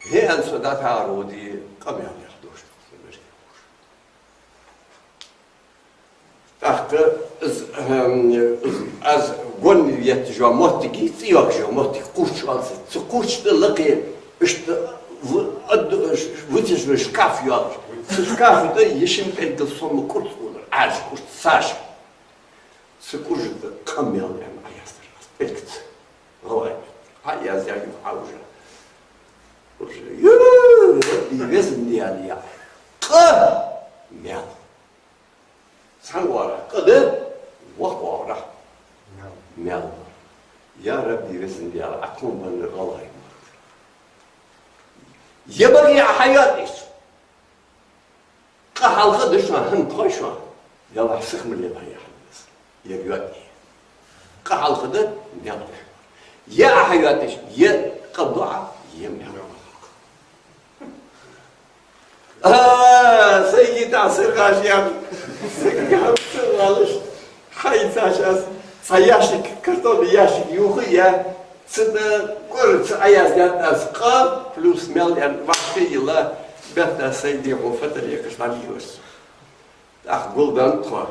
ХӀе, аьнна, со дӀатӀароди, къамаьл яха дош. ТӀаккха из, эм, из, аз гонна етташ йола моттиг, цӀи йоаккхаш йола моттиг кхуврч оал цо. Цу кхуврча тӀа лакхе, иштта в-, ад-, вытяжной шкаф йоалаш. Цу шкафа тӀа йишин пӀелгал сома кӀурц улар, Ӏаьржа кӀурц, Саша. Цу кӀуржа тӀа къамаьл аьнна Ӏояздаьр аз пӀелгаца. ГӀалгӀай меттала. Ӏояздаьр юха Ӏовжа. Уже, ю, Рабби, везан Даьла, я. Къа! Маьл. Цхьан оагӀорахьа къа да, вокх оагӀорахьа маьл. Маьл. Я Рабби, везан Даьла, Ӏа кхоана беннар гӀалгӀай мотт. Е баге Ӏа хьайоадеш. Къа хьалха да шоана, хӀама тхой шоана. Делахь сиха ма лелахь, я хьаннас. Е йоӀ. Къа хьалха да, маьл да. Е Ӏа хьайоадеш, е къа ду Ӏа, е маьл. А, сайги тӀа сиргӀаш яр. Сайги хьам сиргӀалаш. Хьайцаш аз цхьа ящик, картонный ящик юха я, цу тӀа кӀур цу Ӏояздаьд аз къа плюс маьл аьнна вахте йилла, бетта сай дегӀо фатар екаш дӀадийлар со. ТӀаккха гулбеннаб тхо.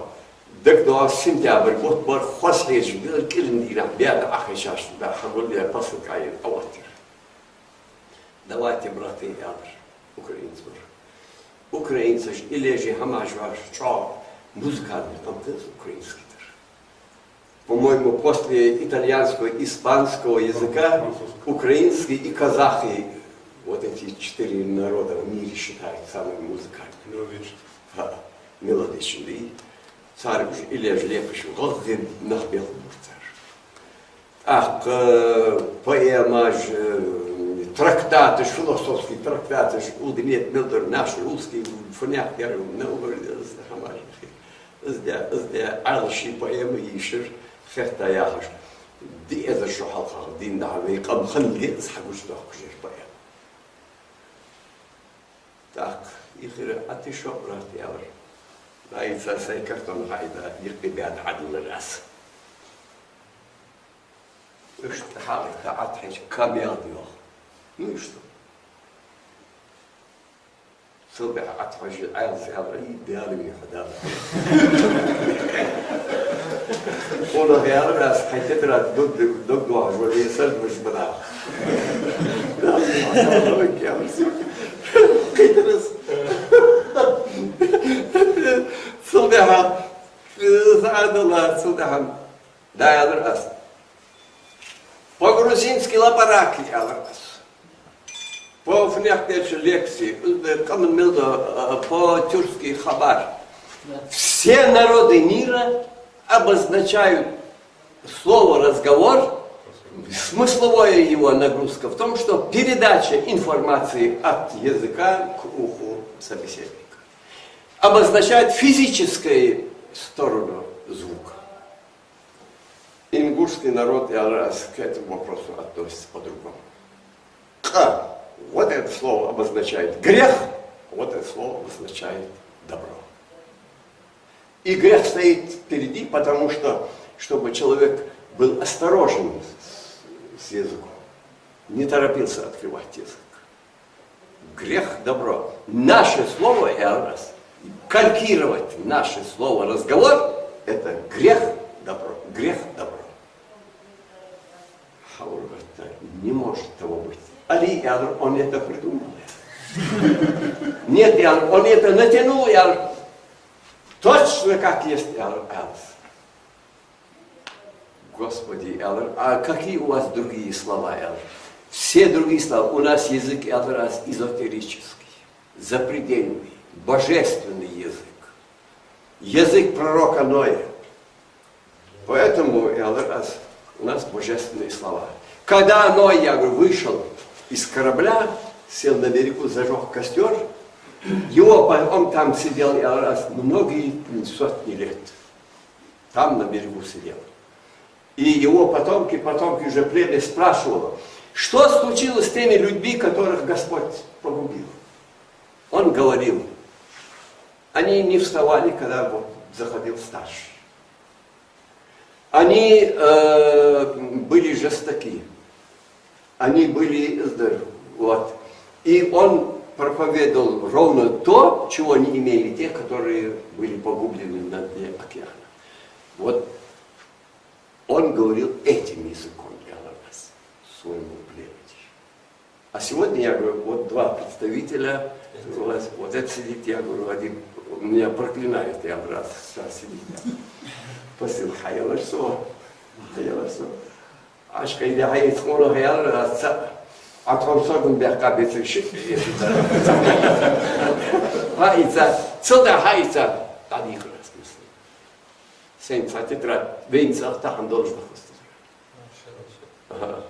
ДагадоагӀа сентябрь бутт бар, хоза хьежаш бар, кӀиран дийнахьа беда Ӏохайшаш да, хьагулъяь посылка Ӏоена Ӏооттар. Давайте, браты, аьлар украинцаша. Украинцаш иллеш хӀамаш ваш чӀоагӀа музыкальный къам да из украинский дар. По-моему, после итальянского и испанского языка украинский и казахский, вот эти четыре народа в мире считаются самыми музыкальными. Мелодичный. Да. Мелодичный. Цар уж иллеш лепаш гӀалгӀай нах белхабора цар. ТӀаккха поэмаш, э, трактаташ, философский трактаташ, улдинет мелдор наш русский, фунях яр, на угар, хӀамаш. Из де, из де, Ӏаьла ший поэма йийшар, хетта яхаш. Диъ эзар шу хьалха дийнахьа вай къам хиннилга из хьагучадоаккхаш яр поэма. Так, ихира атишо брат, аьлар. Даица сай картон хайда, йикъи беда Ӏадиллар аз. Иштта хьалха тӀа Ӏатхьежа камел йоах. Ну и что? Цул тӀехьа Ӏатхьежа Ӏаьлас аьлар, и Даьла вий хьо, Даьла. Хьона аьлар аз, хьай тетрадь дог, дог доахаш вале, сард ваш бана. Кхийтар аз. Цул тӀехьа, саадала, цул тӀехьа. Да, аьлар аз. По-грузински лапараки, аьлар аз. По-фунехдерча лекции, э, къаман мел да, э, по-тюркски хабар. Все народы мира обозначают слово «разговор», смысловая его нагрузка в том, что передача информации от языка к уху собеседника обозначает физическую сторону звука. Ингушский народ, я раз к этому вопросу относится по-другому. Къа. Вот это слово обозначает грех, вот это слово обозначает добро. И грех стоит впереди, потому что, чтобы человек был осторожен с, с языком, не торопился открывать язык. Грех — добро. Наше слово, я раз, калькировать наше слово — разговор, это грех — добро. Грех — добро. Хьавар, это не может того быть. Али, я говорю, он это придумал. Нет, я говорю, он это натянул, я говорю, точно как есть, я говорю, Алис. Господи, я говорю, а какие у вас другие слова, я говорю? Все другие слова. У нас язык, я говорю, эзотерический, запредельный, божественный язык. Язык пророка Ноя. Поэтому, я говорю, ас-, у нас божественные слова. Когда Ной, я говорю, вышел из корабля, сел на берегу, зажёг костёр, его по-, он там сидел, я говорю, ас-, многие сотни лет. Там на берегу сидел. И его потомки, потомки уже племя спрашивало, что случилось с теми людьми, которых Господь погубил. Он говорил, они не вставали, когда вот заходил старший. Они, э, были жестоки. Они были, вот. И он проповедовал ровно то, чего не имели те, которые были погублены на дне океана. Вот он говорил этим языком, я говорю, своему племени. А сегодня, я говорю, вот два представителя власти, вот этот сидит, я говорю, один меня проклинает, я говорю, раз сейчас сидит. Посыл, хьаялар со, хьаялар со. Аш хьайда хьайца хьона хьаялар, раз ца, а тхом согун бехка бецик ши. Хьайца, цо да хьайца, дӀадийхар аз мисли. Сен цхьа тетрадь, вейн цхьа тахан долаш да хостар. Ага.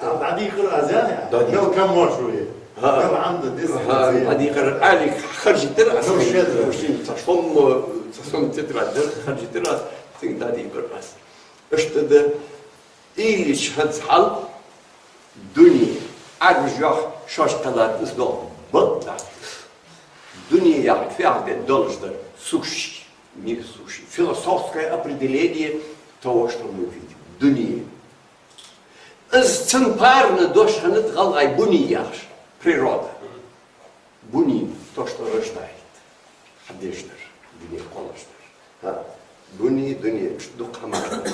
А, дӀадийхар аз, я? ДӀадийхар. Мел кам мо шу я? Ага. Мел хӀама да деза? Ага, дӀадийхар, Али харжийтар аз. Ну, шедра. Мушин цхьа шом, цхьа шом тетрадь дар харжийтар аз, цунга дӀадийхар аз. Иштта да Ильич хӀанз хьал дуне, Ӏарбаша йоах, шоаш кхеллад из догӀа, бакъ дац из. Дуне яхар фу яхар да, долаш дар, сущий, мир сущий. Философское определение того, что мы видим. Дуне. Из цун парна дош хиннад гӀалгӀай буни яхаш, природа. Буни — то, что рождает. Хьадеш дар, дуне кхоллаш дар. ХӀа, буни, дуне, дукха хӀама да.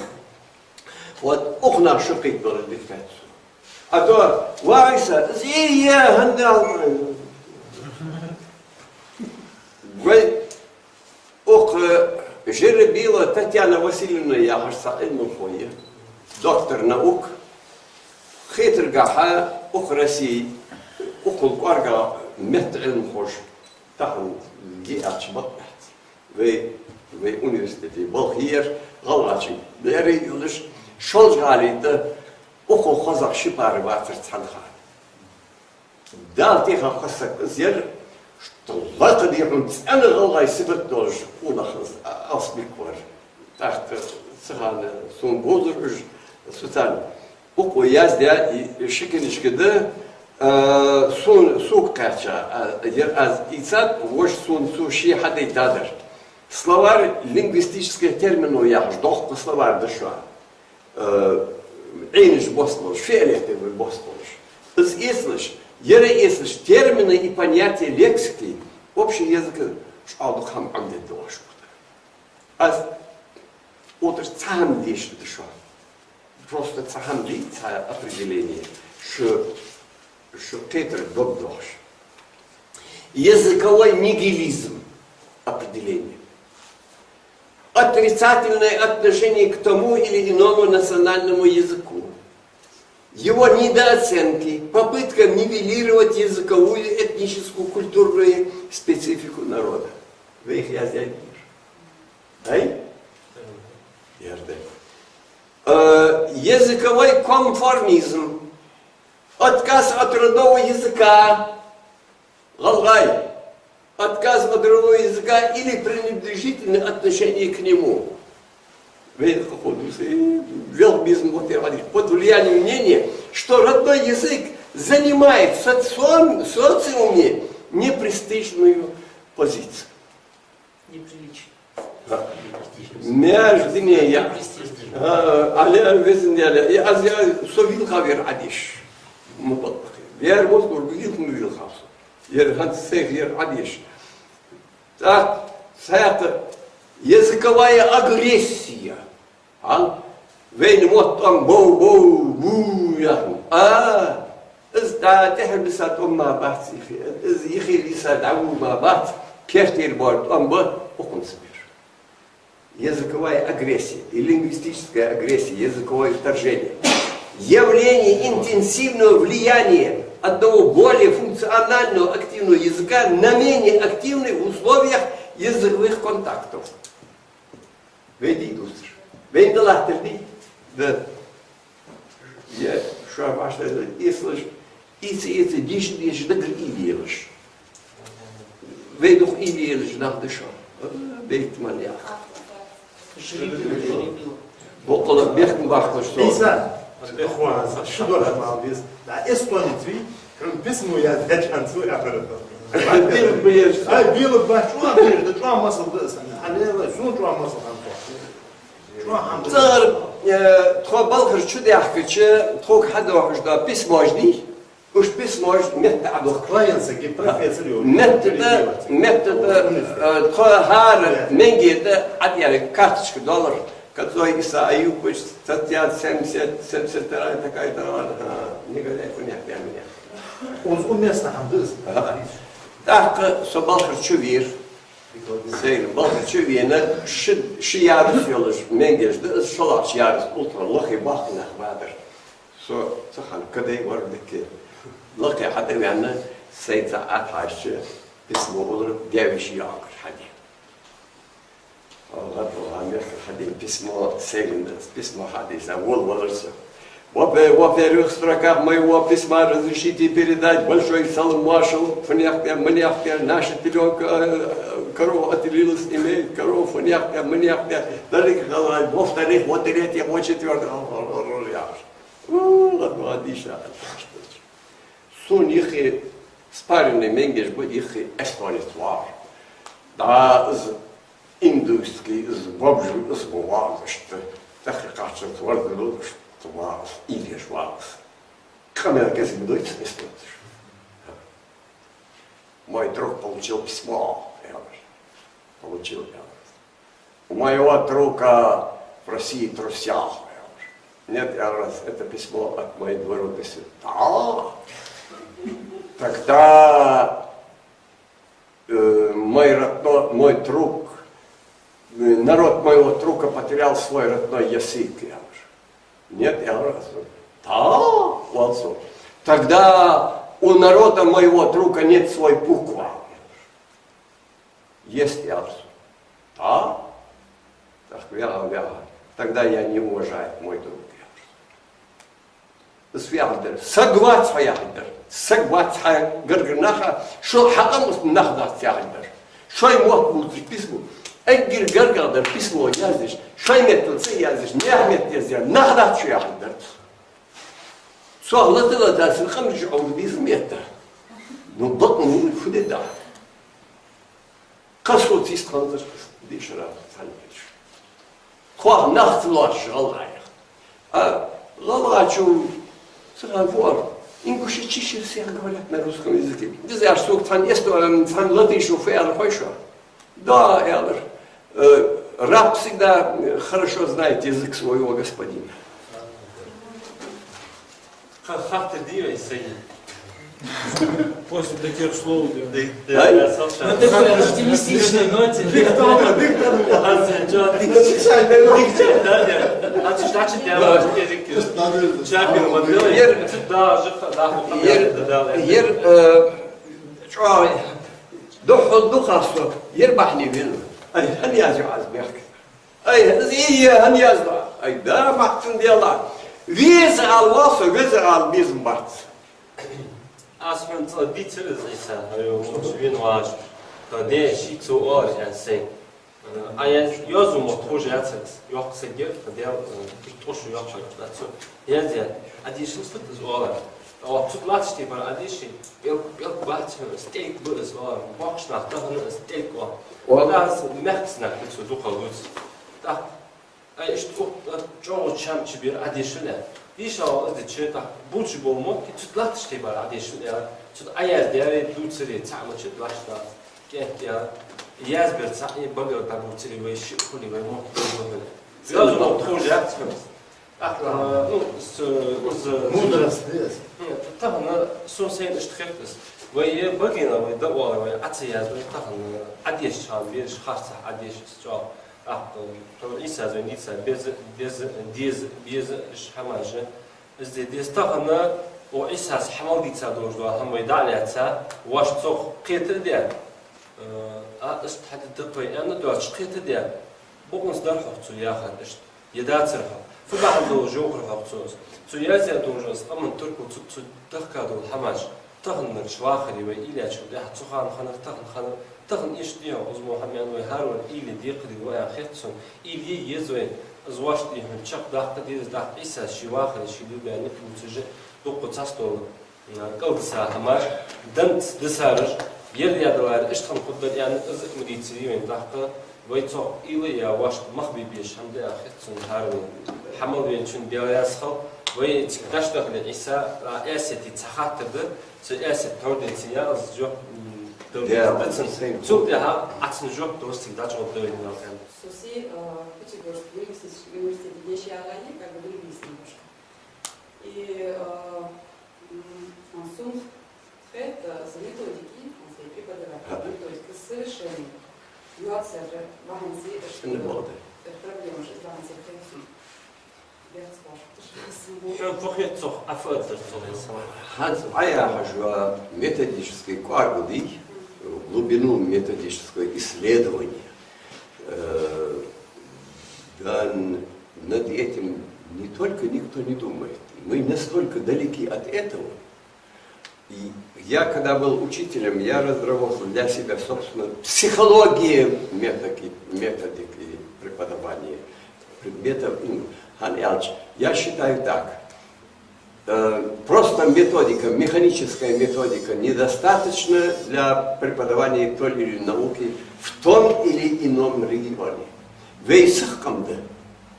Вот укх наха шо кхетабалар дика хет сона. А то, вай са, зие, хӀанз ал-, вай, укх, э, Жеребилова Татьяна Васильевна яхаш цхьа Ӏилманхо я, доктор наук. Хетаргахьа, укх Россе, укхул кӀоаргагӀа метта Ӏилманхоша тахан ги аьлча бакъ бац. Вай, вай университете балха яр, гӀалгӀачунга берий йолаш, шолжа гӀалий тӀа укхул хозагӀа ши пара вацар цхьан хана. Дала тӀехьа хоза саг из яр, что лакха дехьун цӀена гӀалгӀай сибат долаш къонах из, а, алсбик вар. ТӀаккха цу хана сона бовзар уж, со царна укхо яздаь, и ши книжка да, а, сона, сога кхаьча, а, яр аз ийцад, вож сона цо ше хьадайтадар. Словарь лингвистических терминов яхаш доккха словарь да шоана. Э, Ӏийнаш бос болаш, фиолетовый бос болаш. Из эцалаш, яр эцалаш, термины и понятия лексики, общий язык, шоана дукха хӀама Ӏомаде доагӀаш ва. Аз оттар цхьа хӀама дешаргда шоана. Просто цхьа хӀама дий, цхьа определение. Шо, шо кхетар дог доахаш. Языковой нигилизм. Определение. Отрицательное отношение к тому или иному национальному языку. Его недооценки, попытка нивелировать языковую, этническую, культурную специфику народа. Вай их яздаьд? Ай? Ярда. Э, языковой конформизм. Отказ от родного языка. ГӀалгӀай. Отказ от родного языка или пренебрежительное отношение к нему. Вай хӀанз ховш да, э, велхбизм вот я, под влиянием мнения, что родной язык занимает в социум-, социуме непрестижную позицию. Неприлично. Между ними я. Непрестижно. А, але везде я, я, аз я со вилхавер адиш. Ма бакъ ба. Ер муслург юхнувилхьа со. Ер хӀанз сайх ер Ӏадеш. ТӀаккха цхьаькха языковая агрессия. Хьал вайна мотт тӀом бов, бов, бу яхна. А, из дӀа тӀехьа биса тӀом ма бац йихи. Из йихи биса дӀаву ма бац. Кертера бор тӀом ба, укхунца бер. Языковая агрессия и лингвистическая агрессия, языковое вторжение. Явление интенсивного влияния одного более функционального активного языка на менее активный в условиях языковых контактов. Вай дий дувцаш? Вайна далаттар дий? Да. Я шоаш башта эцалаш, ийца, ийца, дийша, дийша, дагар ийла елаш. Вай дукха ийла елаш нах да шо. Бейт ман яха. Боккъала бехк бахкаш со. Иса, шу дора мал вез. Да, эстонец ви. Хьона письмо яздаьча хана цо яхар. Билла ба ер. Ай, билла ба, чӀоагӀа бер да, чӀоагӀа масал да сан. Хьалела, сона чӀоагӀа масал хьан тхо. ЧӀоагӀа хьан да. Цар, э, тхо балхара чу даьхкача, тхога хьадоахаш да письмош дий? Уж письмош метта Ӏадохка. Клаенсаги профессор йо. Метта да, метта да, э, тхо хӀара менге да Ӏадъяьнна карточка доллар. Кацой Иса Аюпович, статья семьдесят, семьдесят вторая, такая-то, ага, не гадай, фунех, я меня. Уз у места хьан дыз. Ага. ТӀаккха со балхара чу вера. Сайна балхара чу вена, ши, ши ярус йолаш менгеш да, из шоллагӀча ярус ултра лохе бахка нах бадар. Со цу хана кадай вар дикке. Лакхе хьатӀаваьнна, сайца Ӏатхьаьжча, письмо улар, девиш йоагар хьаде. Аллах, Аллах, мехка хьадин письмо, сегин письмо хьадийца, вол валар со. Во-пе-, во-первых, в строках моего письма разрешите передать большой салам вашему, фунехте, манехте, наша телёнка, э, корова отелилась, имеет корова, фунехте, манехте, далеко халай, во-вторых, во-третьих, во-четвёртых, о, о, о, о, я. У, ладно, ладно, иша. Сона йиххе спаренный менгеш ба йиххе эстонец вар. Да, из индуйский, из бомж, из ва вар, иштта. ТӀаккха кхаччалца варзалу, иштта вар, ийла еш вар. Къамаьл кӀезига дойцу эстонцаш. Мой друг получил письмо, я говорю. Получил, я говорю. У моего друга в России друзья. Нет, я говорю, это письмо от моей двоюродной сестры. Да. Тогда, э, мой родной, мой друг, э, народ моего друга потерял свой родной язык, я говорю. Нет, я говорю, да, вот. Тогда у народа моего друга нет свой буквы. Есть, я говорю. Да? Так, вяга, вяга. Тогда я не уважаю, мой друг, я говорю. Из фу яхар дар? Саг вац хьо яхар дар. Саг вац хьа гаргара наха, шо хьакъам ус нах дац яхар дар. Шоай мотт бувцаш письмо. Эггара гаргагӀа дар письмо яздеш. Шоай меттала ца яздеш, наьха метта язъяь, нах дац шо яхар дар. Цох лата-лата син къамараш Ӏовда деза метта. Ну, бакъ ну, фу де да? Кхы соца йист ханзар дешара цхьана деш. Тхох нах ца лоацаш гӀалгӀаех. А гӀалгӀачо цхьан фу ар: «Ингуши чаще всех говорят на русском языке». Диза аьлча, сога цхьан эстонцо, цхьан латиша фу аьлар хой шоана? Да, аьлар. Э, раб всегда, э, хорошо знает язык своего господина. Ха-, хаттар дий вай сайна? После таких слов, да. Да, да, Ай? Да, Саша. На такой оптимистичной ноте. Диктатор, диктатор. Хаттар, чё, отлично. Отлично, да, да. А ты что, значит, я Да. вас не рекомендую. Надо Чапин, вот, Надо делай. Ер, Да, уже, да, да, Ер, да, да. Ер, э, чё, духу, духу со, ер бахьан вина. Ай, хӀана язъю аз бехк? Ай, из ийя хӀана язду? Ай, да, махкан дела. Веза ала вал со, веза ала безам бац. Аз хьона цкъа дийцар из, Ӏийса, ай, вай вена важ. Тха де ший цу оалаш аьнна сайна. А яз-, йоазув мотт ховш яцар из. Йоккха саг яр, тха Даьла, э, тӀош йоккха яр, да, цо яздаьд. Ӏадийшал фуд из оалар? Оаха цу латташ тӀа бар Ӏадийший, пӀелг, пӀелг бац хьона из, тӀелг ба из оалар. Боккхийча наха тахана из тӀелг оал. Оал. Да, из мехкаца нах да цо дукха луц. ТӀаккха, ай, иштта укх, э, чӀоагӀа чам чу бера Ӏадийшал аьнна. Иншалла, аз дича, тӀаккха булча бола мотт, цу тӀа латташ тайпара Ӏодеша, я, цу тӀа Ӏояздаьр дувцаре, цхьа мача латташ да, кӀентӀа, я, язбер цхьа, я багара дӀабувцаре, вай шиъ хуле, вай мотт дӀабувцаре. Цхьа Яздаьр мотт ховш яц хӀанз. ТӀаккха, ну, с-, с-, Мудрость, yes. Нет, тахан сона сайна иштта хет аз. Вай е багена, вай дӀаоалар, вай Ӏо ца яздаь, вай тахан Ӏодешача хана бераш харцахьа Ӏодеш аз чӀоагӀа. ТӀаккха, то Ӏийса зондица беза, беза, деза, беза, иш хӀамаш. Из де деза тахан, о Ӏийсас хьа мел дийца долаш дола хӀама вай дӀа а лаьца, ваш цох кхета а даь, э, а, иштта хьаде даккхий аьнна доацаш кхета а даь, бокъонца дар хьох цо яхар иштта, е дацар хьох. Фу бахьан долаш йоахар хьох цо из. Цо яздаь долаш из, амма туркал цу, цу дахка дола хӀамаш. Таханарча вахаре вай уйла яьчул тӀехьа цу хана хиннар, тахан хиннар, тахан иштта дий хьона, из мо хӀама аьнна вай хӀаравар уйла е декхарийла ва аьнна хет сона, уйла е еза вай, из воашта дий хьона чакхдаккха деза, даккха Ӏийсас ший вахаре, ший лилбаьнна ник бувцаш, дукха цхьацца дола, а, кӀалдиса хӀамаш, данца дисараш, ер ядалара иштта хинна хургдар аьнна, из а ма дийцарий вайна тӀаккха, вай цох уйла е, воашта мах бе безаш хӀама да аьнна хет сона хӀаравар. Хьа мел веначун Даьла раьза хилва, вай цига дӀачудахале Ӏийса, а, Эсети цхьа хаттар да, цу Эсет тхьовра денз я, аз жоп, м, дала Даьла деза да цунна. Цул тӀехьа Ӏа цунна жоп далаш цига дӀачугӀоргда вай, Даьла аьнна. Соси, а, Пятигорск лингвистический университете деша яьлай, как бы лингвист немножко. И, а, м, он сунт хет, а, за методики, он свои преподаватели, методика совершенно. Юацара ваханси, Шин болда. Проблема же ваханси хет сунт. Хьона фу хет цох, Ӏа фу оалар цох? ХӀанз Ӏа яхаш йола методический кӀоарга дий, глубину методического исследования, э, да, н-, над этим не только никто не думает. Мы настолько далеки от этого. И я, когда был учителем, я разработал для себя, собственно, психологию методи-, методики преподавания предметов, ну, хӀана аьлча, я считаю так. Э, просто методика, механическая методика недостаточна для преподавания той или иной науки в том или ином регионе. Вай сиха къам да.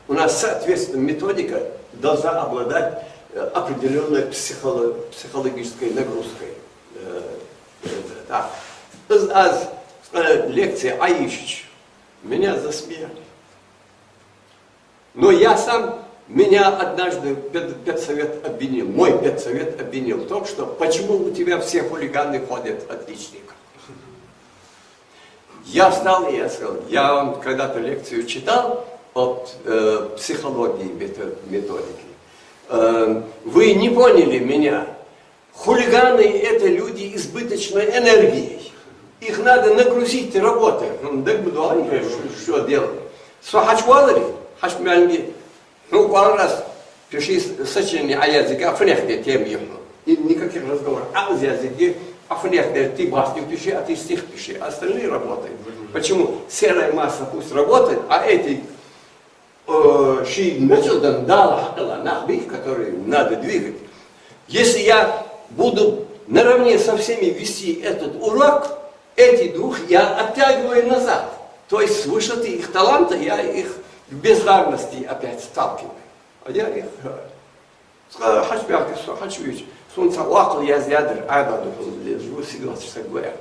У нас, соответственно, методика должна обладать, э, определённой психоло-, психологической нагрузкой. Э, э, да. Из аз, э, лекци Ӏайийшача, меня засмеяли. Но я сам, меня однажды пед-, педсовет обвинил, мой педсовет обвинил в том, что почему у тебя все хулиганы ходят отличником. Я встал и я сказал, я вам когда-то лекцию читал о, э, психологии мето-, методики. Э, вы не поняли меня. Хулиганы — это люди избыточной энергией. Их надо нагрузить работой. Ну, так бы, да, они же что, что делали? Со хьачуваларе, хьачумелнге, ну, пару раз пиши с-, сочинение о языке, а фунех де тема ехну. И никаких разговоров. А из языке, а фунех де ты басню пиши, а ты стих пиши. Остальные работают. Почему? Серая масса пусть работает, а эти э, ший мечалдан Дала хьакхелла нах бий, которые надо двигать. Если я буду наравне со всеми вести этот урок, эти двух я оттягиваю назад. То есть с высоты их таланта я их к бездарности опять сталкиваю. А я их, э, Цкъа хьачубаьхкача со хьачувеча, сона цхьа воккхал яздаьдар, Ӏаьдал духьал лезаш ва, сигалхьча саг ва аьнна.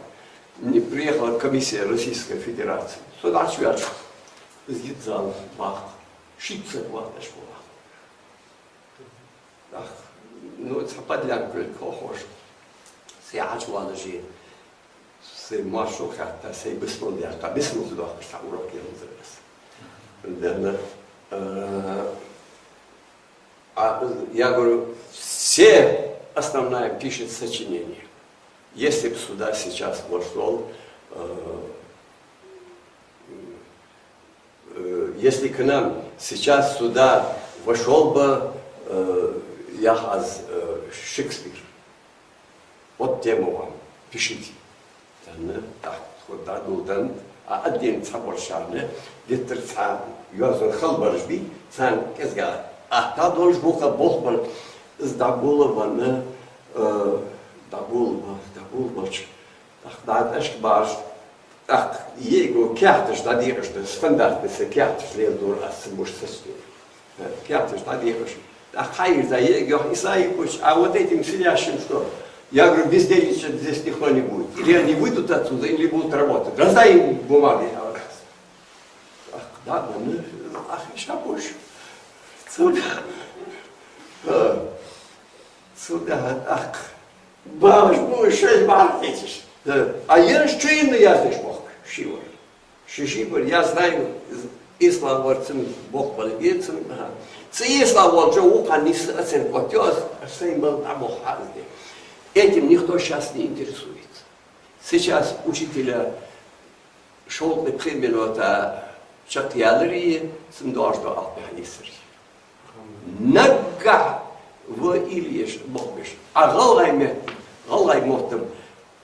Не приехала комиссия Российской Федерации. Со дӀачуваьлча, из йита зал баккха, шийтта саг вахташ ва вахта. Ах, ну, цхьа подлянка вел колхоз. Се хьачувалаже, сай маршо хатта, сай бисмал даьккха, бисмал ца доаккхаш цхьа урок еланзар аз. Дерна, э, А, я говорю, все основная пишет сочинение. Если бы сюда сейчас вошёл, э, э, если к нам сейчас сюда вошёл бы, э, яхаш, э, Шекспир, вот тему вам, пишите. Тахан, тӀаккха тхо дӀадоладеннад, а отдельно цхьабараш шоана, геттара цхьа йоазон хала бараш бий, царна кӀезига атта долаш, вокхар болх бар, из дӀаболабенна, э, дӀаболабе-, дӀаболабелча, тӀаккха дӀатӀашка баьраш, тӀаккха ейго каьхаташ дӀадехаш да, стандартни са каьхаташ леладора аз, са буш сачте. Э, каьхаташ дӀадехаш, А хайр за е, йоах Исаипович, а вот этим сидящим что? Я говорю, бездельничать здесь никто не будет. Или они выйдут отсюда, или будут работать. Раздай им бумаги, говорю. Ах, да, да, ну, ах, ишабуш. Цуда. Э, цуда, ах. Баш бу шоай бахьан хеташ. Э, а ераш чуйна яздеш бохк, ши вар. Ши-ши бар, я знаю, из-, ислам вар цун бохк балгецун, ага. Цу ислам волча вукханна нийсса оценка оттайоз, аш сайн бал дӀабоху хьаазде. Этим никто щас не интересуется. Сейчас учителя шовкъе пхи минута чакхъяларе, цун дош до алапи хьанийсаре. Наггахь ва илеш бохбеш. А гӀалгӀай мет, гӀалгӀай мотт,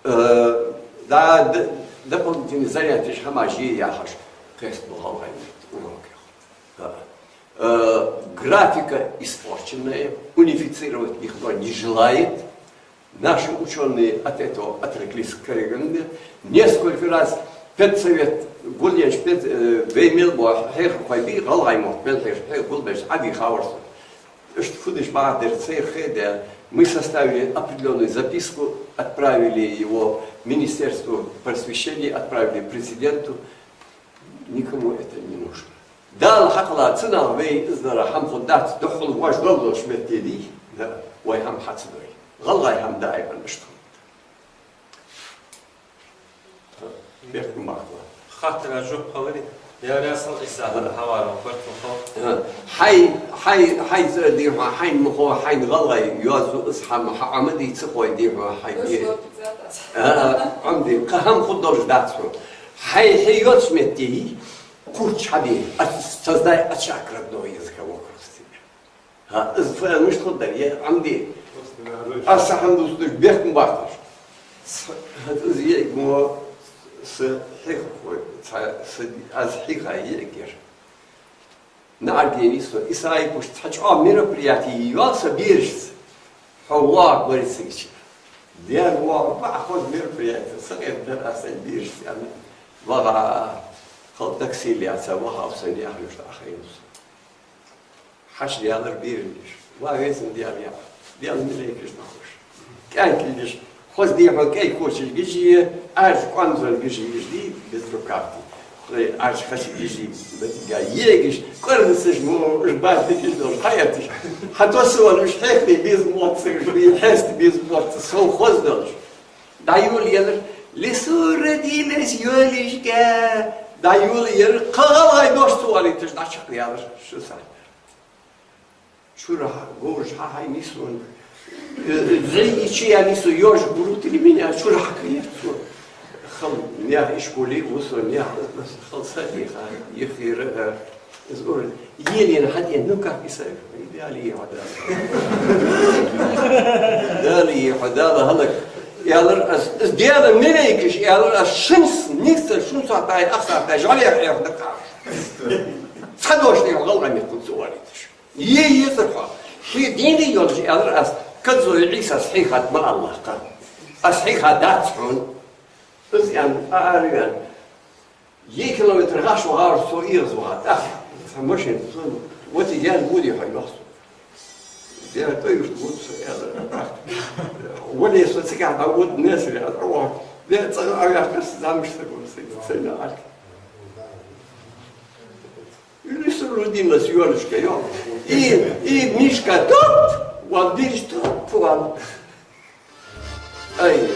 э, да, д-, дополнительные занятия хӀамаш е яхаш, кхестабу гӀалгӀай мет урокех. Да. Э, графика испорченная, унифицировать никто не желает. Наши учёные от этого отреклись коренным. Несколько раз педсовет, гулъенча пед-, э, вай мел бо хьехархой бий, гӀалгӀай мотт мел хьеша, хье гулбеш, Ӏади хаварса. Иштта фу деш бахьа дер церхе де, мы составили определённую записку, отправили его в Министерство просвещения, отправили президенту. Никому это не нужно. Дала хьакхелла цунах вай из дар хӀама хургдац, духхьал вож доллалуш метте дий, да, вай хӀама хьа ца дой. ГӀалгӀай хӀама даим иштта хургда. Бехк ма баккха. Хаттара жоп хиларе? Я Расул Ӏийса, хьавара, барт хьо. Хьай, хьай, хьай ца дий хьо, хьайна ма хов, хьайна гӀалгӀай йоазув из хӀама, хьа Ӏомаде ца хой дий хьо, хьай. Ӏомаде, кхы хӀама хургдолаш дац хьона. Хьай, хье йоцу метте, курч хьабе, а, создай очаг родного языка вокруг себя. ХӀа, из фу мишта хургдар, е Ӏомаде. Аз са хӀама дувцаш, бехк ма баккхалаш. С-, хӀаьта из е мо са хьехархой, ца, са, аз хьийха е гер. НаӀарга енай со, Исаипович, цхьа чӀоагӀа мероприяти йоал са берашца. Хьо воагӀа бари цига чу. Дера воагӀа, баӀ хоза мероприяти, са гӀерт дар аз сайн берашца, аьнна. ВагӀа, хала такси лаьца, вахав са яхьлуш ахайнус. Хьаьша даьлар бераш. Ва везан Даьла, яхь. Даьла малейкаш нахуш. КӀаьнк лигаш. Хоза дехьо кӀай коча гижи, Ӏаьржа къоамзон гижи, гижи, без рукавки. Хой Ӏаьржа хача гижи, батига егиш, кӀорнасаш мо, уж бартигиш долаш, хьаятиш. Хьа тосса валуш, хьехни беза мотт ца гуш, бий хьеста беза мотт ца, сов хоза долаш. ДӀайола елар, лесу родилась ёлочка, дӀайола елар, кхы гӀалгӀай дош ца оалийташ, дӀачакхъялар, шу сахьат. Чурахьа, говраш хьахьайнай сона. Э, зӀи чу яьннай со, ёжик крутили меня, чурахьа кхийтар со. Хала, наьха ишколе ва со, наьха, хала са дийха, йихира, э, из ура. Елена хьатӀе, ну как и сайф, Дала йихьо Дала. Дала йихьо Дала хӀалак. Аьлар аз, из Даьла малейкаш, аьлар аз, шин с-, нийсса шин сахьатай, ах сахьатай, жӀалех хьех даккха. Цхьа дош дийхьа гӀалгӀай меттала ца оалийташ. Е езар хьо. Хье дийна йолаш, аьлар аз, Кадзой Ӏийсас хьийхад ма аллахь кхы. Аз хьийха дац хьона. Из аьнна, а, ара ваьнна. Е километр гӀаш вахар со эгӀаз ваха. ТӀаккха цхьа машина, вот и ян буди хьо йохсу. Дера тӀаюрт вуд со, аьлар. Вале со цигахь дӀавуд несаре, аьлар, ваха. Дера цӀагӀа авяхкарс замуж сагун сай, цайна арк. Или срудилась ёлочка, ё. И, и мишка топ, вал дириш топ, вал. Ай.